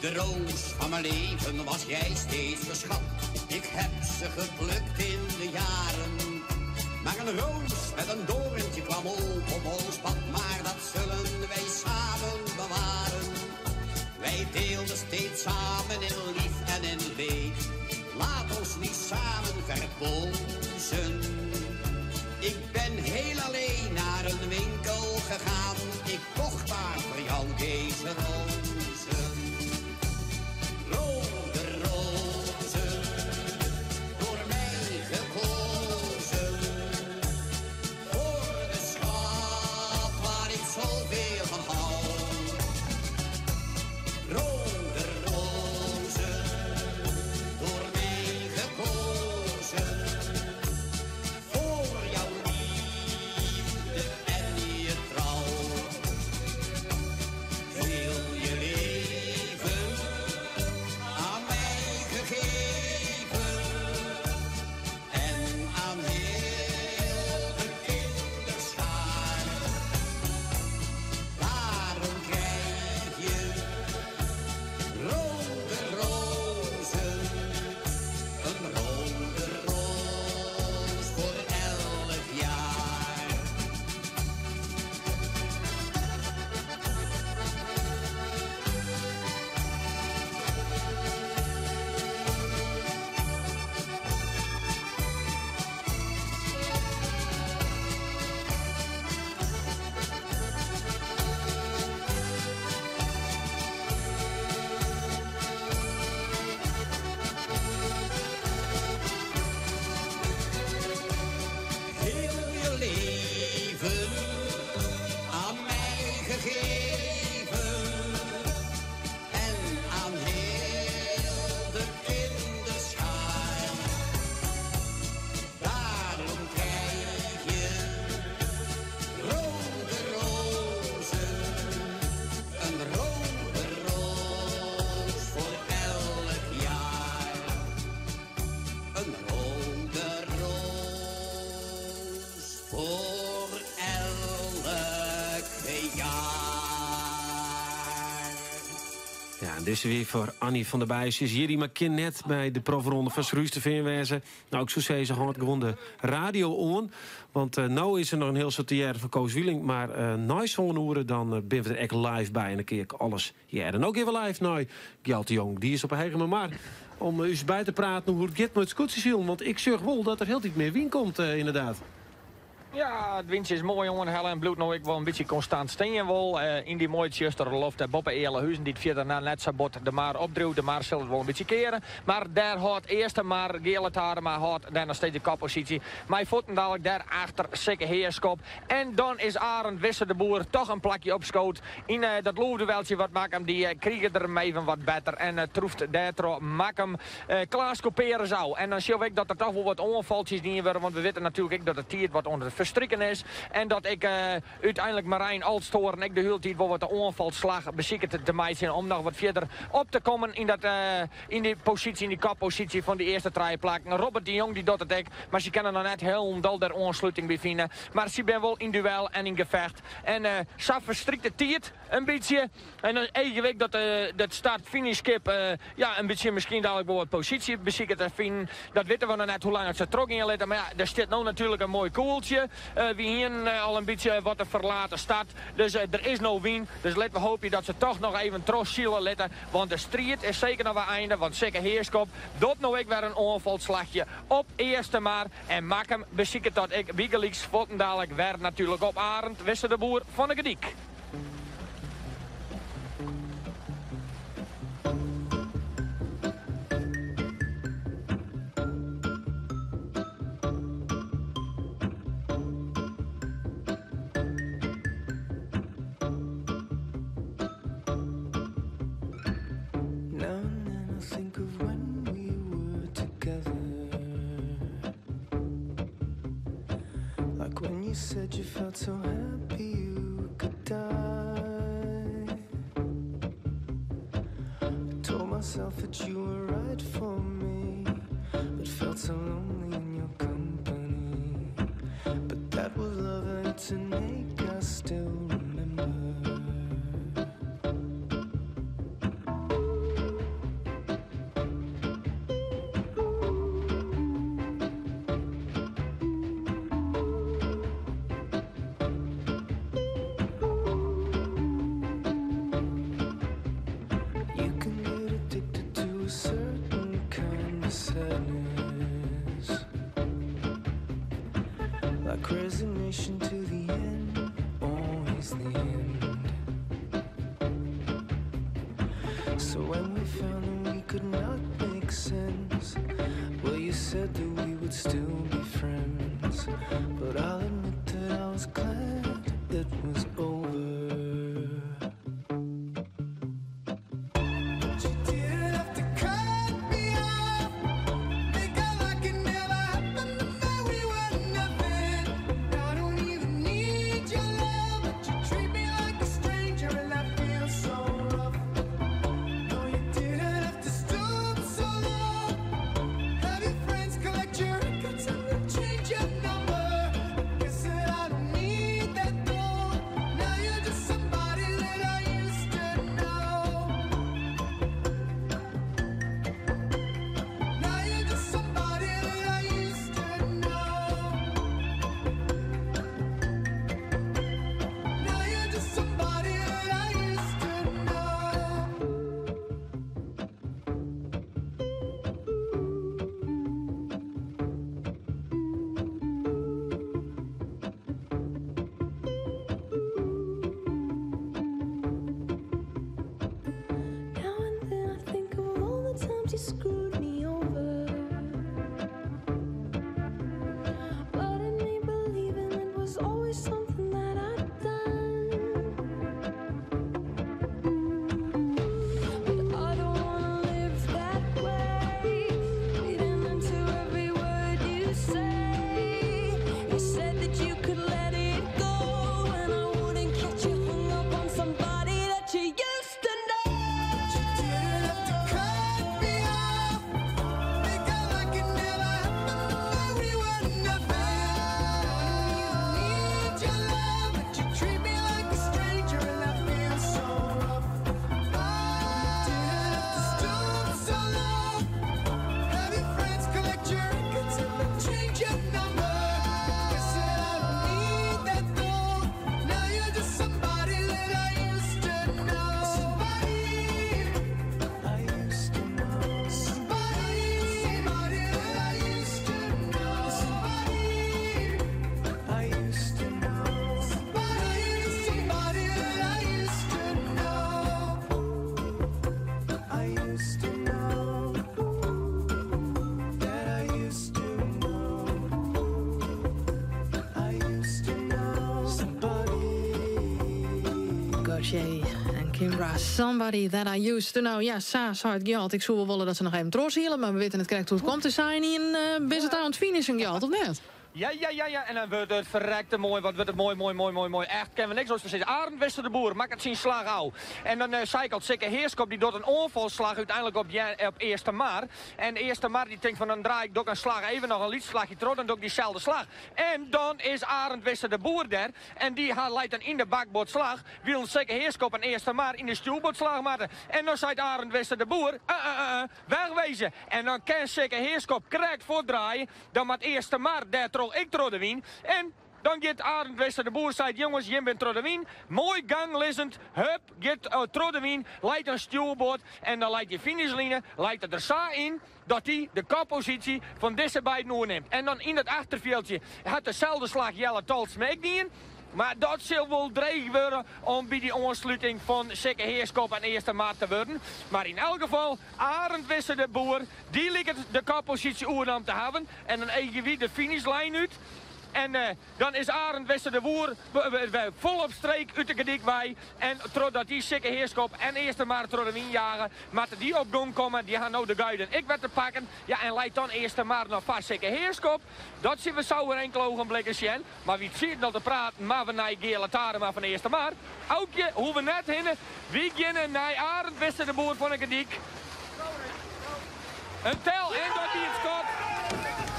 De roos van mijn leven was jij steeds de schat. Ik heb ze geplukt in de jaren. Maar een roos met een doorntje kwam ook op ons pad. Maar dat zullen wij samen bewaren. Wij deelden steeds samen in lief en in leed. Laat ons niet samen verpozen. Ik ben heel alleen naar een winkel gegaan. Ik kocht daar voor jou deze rozen. Rode rozen, door mij gekozen. Voor de schat waar ik zoveel van hou. Rode rozen, door mij gekozen. Voor jouw liefde en je trouw. Heel je leven en dizze wie foar Annie van der Bij. Se is jierdei, mar kin net by de profronde fan Surhústerfean wêze. Nou, ik soe sizze, hâld gewoan de radio oan. Want eh, no is der noch in hiel soad te hearren fan Koos Wieling. Mar eh, nei sân oere dan eh, binne we der ek live by en dan kin je ek alles hearre. No gean we live nei Gjalt de Jong. Dy is op 'e Hegemermar om ús by te praten hoe it giet mei it skûtsjesilen. Want ik sjoch wol dat der hieltyd mear wyn komt, ynderdaad. Ja, it wyntsje is moai oanhelle en bliuwt no ek wol in bytsje konstant stean wol. Yn dy moaie tsjustere loft dêr boppe Ealahuzen, dy't fierder net sa bot de mar opdriuwt. De mar sil it wol in bytsje keare. Mar dêr hâldt Eastermar, Geale Tadema hâldt dêr noch steeds de kopposysje. Mei fuortendalik dêr achter Sikke Heerschop. En dan is Arend Wisse de Boer toch in plakje opskood yn dat loefdueltsje wat Makkum die. Kriget er him even wat better en troeft dêrtroch Makkum Klaas Couperus ôf. En dan sjoch ik dat der toch wol wat oanfaltsjes dien wurde, want we witte natuerlik ek dat de tiid wat oan it ferstriken is. En dat ek úteinlik Marijn Olsthoorn ek de hiele tiid wol wat de oanfalsslach besiket te meitsjen om noch wat fierder op te kommen yn dat yn dy posysje, yn dy kopposysje fan dy earste trije plakken. Robert de Jong dy docht it ek, mar sy kinne noch net hielendal der oansluting by fine. Mar sy binne wol yn duel en yn gefecht. En sa ferstrykt de tiid in bytsje. En dan eagje ik dat dat start-finishskip ja, in bytsje miskien dadlik wol wat posysje besiket te finen. Dat witte we noch net hoe lang it se trochgean litte. Mar ja, der stiet no natuerlik in moai koeltsje. Wy hienen al in bytsje wat in ferlate start. Dus der is no wyn. Dus litte we hoopje dat se toch noch even trochsile litte. Want de striid is seker noch wol einde. Want Sikke Heerschop docht no ek wer in oanfalsslachje op Eastermar. En Makkum besiket dat ek bygelyks fuortendalik wer natuerlik op Arend Wisse de Boer fan de Gerdyk. Now and then I think of when we were together. Like when you said you felt so happy you could die. I told myself that you were right for me, but felt so lonely in your company. But that was love, and it's an ache I still remember. You can get addicted to a certain kind of sadness, like resignation to the end, always the end. So when we found that we could not make sense, well, you said that we would still be friends. But I'll admit that I was glad it was over. But you didn't have to cut me off. Make out like it never happened and that we were nothing. I don't even need your love, but you treat me like a stranger and I feel so rough. No, you didn't have to stoop so low. Have your friends collect your records and then change your number. Guess that I don't need that though. Now you're just somebody that I used to know. Now you're just somebody that I used to know. Now you're just somebody that I used to know. Now and then I think of all the times you screwed me over. But it made believing it was always something that I'd done. But I don't wanna live that way. Reading into every word you say. You said that you could let it go, and I wouldn't catch you hung up on somebody that you used to know. But you didn't have to cut me off. O'Shea en Kimbra, Somebody That I Used To Know. Ja, sa sei it Gjalt. Ik soe wol wolle dat se noch even trochsile, mar we witte it krekt hoe't it komt te sein yn uh, it oan it finishen, Gjalt, of net? Ja, ja, ja, ja. En dan wurdt it ferrekte moai. Wat wurdt it moai, moai, moai, moai, moai. Echt, kinne we niks oars foar sizze. Arend Wisse de Boer makket syn slach ôf. En dan uh, sei ik al, Sikke Heerskop die docht in oanfalslach úteinlik op, op Eastermar. En Eastermar die tinkt fan dan draai ik doch in slach even noch in lyts slachje troch, dan doch ik dyselde slach. En dan is Arend Wisse de Boer der. En dy ha leit dan yn de bakboardslach, wilens Sikke Heerskop en Eastermar yn de stjoerboardslach moatte. En dan seit Arend Wisse de Boer, uh, uh, uh, wegwezen. En dan kin Sikke Heerskop krekt fuortdraaie. Dan moat Eastermar dêrtroch ek troch de wyn. En dan giet Arend Wisse de Boer seit, jonges, jim binne troch de wyn. Moai ganglizzend, hup, giet troch de wyn, leit in stjoerboard. En dan leit dy finishline leit er der sa yn dat dy de kopposysje fan dizze beiden oernimt. En dan yn it achterfjildsje hat deselde slach Jelle Tolsma ek dien. Mar dat sil wol dreech wurde om by dy oansluting fan Sikke Heerskop en Eastermar te wurden. Mar yn elk gefal, Arend Wisse de Boer, dy liket de kopposysje oernommen te hawwen. En dan eagje wy de finishlijn út. En dan is Arend Wisse de Boer fol op streek út de Gerdyk wei. En trochdat dy Sikke Heerskop en Eastermar troch de wyn jage, moatte dy op gong komme. Dy ha no de guiden ek wer te pakken. Ja, en leit dan Eastermar noch foar Sikke Heerskop? Dat sille we sa oer inkele ogenblikken sjen. Mar wy sieten al te praten, mar we nei Geale Tarema fan Eastermar. Aukje, hoege we net hinne. Wy geane nei Arend Wisse de Boer fan de Gerdyk. In tel en dat wie it skot.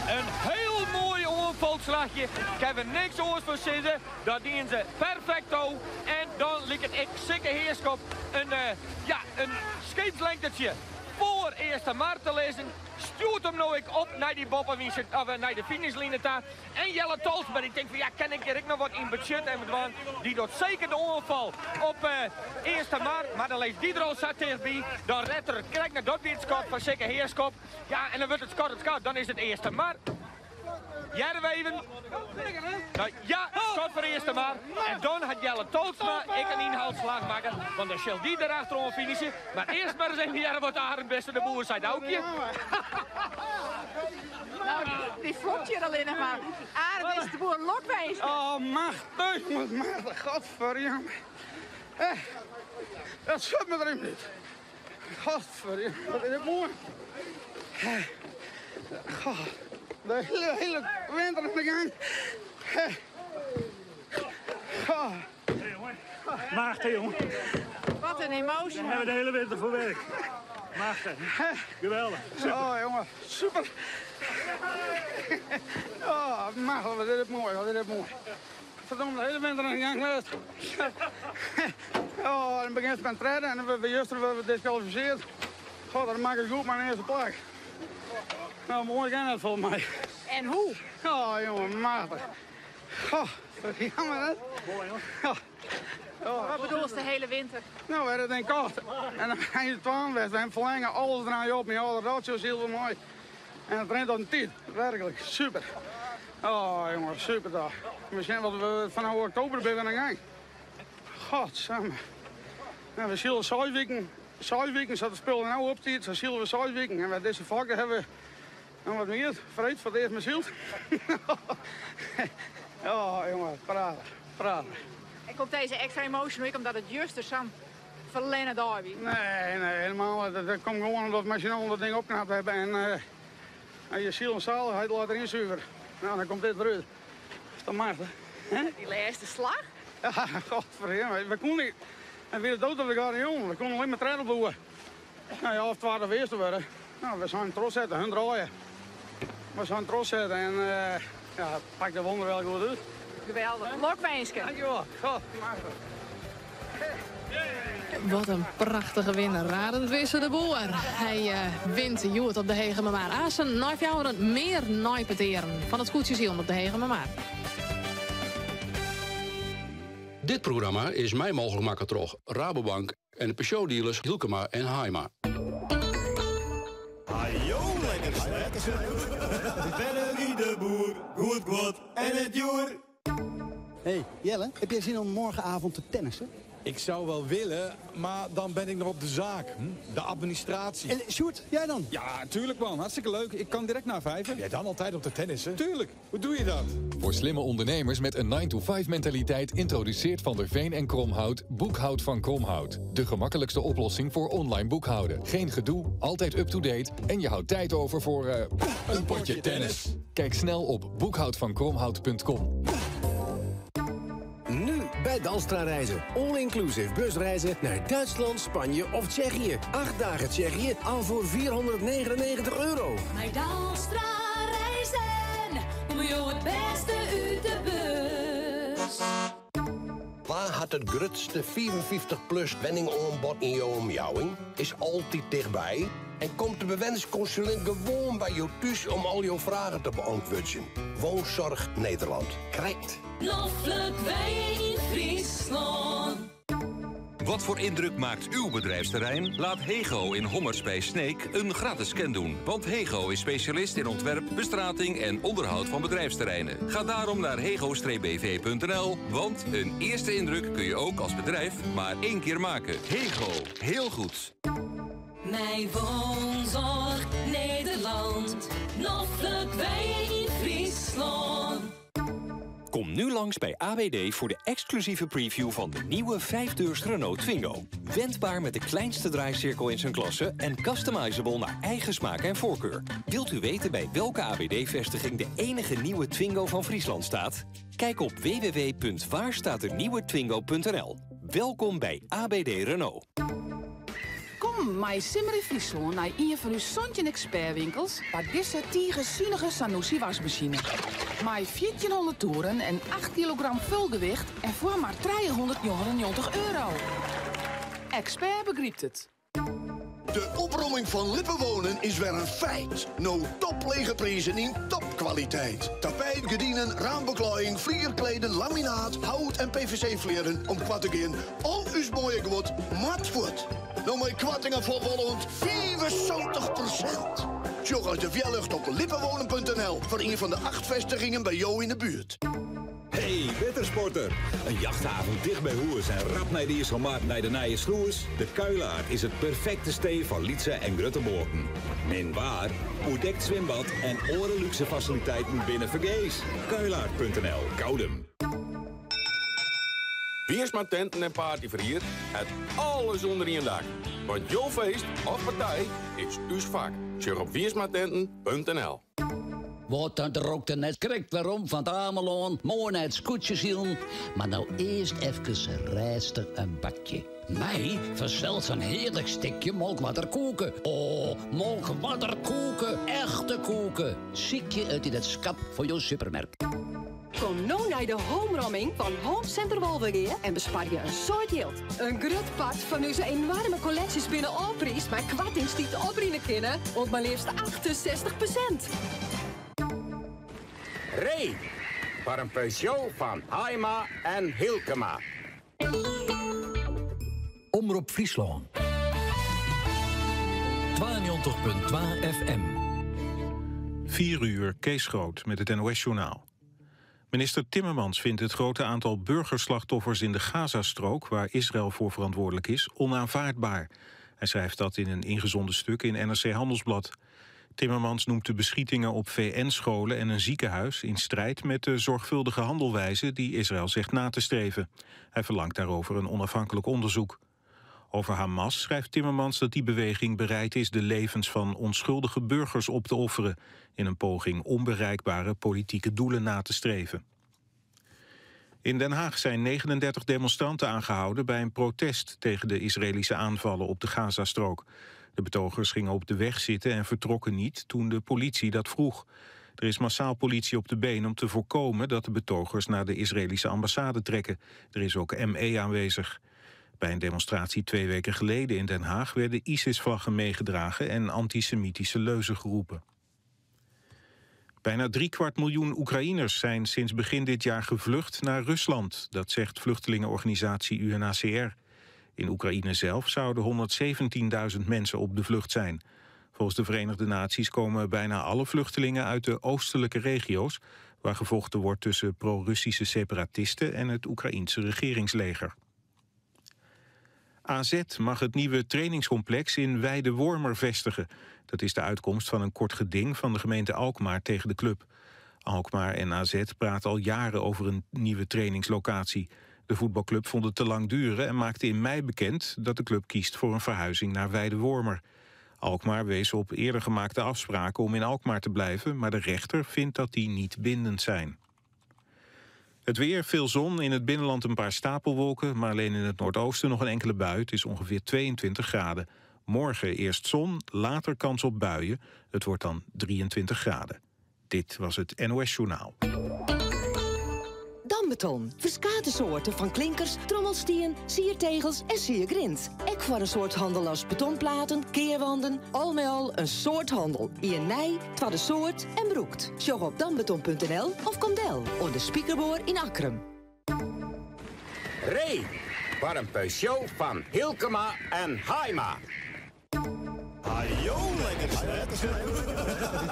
In hiel moai oanfalslachje. Kinne we niks oars fan sizze. Dat dienen se perfecto. En dan liket ek Sikke Heerskop in, ja, in skeepslengtetsje foar Eastermar te lizzen. Stjoert him no ek op nei dy boppewyn, of nei de finishline ta. En Jelle Tolsma dy tinkt fan ja, kin ik hjir ek noch wat yn betsjutte en dwaan. Dy docht seker de oanfal op Eastermar, mar dan lizzt dy der al sa tichtby. Dan redt er it krekt net. Dat wie it skot fan Sikke Heerskop. Ja, en dan wurdt it skot it skot. Dan is it Eastermar. Hearre we even. Nou, ja, skot foar Eastermar. En dan hat Jelle Tolsma ek in ynhaalslach makke, want dan sil dy der achteroan finishen. Mar earst mar ris even hearre wat Arend Wisse de Boer seit, Aukje. Nou, dy flokt hjir allinnich mar. Arend Wisse de Boer, lokwinske. Oh, machtich, machtich, godverjamme. Eh, dat schudt me erin niet. Godverjamme, wat is dit moai. Eh, God, de hele, hele winter in de gang. Eh, God. Machtich, jongen. Wat in emoasje. Daar hebben we de hele winter voor werk. Machtig. Geweldig. Super. Oh, jongen, super. Oh, machtig, wat is dit moai, wat is dit moai. Verdomme, de hele winter in de gang geweest. Oh, dan begint het met tredde en dan we juster we diskwalificeerd. God, dat maakt het goed maar in eerste plak. Nou, mooi kan dat volgens mij. En hoe? Oh, jongen, machtig. Goh, jammer hè? Mooi hoor. Ja. Oh. Wat bedoel je de hele winter? Nou, we hebben het in kocht. En dan ga je het twaalf en verlengen, alles draai op. Mijn oude ratio is heel mooi. En het rent op een tijd. Werkelijk, super. Oh, jongen, super dag. Misschien wat we vanaf oktober ben we aan de gang. Godsamme. Nou, we zullen 6 weken, 6 weken zat het spul nou op tijd, zo zullen we 6 weken. En met deze vakken hebben we nog wat meer. Vreed voor het eerst mijn ziel. Oh, jongen, prachtig, prachtig. En komt deze extra emotie ook omdat het juist er zo'n verlenen derby? Nee, nee, helemaal niet. Dat komt gewoon omdat we machinaal dat ding opknapt hebben en je ziel en zaligheid laat erin zuiveren. Nou, dan komt dit eruit. Dat is toch machtig, hè? Die laatste slag? Ja, godverdomme. We konden niet. En weer dood dat we gaan, jongen. We konden alleen maar trekken boeren. Nou ja, of het waren de eerste worden. Nou, we zijn trots zetten, hun draaien. We zijn trots zetten en ja, het pakt de wonder wel goed uit. Geweldig. Lokwenske. Dankjewel. God. Wat een prachtige winnaar. Arend Wisse de Boer. Hij wint hjoed op de Hegemermar. Asen, nei mear neipetearen fan it skûtsjesilen op de Hegemermar. Dit programma is mei mooglik makke troch Rabobank en de Peugeot-dealers Hylkema en Haima. Hajo, lekker snek. Verder de boer, goed goed en het joer. Hey Jelle, heb jij zin om morgenavond te tennissen? Ik zou wel willen, maar dan ben ik nog op de zaak. Hm? De administratie. En Sjoerd, jij dan? Ja, tuurlijk man. Hartstikke leuk. Ik kan direct na vijven. Jij dan altijd op de tennis, hè? Tuurlijk. Hoe doe je dat? Voor slimme ondernemers met een 9-to-5 mentaliteit introduceert Van der Veen en Kromhout Boekhoud van Kromhout. De gemakkelijkste oplossing voor online boekhouden. Geen gedoe, altijd up-to-date en je houdt tijd over voor een potje tennis. Kijk snel op boekhoudvankromhout.com. Nu bij Dalstra Reizen. All-inclusive busreizen naar Duitsland, Spanje of Tsjechië. 8 dagen Tsjechië al voor 499 euro. Bij Dalstra Reizen kom je het beste uit de bus. Waar had het grootste 55-plus wenningoanbod in jouw omjouwing? Is altijd dichtbij. En komt de bewennersconsulent gewoon bij jou thuis om al jouw vragen te beantwoorden. Woonzorg Nederland. Krijgt. Noflik wij in Friesland. Wat voor indruk maakt uw bedrijfsterrein? Laat Hego in Hommers bij Sneek een gratis scan doen. Want Hego is specialist in ontwerp, bestrating en onderhoud van bedrijfsterreinen. Ga daarom naar hego-bv.nl, want een eerste indruk kun je ook als bedrijf maar één keer maken. Hego, heel goed. Mijn woonzorg Nederland. Noflik wij in Friesland. Kom nu langs bij AWD voor de exclusieve preview van de nieuwe 5-deurs Renault Twingo. Wendbaar met de kleinste draaicirkel in zijn klasse en customizable naar eigen smaak en voorkeur. Wilt u weten bij welke AWD-vestiging de enige nieuwe Twingo van Friesland staat? Kijk op www.waarstaatdenieuwetwingo.nl. Welkom bij ABD Renault. Kom mei Simmer in Friesland naar een van uw Sontje expertwinkels waar deze tige zinnige Sanusi wasmachine. Mei 1400 toeren en 8 kilogram vulgewicht en voor maar 399 euro. Expert begrijpt het. De opromming van Lippenwonen is weer een feit. No toplege prijzen in topkwaliteit. Tapijt, gordijnen, raambeklaaiing, vlierkleden, laminaat, hout en PVC-vleren om kwart te gaan. Al uw mooie goed, mat voet. Nou mijn kwartingen voor wel rond 75%. Tjog als de wielucht op lippenwonen.nl voor een van de 8 vestigingen bij jou in de buurt. Hey, wettersporter! Een jachthaven dicht bij Hoers en rap naar de Ierselmaat naar de Nije Sloers. De Kuilaard is het perfecte stee van Lietse en Grutteboorten. Min waar, oerdekt zwembad en oren luxe faciliteiten binnen Vergees. Kuilaard.nl, Koudum. Wiersma tenten en party verhier het alles onder één dak. Want jouw feest of partij is uw vak. Check op wiersmatenten.nl. Wat dan rookt er net krikt waarom van het Ameloon, mooi naar het scootje zielen. Maar nou eerst even rustig een bakje. Mij verzelt zo'n heerlijk stukje molkwaterkoeken. Oh, molkwaterkoeken, echte koeken. Ziek je het in het schap voor jouw supermerk. Kom nou naar de homeromming van Home Center Wolvegea en bespaar je een soort geld. Een groot part van onze enorme collecties binnen Alprijs, maar kwartings die te opbrengen kunnen, op maar liefst 68%. Ray, voor een Peugeot van Haima en Hilkema. Omrop Friesland. 92.2 FM. 4 uur, Kees Groot met het NOS-journaal. Minister Timmermans vindt het grote aantal burgerslachtoffers in de Gazastrook, waar Israël voor verantwoordelijk is, onaanvaardbaar. Hij schrijft dat in een ingezonden stuk in NRC Handelsblad. Timmermans noemt de beschietingen op VN-scholen en een ziekenhuis in strijd met de zorgvuldige handelwijze die Israël zegt na te streven. Hij verlangt daarover een onafhankelijk onderzoek. Over Hamas schrijft Timmermans dat die beweging bereid is de levens van onschuldige burgers op te offeren in een poging onbereikbare politieke doelen na te streven. In Den Haag zijn 39 demonstranten aangehouden bij een protest tegen de Israëlische aanvallen op de Gazastrook. De betogers gingen op de weg zitten en vertrokken niet toen de politie dat vroeg. Er is massaal politie op de been om te voorkomen dat de betogers naar de Israëlische ambassade trekken. Er is ook ME aanwezig. Bij een demonstratie 2 weken geleden in Den Haag werden ISIS-vlaggen meegedragen en antisemitische leuzen geroepen. Bijna 750.000 Oekraïners zijn sinds begin dit jaar gevlucht naar Rusland. Dat zegt vluchtelingenorganisatie UNHCR. In Oekraïne zelf zouden 117.000 mensen op de vlucht zijn. Volgens de Verenigde Naties komen bijna alle vluchtelingen uit de oostelijke regio's, waar gevochten wordt tussen pro-Russische separatisten en het Oekraïense regeringsleger. AZ mag het nieuwe trainingscomplex in Wijdewormer vestigen. Dat is de uitkomst van een kort geding van de gemeente Alkmaar tegen de club. Alkmaar en AZ praten al jaren over een nieuwe trainingslocatie. De voetbalclub vond het te lang duren en maakte in mei bekend dat de club kiest voor een verhuizing naar Wijdewormer. Alkmaar wees op eerder gemaakte afspraken om in Alkmaar te blijven, maar de rechter vindt dat die niet bindend zijn. Het weer, veel zon, in het binnenland een paar stapelwolken, maar alleen in het noordoosten nog een enkele bui. Het is ongeveer 22 graden. Morgen eerst zon, later kans op buien. Het wordt dan 23 graden. Dit was het NOS Journaal. Dambeton. Verskate soorten van klinkers, trommelstien, siertegels en siergrind. Ek voor een soort handel als betonplaten, keerwanden. Al met al een soort handel. In nij, tweede soort en broekt. Sjog op dambeton.nl of kom del. Onder de Spiekerboor in Akkrum. Ree, voor een Peugeot van Hilkema en Haima. Hajo, lekker slet.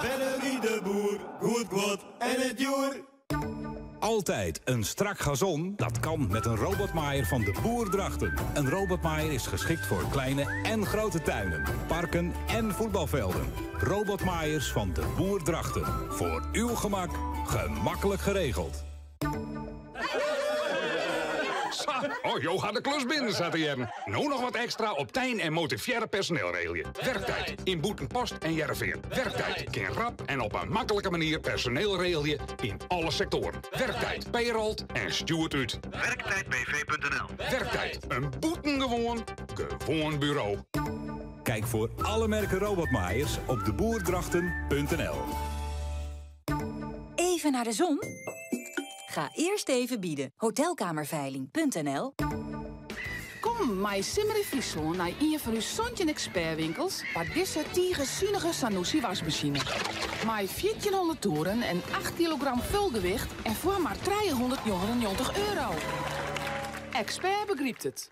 Bennerie de boer, goed goed en het joer. Altijd een strak gazon? Dat kan met een robotmaaier van de Boer Drachten. Een robotmaaier is geschikt voor kleine en grote tuinen, parken en voetbalvelden. Robotmaaiers van de Boer Drachten. Voor uw gemak, gemakkelijk geregeld. Sa, oh, jo gaat de klus binnen, zat hij. Nou nog wat extra op tijn en motivaire personeel regelen. Werktijd in Boetenpost en Jereveen. Werktijd kan rap en op een makkelijke manier personeel regelen in alle sectoren. Werktijd payrolt en stuurt uit. Werktijdbv.nl Werktijd, een boetengewoon, gewoon bureau. Kijk voor alle merken robotmaaiers op deboerdrachten.nl. Even naar de zon? Ga eerst even bieden. Hotelkamerveiling.nl Kom, mij Simmer in Friesland naar een van uw Sontje expertwinkels waar deze tige Sanusi wasmachine. Mij 1400 toeren en 8 kilogram vulgewicht en voor maar 399 euro. Expert begrijpt het.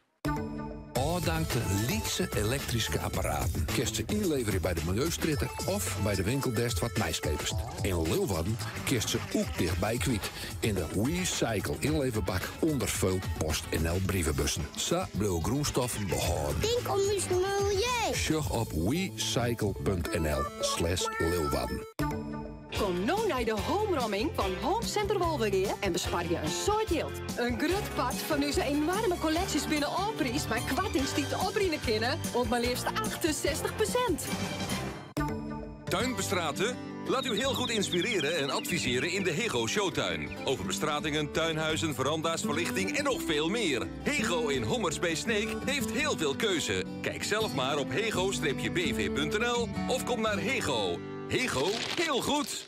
Afdankte lytse elektryske apparaten. Kinst se ynleverje by de miljeustrjitte of by de winkel dêr'tst wat nijs keapest. In Leeuwarden kinst se ek tichtby kwyt. Yn de WeCycle ynleverbak ûnder veel PostNL brievebussen. Sa bliuwe grûnstoffen behâlden. Tink om ús miljeu. Sjoch op wecycle.nl/Leeuwarden. Kom no nei de homeromming fan Home Center Wolvegea en besparje in soad jild. In grut part fan ús enoarme kolleksjes binne ôfpriisd mei koartings dy't oprinne kinne oant mar leafst 68%. Tuinbestraten? Laat u heel goed inspireren en adviseren in de Hego Showtuin. Over bestratingen, tuinhuizen, veranda's, verlichting en nog veel meer. Hego in Hommerts bij Sneek heeft heel veel keuze. Kijk zelf maar op hego-bv.nl of kom naar Hego. Hego, heel goed!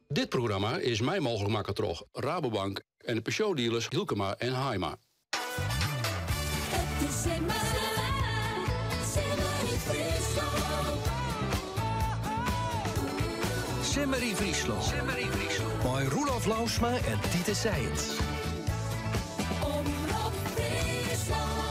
Dit programma is mei mooglik makke troch Rabobank en de Peugeot-dealers Hielkema en Haima. Het is simmer, simmer in Fryslân. Simmer yn Fryslân. Mei Roelof Lousma en Titus Sijens. Omrop Fryslân.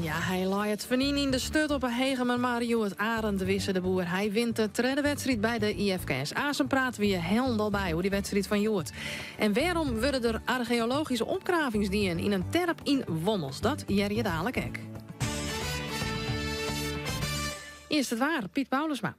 Ja, hy lei it fenyn yn de sturt op 'e Hegemer Mar hjoed Arend Wisse de Boer. Hy wint de tredde wedstriid by de IFKS. Aansen prate wy hielendal by oer dy wedstriid fan hjoed. En wêrom wurde der archeologyske opgravings dien yn in terp yn Wommels? Dat hearre je dalik ek. Earst it waar, Piet Paulusma.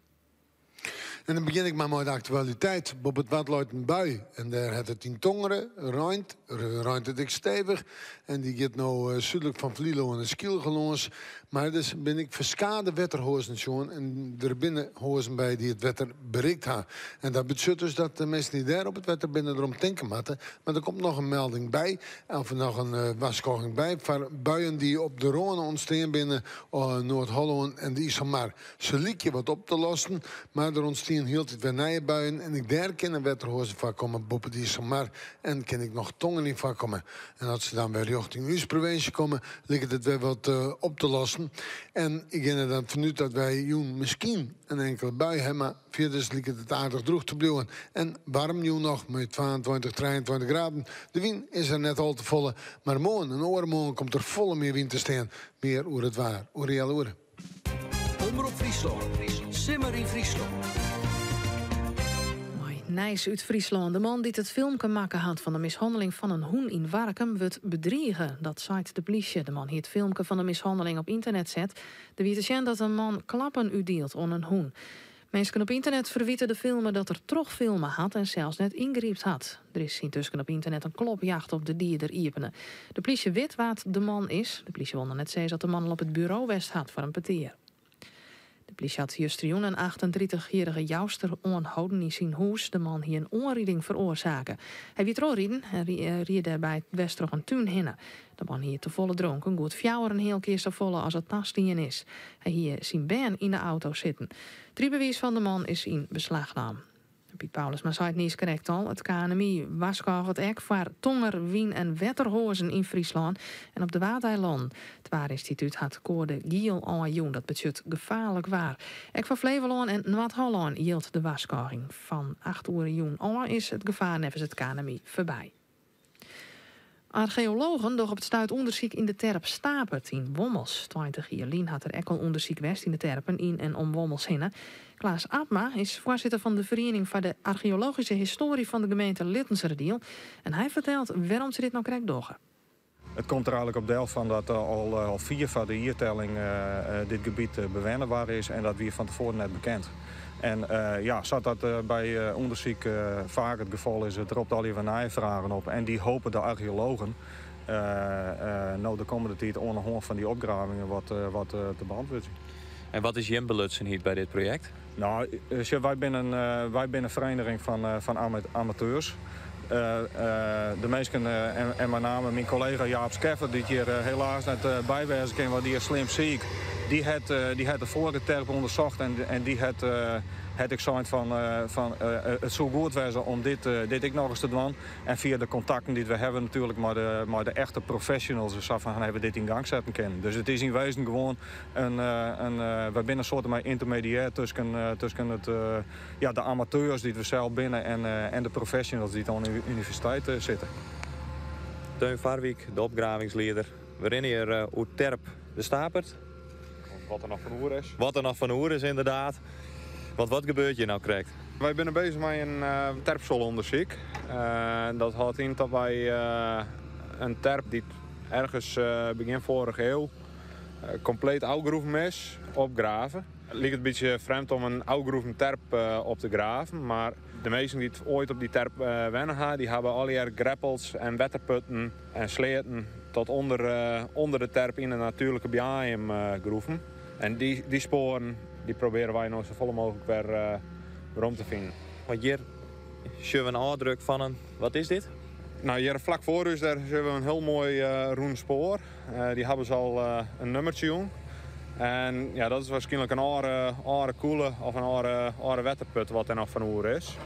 En dan begjin ik mar mei de aktualiteit. Boppe it Wad leit in bui. En dêr hat it yn Tongeren reind. Reint it ek stevich. En dy giet no eh, súdlik fan Flylân en Skylge lâns. Mar dus binne ek ferskate wetterhoazen sjoen. En der binne hoazen by dy't it wetter berikt ha. En dat betsjut dus dat de minsken dy't dêr op it wetter binne derom tinke moatte. Mar der komt noch in melding by, of noch in eh, warskôging by foar buien dy't op de râne ûntstean binne, eh, Noard-Hollân en de Iselmar. Se lykje wat op te lossen, mar der ûntstean hieltyd wer nije buien en ek dêr kinne wetterhoazen foarkomme boppe de Iselmar en kin ek noch tonger yn foarkomme. En as se dan wer rjochting ús provinsje komme, liket it wer wat eh, op te lossen. En ik gean der dan fanút dat wy jûn miskien in inkele bui ha, mar fierders liket it aardich drûch te bliuwen. En waarm jûn noch mei 22, 23 graden. De wyn is der net al te folle, mar moarn en oaremoarn komt der folle mear wyn te stean. Mear oer it waar oer in healoere. Omrop Fryslân. Simmer yn Fryslân. Mei Nijs út Fryslân. De man dy't it filmke makke hat fan de mishanneling fan in hûn yn Warkum wurdt bedrige. Dat seit de plysje. De man hie it filmke fan de mishanneling op ynternet set. Der wie te sjen dat in man klappen útdielt oan in hûn. Minsken op ynternet ferwite de filmer dat er trochfilme hat en sels net yngrypt hat. Der is yntusken op ynternet in klopjacht op de dieder iepene. De plysje wit wa't de man is. De plysje wol noch net sizze oft de man al op it buro west hat foar in petear. De plysje hat justerjûn in 38-jierrige Jouster oanholden yn syn hûs. De man hie in oanriding feroarsake. Hy wie trochriden en ried dêrby dwers troch in tún hinne. De man hie tefolle dronken, goed fjouwer en heal kear safolle as it tastien is. Hy hie syn bern yn de auto sitten. It rydbewiis fan de man is yn beslach naam. Piet Paulusma sei it niis krekt al, it KNMI warskôget ek foar tonger, wyn en wetterhoazen yn Fryslân en op de Waadeilannen. It Waarynstitút hat koade giel ôfjûn, dat betsjut gefaarlik waar. Ek foar Flevolân en Noard-Hollân jildt de warskôging. Fan acht oere jûn ôf is it gefaar neffens it KNMI foarby. Archeologen dogge op it stuit ûndersyk yn de terp Stapert yn Wommels. 20 jier lyn hat der ek al ûndersyk west yn de terpen yn en om Wommels hinne. Klaas Abma is foarsitter fan de feriening foar de archeologyske histoarje fan de gemeente Littenseradiel en hy fertelt wêrom't se dit no krekt dogge. It komt der eigenlik op del fan dat al fier foar de jiertelling dit gebiet bewenne ward is en dat wie fan tefoaren net bekend. En ja, sa't dat by ûndersyk faak it gefal is, it ropt allegear wer nije fragen op. En dy hope de archeologen no de kommende tiid oan de hân fan dy opgravingen wat te beantwurdzjen. En wat is jim belutsenheid by dit projekt? No, sjoch, wy binne in, wy binne in vereniging fan amateurs. De minsken, en mei name myn kollega Jaap Skeffer, dy't hjir helaas net by wêze kin, want dy is slim siik, dy hat, dy hat de foarige terp ûndersocht en dy hat, hat ek sein fan it soe goed wêze om dit, dit ek nochris te dwaan. En fia de kontakten dy't we hawwe natuerlik mei de, mei de echte professionals en sa fan hawwe we dit yn gang setten kinnen. Dus it is yn wêzen gewoan in, in, wy binne in soarte mei yntermediêr tusken, tusken it, ja, de amateurs dy't we sels binne en, en de professionals dy't oan de universiteit sitte. Teun Farwiek, de opgravingslieder. We rinne hjir oer terp de Stapert. Wat der noch fan oer is. Wat der noch fan oer is, ynderdaad. Want wat gebeurt hjir no krekt? Wy binne beuzich mei in terpsoalûndersyk. Dat hâldt yn dat wy in terp dy't ergens begjin foarige ieu kompleet ôfgroeven is, opgrave. It liket in bytsje frjemd om in ôfgroeven terp op te graven, mar de minsken dy't oait op dy terp wenne ha, dy hawwe allegear greppels en wetterputten en sleatten tot ûnder de terp yn de natuerlike boaiem groeven. En dy spoaren dy probearje wy no safolle mooglik wer werom te finen. Want hjir sjogge we in ôfdruk fan in, wat is dit? No, hjir flak foar ús dêr sjogge we in hiel moai rûn spoar. Dy hawwe se al in nummertsje jûn. En ja, dat is waarskynlik in âlde, âlde kûle of in âlde, âlde wetterput wat dêr noch fan oer is.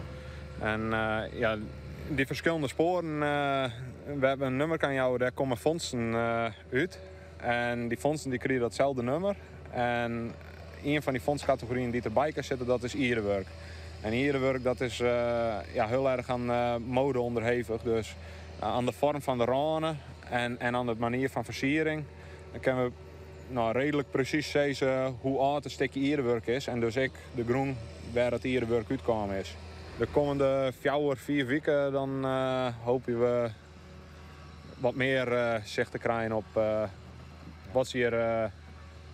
En ja, dy ferskillende spoaren wêr't we in nummer kan jouwe, dêr komme fondsten út. En dy fondsten dy krije datselde nummer. En ien fan dy fondstkategoryen dy't derby kan sitte, dat is ierdewurk. En ierdewurk dat is ja, hiel erch oan mode ûnderhevich. Dus oan de foarm fan de râne en, en oan de manier fan fersiering, dan kinne we no, reedlik presys sizze hoe âld it stikje ierdewurk is en dus ek de grûn wêr it ierdewurk útkaam is. De kommende fjouwer, fiif wike dan hoopje we wat mear sicht te krijen op wat se hjir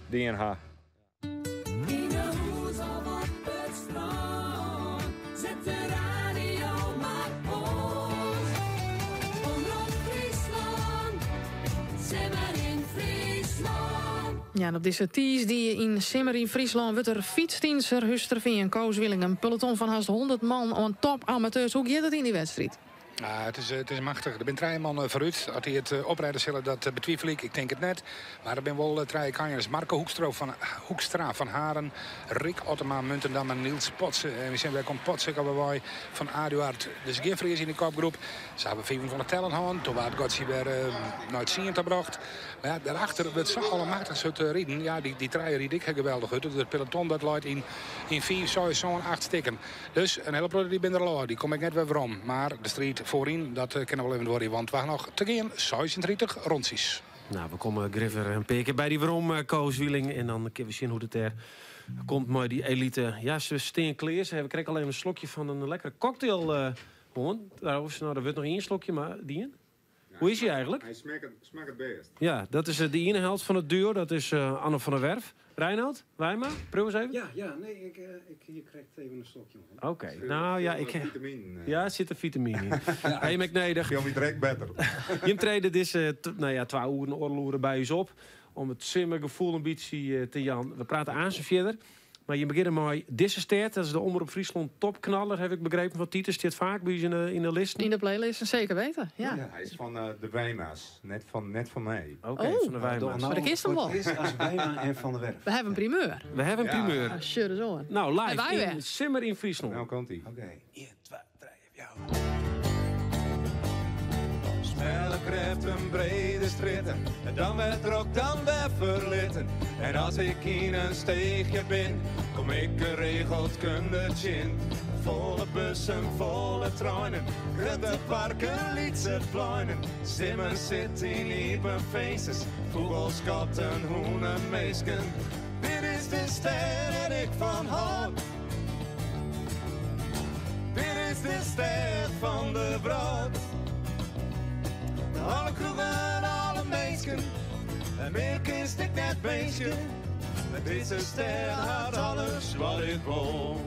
dien ha. Yn 'e hûs of op it strân, set de radio mar oan. Omrop Fryslân, Simmer yn Fryslân. Ja, en op dizze tiisdei yn Simmer yn Fryslân wurdt der fytst yn Surhústerfean. Koos Wieling, in peloton fan hast 100 man oan topamateurs. Hoe giet it yn dy wedstriid? Ah, it is machtich. Der binne trije man foarút. As dy it oprêde sille, dat betwivel ik. Ik tink it net. Mar der binne wol trije kanjers. Marco Hoekstra fan, Hoekstra fan Haren, Rick Ottema Muntendam en Niels Potze. En we sjen wêr komt Potze ek alwer wei fan Aduard. Dus gjin Fries yn de kopgroep. Se hawwe 25 tellen hân. Toen waard Gotsi wer nei tsien ta brocht. Mar ja, dêrachter wurdt sa allemachtich hurd riden. Ja, dy trije ride ek geweldich hurd. It peloton dat leit yn 5, 6, 7, 8 stikken. Dus in hiele protte dy binne der al ôf. Dy komme ek net wer werom. Mar de striid foaryn, dat kin noch wol even duorje, want we ha noch te gean 36 rûntsjes. Nou, we komme grif wer in pear kear by dy werom, eh, Koos Wieling. En dan kinne we sjen hoe't it dêr komt mei dy elite. Ja, se stean klear. Se hawwe krekt al even in slokje fan in lekkere cocktail eh, hân. Trouwens, nou, der wurdt noch ien slokje mar dien. Hoe is hy eigentlik? Hy smakket bêst. Ja, dat is eh, de iene helte fan it duo. Dat is Anne van der Werf. Reinoud, Wijma, priuw ris even. Ja, ja, nee, ik, ik hie krekt even in slokje hân. Oké, nou ja, ik. Vitaminen. Ja, der sit in fitamine yn. Ha jim ek nedich. Fiel my direkt better. Jim trede dizze, nou ja, twa oeren, oardel oere by ús op. Om it simmergefoel in bytsje te jaan. We prate aansen fierder. Mar jim begjinne mei dizze stêd. Dat is de Omrop Fryslân topknaller, haw ik begrepen fan Titus. Stiet faak by ús yn de, yn de listen. Yn de playlisten, seker weten. Ja. Hy is fan de Wijma's, net fan, net fan my. Oké, fan de Wijma's. Mar do kinst him wol. As Wijma en Van der Werf. We hawwe in primeur. We hawwe in primeur. Ja. Sjoch ris oan. Nou, live En wy yn wer. Simmer yn Fryslân. Nou komt ie. Oké, 1, 2, 3, ja. Smelle grêften, brede strjitten, en dan wer drok, dan wer ferlitten. En as ik yn in steechje bin, kom ik geregeld kunde tsjin. Folle bussen, folle treinen, grutte parken, lytse pleinen. Simmer sit yn iepen finsters, fûgels, katten, hûnen, minsken. Dit is de stêd dêr't ik fan hâld. Dit is de stêd fan de wrâld. Alle kroegen, alle minsken, en mear kinst ek net winskje. Dizze stêd hat alles wat ik wol.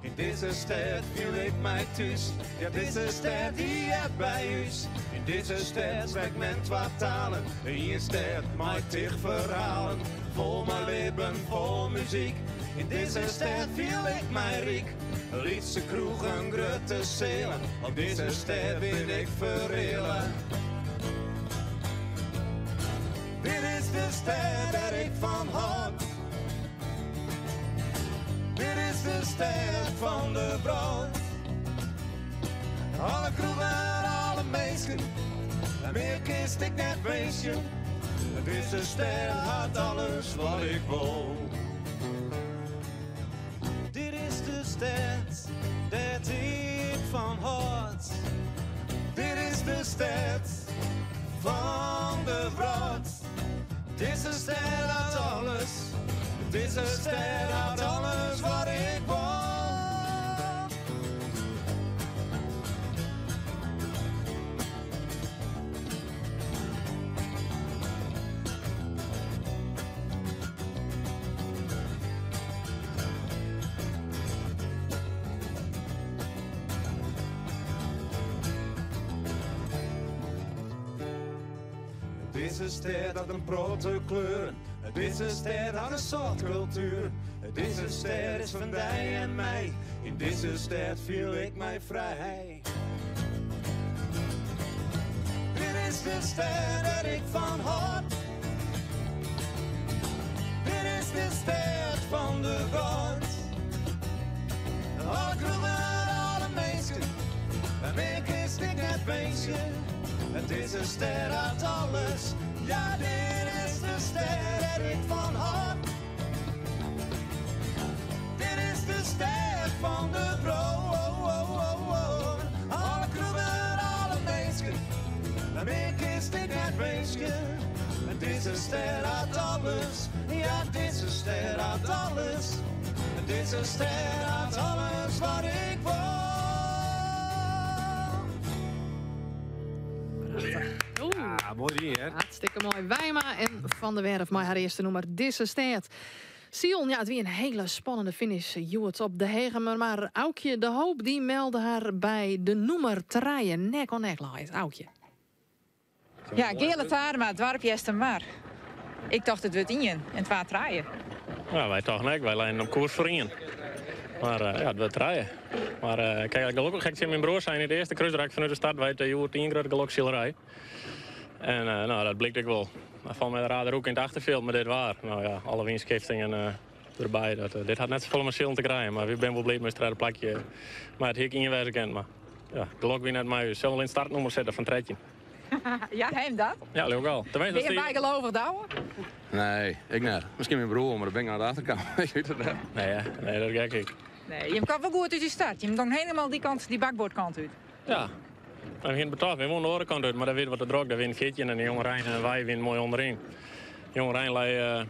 Yn dizze stêd fiel ik my thús. Ja, dizze stêd dy heart by ús. Yn dizze stêd sprekt men twa talen. Ien stêd mei tig ferhalen. Fol mei libben, fol muzyk. Yn dizze stêd fiel ik my ryk. Lytse kroegen, grutte sealen. Op dizze stêd bin ik fereale. Dit is de stêd dêr't ik fan hâld. Dit is de stêd fan de wrâld. Alle kroegen, alle minsken. En mear kinst ek net winskje. Dizze stêd hat alles wat ik wol. Dit is de stêd dêr't ik fan hâld. Dit is de stêd fan de wrâld. Dizze stêd hat alles. Dizze stêd hat alles wat ik wol. Dizze stêd hat in protte kleuren. Dizze stêd hat in soad kultuer. Dizze stêd is fan dy en my. Yn dizze stêd fiel ik my frij. Dit is de stêd dêr't ik fan hâld. Dit is de stêd fan de wrâld. Alle kroegen, alle minsken, en mear kinst ek net winskje. Dizze stêd hat alles, ja dit is de stêd dêr't ik fan hâld. Dit is de stêd fan de wrâld. Alle kroegen, alle minsken, en mear kinst ek net winskje. Dizze stêd hat alles, ja dizze stêd hat alles. Dizze stêd hat alles wat ik wol. Ja, moai dien, hear. Hartstikke moai. Wijma en Van der Werf mei har earste nûmer Dizze Stêd. Sion, ja, it wie in hiele spannende finish hjoed op de Hegemer. Mar Aukje de Hoop dy melde har by de nûmer trije nek oan nek leit. Aukje. Ja, Geale Tarema, doarp Eastermar. Ik tocht it wurdt ien en twa trije. Ja, wy tochten ek, wy leinen op koers foar ien. Mar eh, ja, it wurdt trije. Mar eh, kijk, gelokkich ha ik tsjin myn broer sein yn it earste krúsrak fanút de start wei it hjoed ien grutte geloksilerij. En eh, nou, dat blykt ek wol. Maar fal mei de radar ook yn it achterfjild mei dit waar. Nou ja, alle wynskiftingen derby. Dat, dit hat net safolle mei silen te krijen, mar wy binne wol bliid mei it tredde plakje. Mar it hie ek ien wêze kind, mar ja, gelok wie net mei ús. Sil wol yn it startnûmer sitte fan 13. Ja, hem dat? Ja, leau ik al. Bin je bygelovich, Douwe? Nee, ik net. Miskien myn broer, mar dêr bin ik noch net achterkaam. Ik wit it net. Nee, hè? Nee, dat gek ik. Nee, jim kaam wol goed út de start. Jim gong hielendal dy kant, dy bakboardkant út. Ja. We hiene betocht, we woene de oare kant út, mar dêr wie wat te drok. Dêr wiene 14 en de jongerein en wy wiene moai ûnderyn. De jongerein lei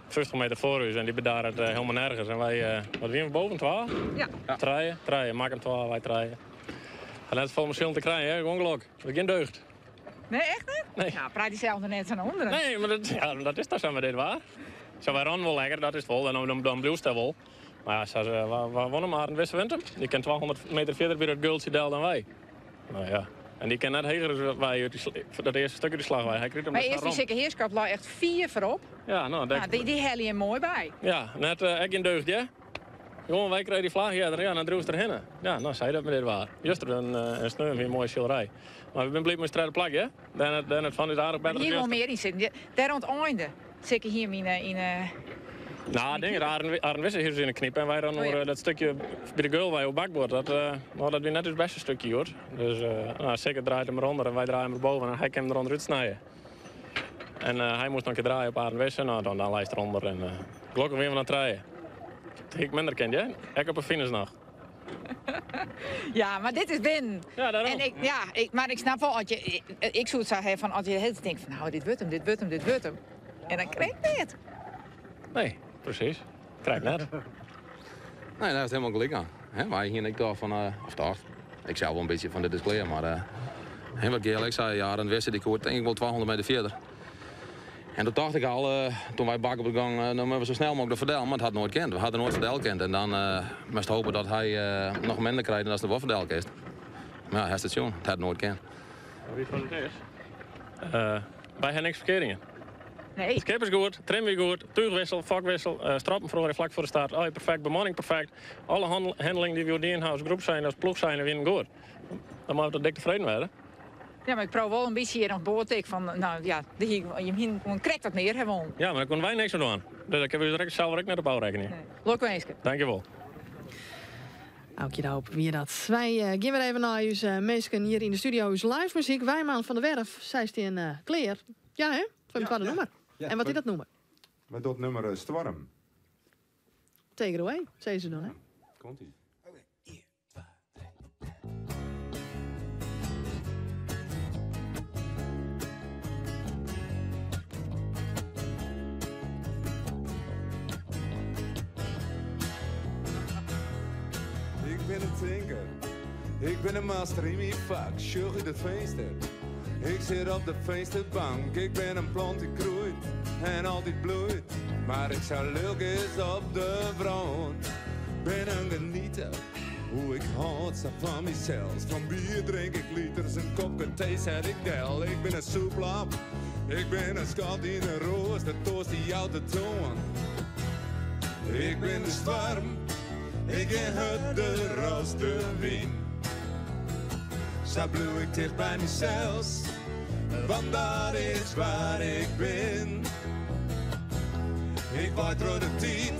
50 meter foar ús en dy bedarre it hielendal nergens. En wy, wat wiene we boven? Twa? Ja. Trije? Trije. Makkum twa, wy trije. Hat net folle mei silen te krijen, hè? Gewoan gelok. Dat is gjin deugd. Nee, echt net? Nee. Nou, praat dysels der net sa ûnder. Nee, mar dat, ja, dat is toch sa mei dit waar. Sa, wy rennen wol lekker, dat is it wol. En dan, dan bliuwst dêr wol. Mar ja, sa, wa won him? Arend Wisse wint him. Dy kin 200 meter fierder by dat geultsje del dan wy. Nou ja. En dy kin net heger as wy út dy, dat earste stik út de slach wei. Hy kriget him Mar dus earst sa wie rom. Sikke Heerschop lei echt fier foarop. Ja, no, dêr- Nou, dy, dy helje him moai by. Ja, net ek gjin deugd, hè? Gewoan, wy krije dy flagge earder, ja, dan driuwst der hinne. Ja, no, sei dat mei dit waar. Juster en, en sneon wie in moaie silerij. Mar we binne bliid mei ús tredde plak, hè? Dêr net, dêr net fan is aardich Mar better hie as wol juster. mear yn sitten. Dêr oan it einde. Sikke hie him yn 'e... Yn 'e Nou, ding, Arend, Arend Wisse hie ús yn 'e knyp en wy rennen Oh, ja. oer dat stikje by de geul wei oer bakboard. Dat, no, dat wie net ús bêste stikje hjoed. Dus no, Sikke draait him erûnder en wy draaie him erboven en hy kin him derûnder útsnije. En hy moast noch in kear draaie op Arend Wisse. No, dan, dan leist erûnder en gelokkich wiene we noch trije. Dat hie ik minder kind, hè? Ek op 'e finish noch. Ja, mar dit is winnen. Ja, dêrom. En ik, ja, ik, mar ik snap wol, as je, ik, ik soe it sa ha fan as je de hiele tiid tinke fan nou, dit wurdt him, dit wurdt him, dit wurdt him. En dan krekt net. Nee, presys. Krekt net. Nee, dêr hast hielendal gelyk oan. Hè, wy hiene ek tocht fan, of tocht, ik sels wol in bytsje fan dit is klear, mar hè, wat Geale ek sei, ja, dan wist ik koe tink ik wol 200 meter fierder. En doe tocht ik al, doe't wy bak op de gong, dan moatte we sa snel mooglik der foardel, mar it hat noait kind. We ha der noait foardel kind. En dan moatst hope dat hy noch minder krijt dan ast der wol foardel kinst. Mar ja, hast it sjoen, it hat noait kind. Weet je wat it is? Wy ha niks ferkeard dien. Nee. It skip is goed, trim wie goed, túchwissel, fokwissel, stroppen feroarje flak foar de start. Allegear perfekt, bemanning perfekt. Alle hanneling dy't wy dien ha as groep zijnde, as ploech zijnde, wienen goed. Dan moatte we toch dik tefreden wêze. Ja, mar ik proef wol in bytsje hjir oan board ek fan, nou ja, de hie jim hienen gewoan krekt wat mear ha wollen. Ja, mar dêr koene wy niks oan dwaan. Dus dêr kinne we ús sels ek net op ôfrekkenje. Lokwinske. Dankjewol. Aukje de Hoop wie dat. Wy gean wer even nei ús minsken hjir yn de studio, ús live muzyk. Wijman van der Werf, sy stean klear. Ja, hè? Foar it twadde nûmer. Ja, En wat is dat nûmer? Mei dat nûmer Stoarm. Take it away, sizze se dan, hè? Komt ie. Ik bin in tinker, ik bin in master yn myn fak, sjoch út it finster. Ik sit op de finsterbank, ik bin in plant dy't groeit en altyd bloeit. Mar ik sa lilk is op de wrâld. Bin in genieter, hoe ik hâld sa fan mysels. Fan bier drink ik liters, in kopke tee set ik del. Ik bin in sûplap, ik bin in skot yn 'e roas, de toarst dy jout de toan. Ik bin de stoarm, ik gean hurder as de wyn. Sa bliuw ik ticht by mysels, want dat is wêr't ik bin. Ik waai troch de tiid,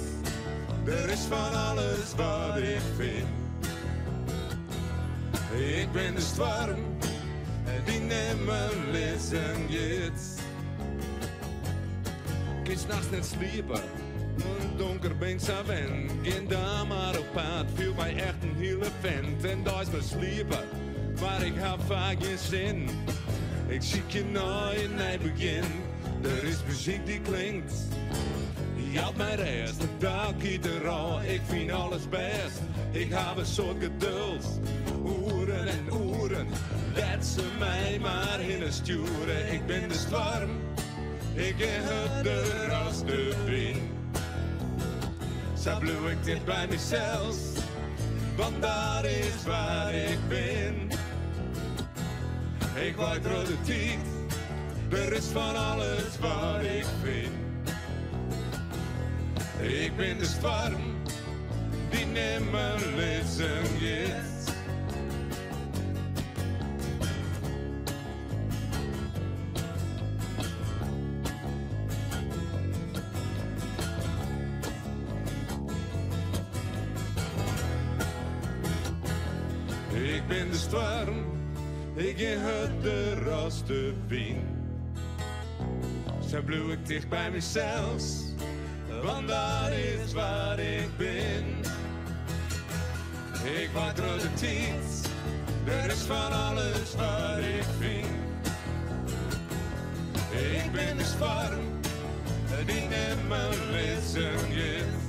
der is fan alles wat ik fyn. Ik bin de stoarm, dy't nimmen lizzen giet. Kin nachts net sliepe, want donker bin ik sa wend. Gean dan mar op paad, fiel my echt in hiele fint. En deis mar sliepe, mar ik ha faak gjin sin. Ik sykje nei in nij begjin, der is muzyk dy't klinkt. Jout my rêst, it dak giet derôf, ik fyn alles bêst. Ik ha in soad geduld, oeren en oeren, lit se my mar hinne stjoere. Ik bin de stoarm, ik gean hurder as de wyn. Sa bliuw ik ticht by mysels, want dat is wêr't ik bin. Ik waai troch de tiid, der is fan alles wat ik fyn. Ik bin de stoarm, dy't nimmen lizzen giet. Ik bin de stoarm, ik gean hurder as de wyn. Sa bliuw ik ticht by mysels, want dat is wêr't ik bin. Ik waai troch de tiid, De rest fan alles wat ik fyn. Ik bin de stoarm dy't nimmen lizzen giet.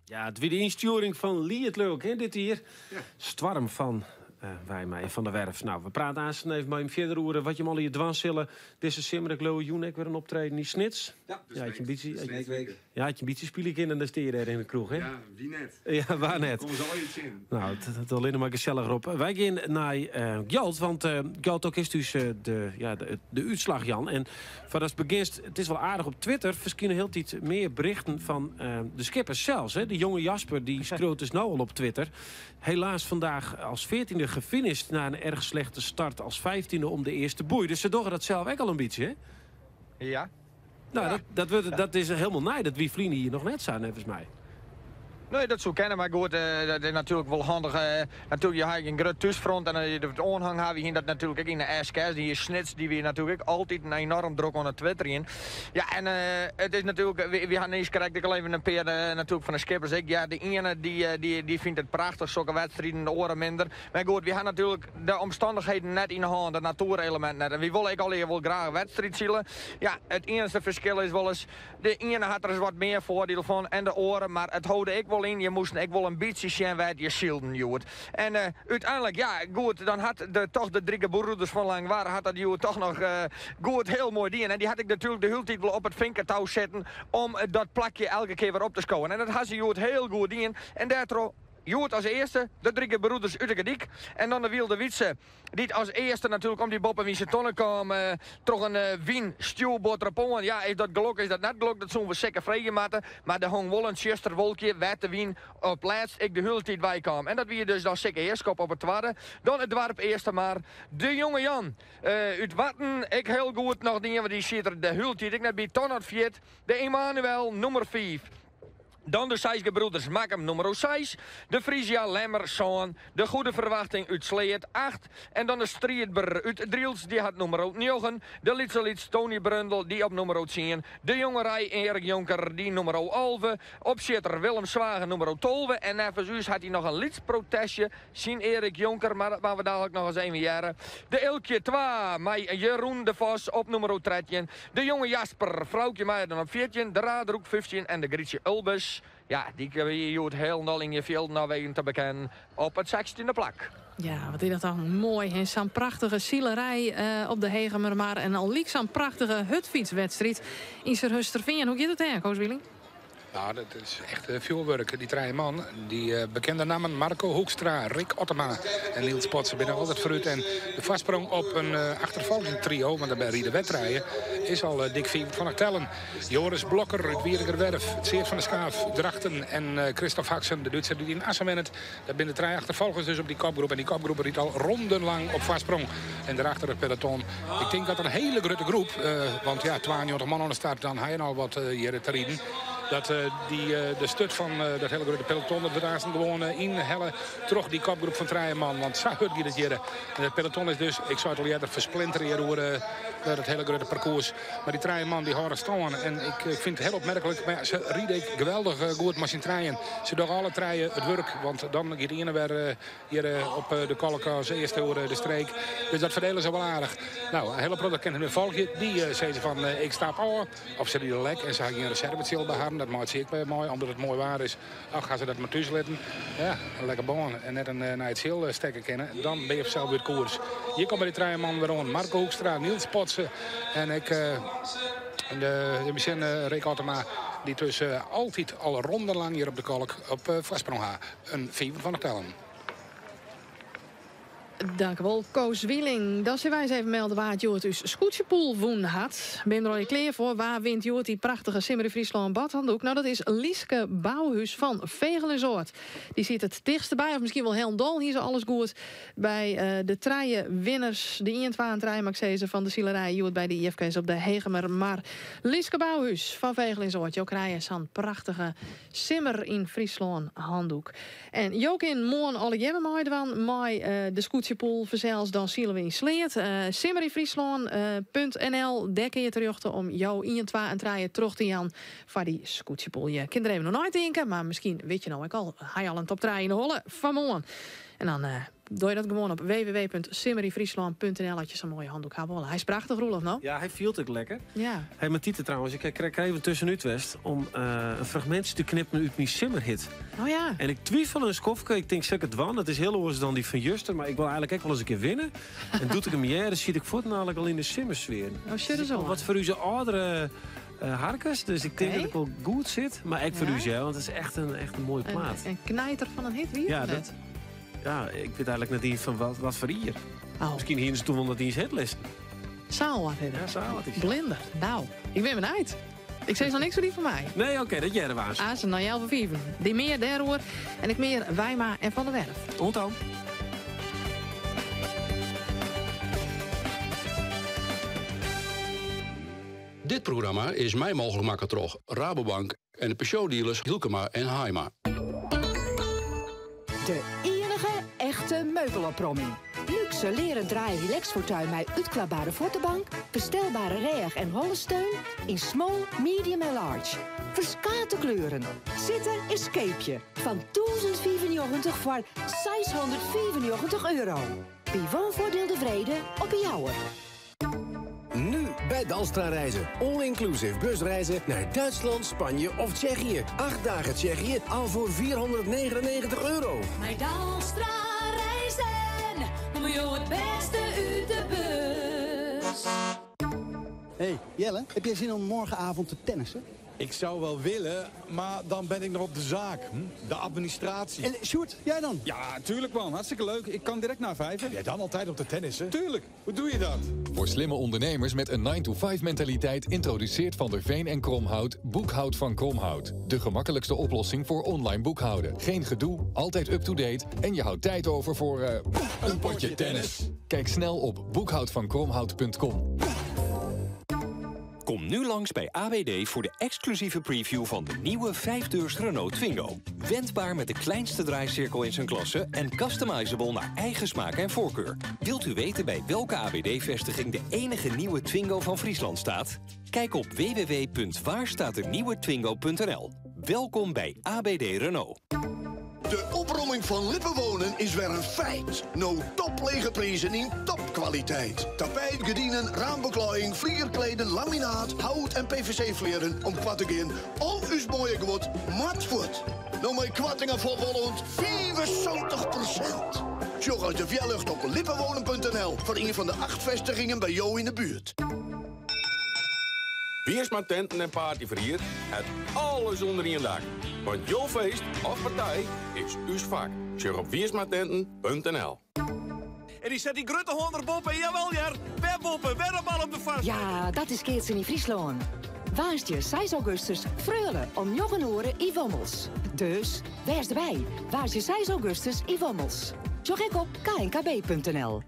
Ja, it wie de ynstjoering fan Liet Leuk, hè, dit jier. Stoarm fan uh, Wijma en Van der Werf. Nou, we prate aanst even mei him fierder oer wat jim allegear dwaan sille. Dizze simmer, ik leau jûn ek wer in optreden yn Snits. Ja, ja, in bytsje, Sneekweek. Ja, as je in bytsje spylje kinne, dan stean je dêr yn de kroech, hè? Ja, wie net? Ja, wa net? Komme se allegear tsjin. Nou, it allinne mar geselliger op. Wy gean nei uh, Gjalt, want uh, Gjalt, do kinst ús uh, de, ja, de útslach jaan. En foardatst begjinst, it is wol aardich op Twitter ferskine hieltyd mear berichten fan de skippers sels. Hè? De jonge Jasper die skriuwt dus no al op Twitter. Helaas vandaag als 14e gefinished na een erg slechte start als 15e om de eerste boei. Dus se dogge dat sels ek al in bytsje, hè? Ja. Nou, dat is hielendal nij. Dat wie ferline jier noch net sa, neffens my. Nee, dat soe kinne, mar goed, dat is natuerlik wol handich. Natuerlik, je ha in grut thúsfront en de oanhang ha we hiene dat natuerlik ek yn de SKS. Dy Snits, dy wie natuerlik ek altyd in enorm drok oan it twitterjen. Ja, en it is natuerlik, wy ha niis krekt ek al even in pear natuerlik fan de skippers ek. Ja, de iene dy fynt it prachtich, sokke wedstriden, de oare minder. Mar goed, wy ha natuerlik de omstannichheden net yn 'e hân, de natoerelementen net. En wy wolle ek allegear wol graach wedstriid sile. Ja, it iennichste ferskil is wolris, de iene hat der ris wat mear foardiel fan en de oare, mar it holde ek wol yn, je moasten ek wol in bytsje sjen wêr't je sylden hjoed. En úteinlik, ja, goed, dan hat de, toch de drie gebroeders van Langwar hat dat hjoed toch noch goed hiel moai dien. En dy hat ek natuerlik de hiele tiid wol op it finketou sitten om dat plakje elke kear wer op te skowen. En dat ha se hjoed hiel goed dien. En dêrtroch hjoed as earste de drie gebroeders út de Gordyk en dan de Wylde Wytse, dy't as earste natuerlik om dy boppewynse tonne kaam troch in wyn stjoerboard derop oan. Ja, is dat gelok, is dat net gelok, dat soene we seker freegje moatte. Mar der hong wol in tsjuster wolkje wêr't de wyn op lêst ek de hiele tiid wei kaam. En dat wie dus dan Sikke Heerschop op it twadde. Dan it doarp Eastermar, de Jonge Jan út Warten, ek hiel goed noch dien, want dy siet der de hiele tiid ek net by. Ton fjirde, de Emanuel nûmer fiif. Dan de Seis Gebroeders Makkum nûmer seis, de Frisia Lemmer sân, de Goede Verwachting út Sleat acht en dan de Striidber út Drylts dy hat nûmer njoggen, de Lytse Lyts Tony Brundel dy op nûmer tsien, de Jongerij Erik Jonker dy nûmer 11, opsjitter Willem Zwagen nûmer 12 en neffens ús hat hy noch in lyts protestje tsjin Erik Jonker, mar dat moatte we dadelijk noch ris even hearre. De Eelkje twa mei Jeroen de Vos op nûmer 13. De jonge Jasper, Froukje Meijer dan op 14, de Raderoek 15 en de Grietje Ulbes, ja, dy wie hjoed hielendal yn je fjilden alwegen te bekennen op it sechstjinde plak. Ja, wat is dat dan moai, hè? Sa'n prachtige silerij op de Hegemermar en al lyk sa'n prachtige hurdfytswedstriid yn Surhústerfean. Hoe giet it dêr, Koos Wieling? Nou, dat is echt fjoerwurk. Dy trije man, dy bekende nammen Marco Hoekstra, Rick Ottema en Niels Potze binne altyd foarút. En de foarsprong op in achterfolgjend trio, want dêrby ride wer trije, is al dik 25 tellen. Joris Blokker út Wieringerwerf, Tseard van der Schaaf, Drachten en Christoph Haxen, de Dútser dy't yn Assen wennet. Dat binne de trije achterfolgers dus op dy kopgroep. En dy kopgroep rydt al rondenlang op foarsprong. En dêrachter it peloton. Ik tink dat in hiele grutte groep, want ja, 92 man oan de start, dan ha je al wat hjir te riden. Dat dy, de sturt fan dat hiele grutte peloton, dat wurdt aansten gewoan ynhelle troch dy kopgroep fan trije man. Want sa hurd giet it hjir. En it peloton is dus, ik sei it al earder, fersplintere hjir oer dat hiele grutte parkoers. Mar dy trije man dy hâlde stân. En ik fyn it hiel opmerklik. Mar ja, se ride ek geweldich goed mei syn trijen. Se dogge alle trije it wurk. Want dan giet de iene wer hjir op de kolk as earste oer de streek. Dus dat ferdele se wol aardich. Nou, in hiele protte kinne him net folgje. Dy sizze fan ik stap ôf. Of se ride lek en se ha gjin reservetsjil by harren. Dat meitsje ik wer mei, omdat it moai waar is. Ach, ha se dat mar thús litten. Ja, in lekke bân en net in nij tsjil stekke kinne. Dan bin je fansels út koers. Hjir komme dy trije mannen wer oan. Marco Hoekstra, Niels Potze en ek de sjen Rick Ottema. Dy't dus altyd al rondenlang hjir op de kolk op foarsprong ha. In 25 tellen. Dank wol, Koos Wieling. Dan sille wy ris even melde wa't hjoed ús skûtsjepool wûn hat. Bin der al klear foar? Wa wint hjoed dy prachtige Simmer yn Fryslân badhanddoek? Nou, dat is Lieske Bouwhuis fan Vegelinsoard. Dy sit it tichtste by, of miskien wol hielendal, hie se alles goed by de trije winners. De ien, twa en trije, moat ik sizze, fan de silerij hjoed by de IFKS op de Hegemermar. Lieske Bouwhuis fan Vegelinsoard, jo krije sa'n prachtige Simmer yn Fryslân handdoek. En jo kin moarn allegearre meidwaan mei de skûtsje. skûtsjepoel fansels, dan sile we yn Sleat. Simmerynfryslân.nl, dêr kinne je terjochte om jo ien, twa en trije troch te jaan foar dy skûtsjepoel. Je kinne der even oer neitinke, mar miskien wit je no ek al, ha je al in top trije yn 'e holle foar moarn. En dan Doe je dat gewoan op www.simmerynfryslân.nl as je sa'n moaie handoek ha wolle. Hy is prachtich, Roelof, no? Ja, hy fielt ek lekker. Ja. Hey, mar Tiete trouwens, ik ha krekt even tuskenút west om in fragmintsje te knippen út myn simmerhit. Oh ja. En ik twifel in skoftke, ik tink, sil ik it dwaan? It is hiel oars dan dy fan juster, mar ik wol eigentlik ek wol ris in kear winne. En doe't ik him hearde, siet ik fuortendalik al yn de simmersfear. Oh, sjoch ris oan. Wat foar ús âldere harkers, dus ik tink dat ik wol goed sit. Mar ek foar ús, hear, want it is echt in, echt in moaie plaat. In knijter fan in hit, wie Ja, it net? dat, ja, ik wit eigentlik net iens fan wat, wat foar jier. Oh. Miskien hiene se toen wol net iens hitlisten. Sa âld is Ja, sa âld is it. Blinder. Nou, ik bin benijd. Ik sis noch niks oer dy fan my. Nee, oké, dat hearre we aanst. Aanst nei healwei fiven. Dy mear dêroer en ek mear Wijma en Van der Werf. Oant dan. Dit programma is mei mooglik makke troch Rabobank en de Peugeot-dealers Hylkema en Haaima. De iennige echte meubelopromming. Luxe leren draai relaxfauteuil mei útklapbere fuottebank, ferstelbere rêch en hollesteun yn small, medium en large. Ferskate kleuren. Sitte is keapje. Fan 1095 foar 695 euro. By Woonvoordeel De Vrede op 'e Jouwer. Nu bij Dalstra Reizen. All-inclusive busreizen naar Duitsland, Spanje of Tsjechië. 8 dagen Tsjechië al voor 499 euro. Mei Dalstra Reizen komme jo it bêste út de bus. Hey Jelle, heb jij zin om morgenavond te tennissen? Ik zou wel willen, maar dan ben ik nog op de zaak. Hm? De administratie. En Sjoerd, jij dan? Ja, tuurlijk man. Hartstikke leuk. Ik kan direct na vijven. Jij dan altijd op de tennissen? Tuurlijk. Hoe doe je dat? Voor slimme ondernemers met een 9-to-5 mentaliteit introduceert Van der Veen en Kromhout Boekhoud van Kromhout. De gemakkelijkste oplossing voor online boekhouden. Geen gedoe, altijd up-to-date en je houdt tijd over voor een potje tennis. Kijk snel op boekhoudvankromhout.com. Kom nu langs bij AWD voor de exclusieve preview van de nieuwe 5-deurs Renault Twingo. Wendbaar met de kleinste draaicirkel in zijn klasse en customizable naar eigen smaak en voorkeur. Wilt u weten bij welke AWD-vestiging de enige nieuwe Twingo van Friesland staat? Kijk op www.waarstaatdenieuwetwingo.nl. Welkom bij ABD Renault. De opromming van Lippenwonen is weer een feit. No toplege prijzen in topkwaliteit. Tapijt, gerdinen, raambeklaaiing, vlierkleden, laminaat, hout en PVC-vleren. Om kwart te gaan, al uw mooie goed, mat voet. Nou met kwartingen van wel rond 75%. Tjog uit de Vjellucht op lippenwonen.nl voor een van de 8 vestigingen bij jou in de buurt. Wiersma Tenten en Partyverhier, het alles onder één dak. Want jouw feest of partij is uw vak. Check op wiersmatenten.nl. En die zet die grutte hond erop en jawel, ja, wer boppen, wer op al op de vast. Ja, dat is Keatsen yn Fryslân. Woansdei 6 augustus Freule om njoggen oere yn Wommels. Dus, wês derby. Woansdei 6 augustus yn Wommels. Sjoch ek op knkb.nl.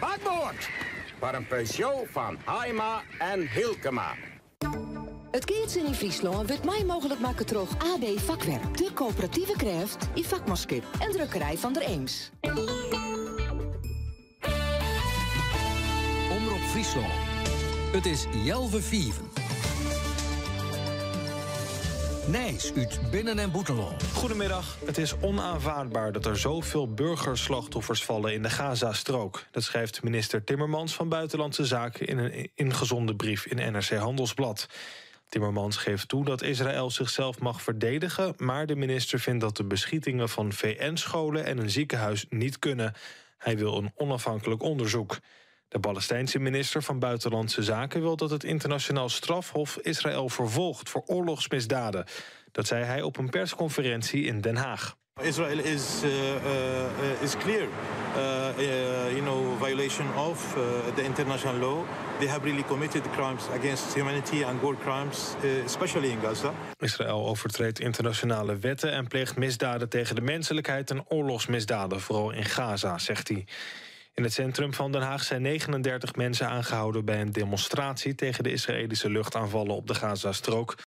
Bakboard! Foar in Peugeot fan Haima en Hylkema. It keatsen yn Fryslân wurdt mei mooglik makke troch AB Vakwerk, de koöperative krêft yn fakmanskip en drukkerij Van der Eems. Omrop Fryslân. It is healwei fiven. Nijs út binnen- en bûtenlân. Goedemiddag. Het is onaanvaardbaar dat er zoveel burgerslachtoffers vallen in de Gazastrook. Dat schrijft minister Timmermans van Buitenlandse Zaken in een ingezonden brief in NRC Handelsblad. Timmermans geeft toe dat Israël zichzelf mag verdedigen, maar de minister vindt dat de beschietingen van VN-scholen en een ziekenhuis niet kunnen. Hij wil een onafhankelijk onderzoek. De Palestijnse minister van Buitenlandse Zaken wil dat het internationaal strafhof Israël vervolgt voor oorlogsmisdaden. Dat zei hij op een persconferentie in Den Haag. Israel is clear, violation of the international law. They have really committed crimes against humanity and war crimes, especially in Gaza. Israël overtreedt internationale wetten en pleegt misdaden tegen de menselijkheid en oorlogsmisdaden, vooral in Gaza, zegt hij. In het centrum van Den Haag zijn 39 mensen aangehouden bij een demonstratie tegen de Israëlische luchtaanvallen op de Gazastrook.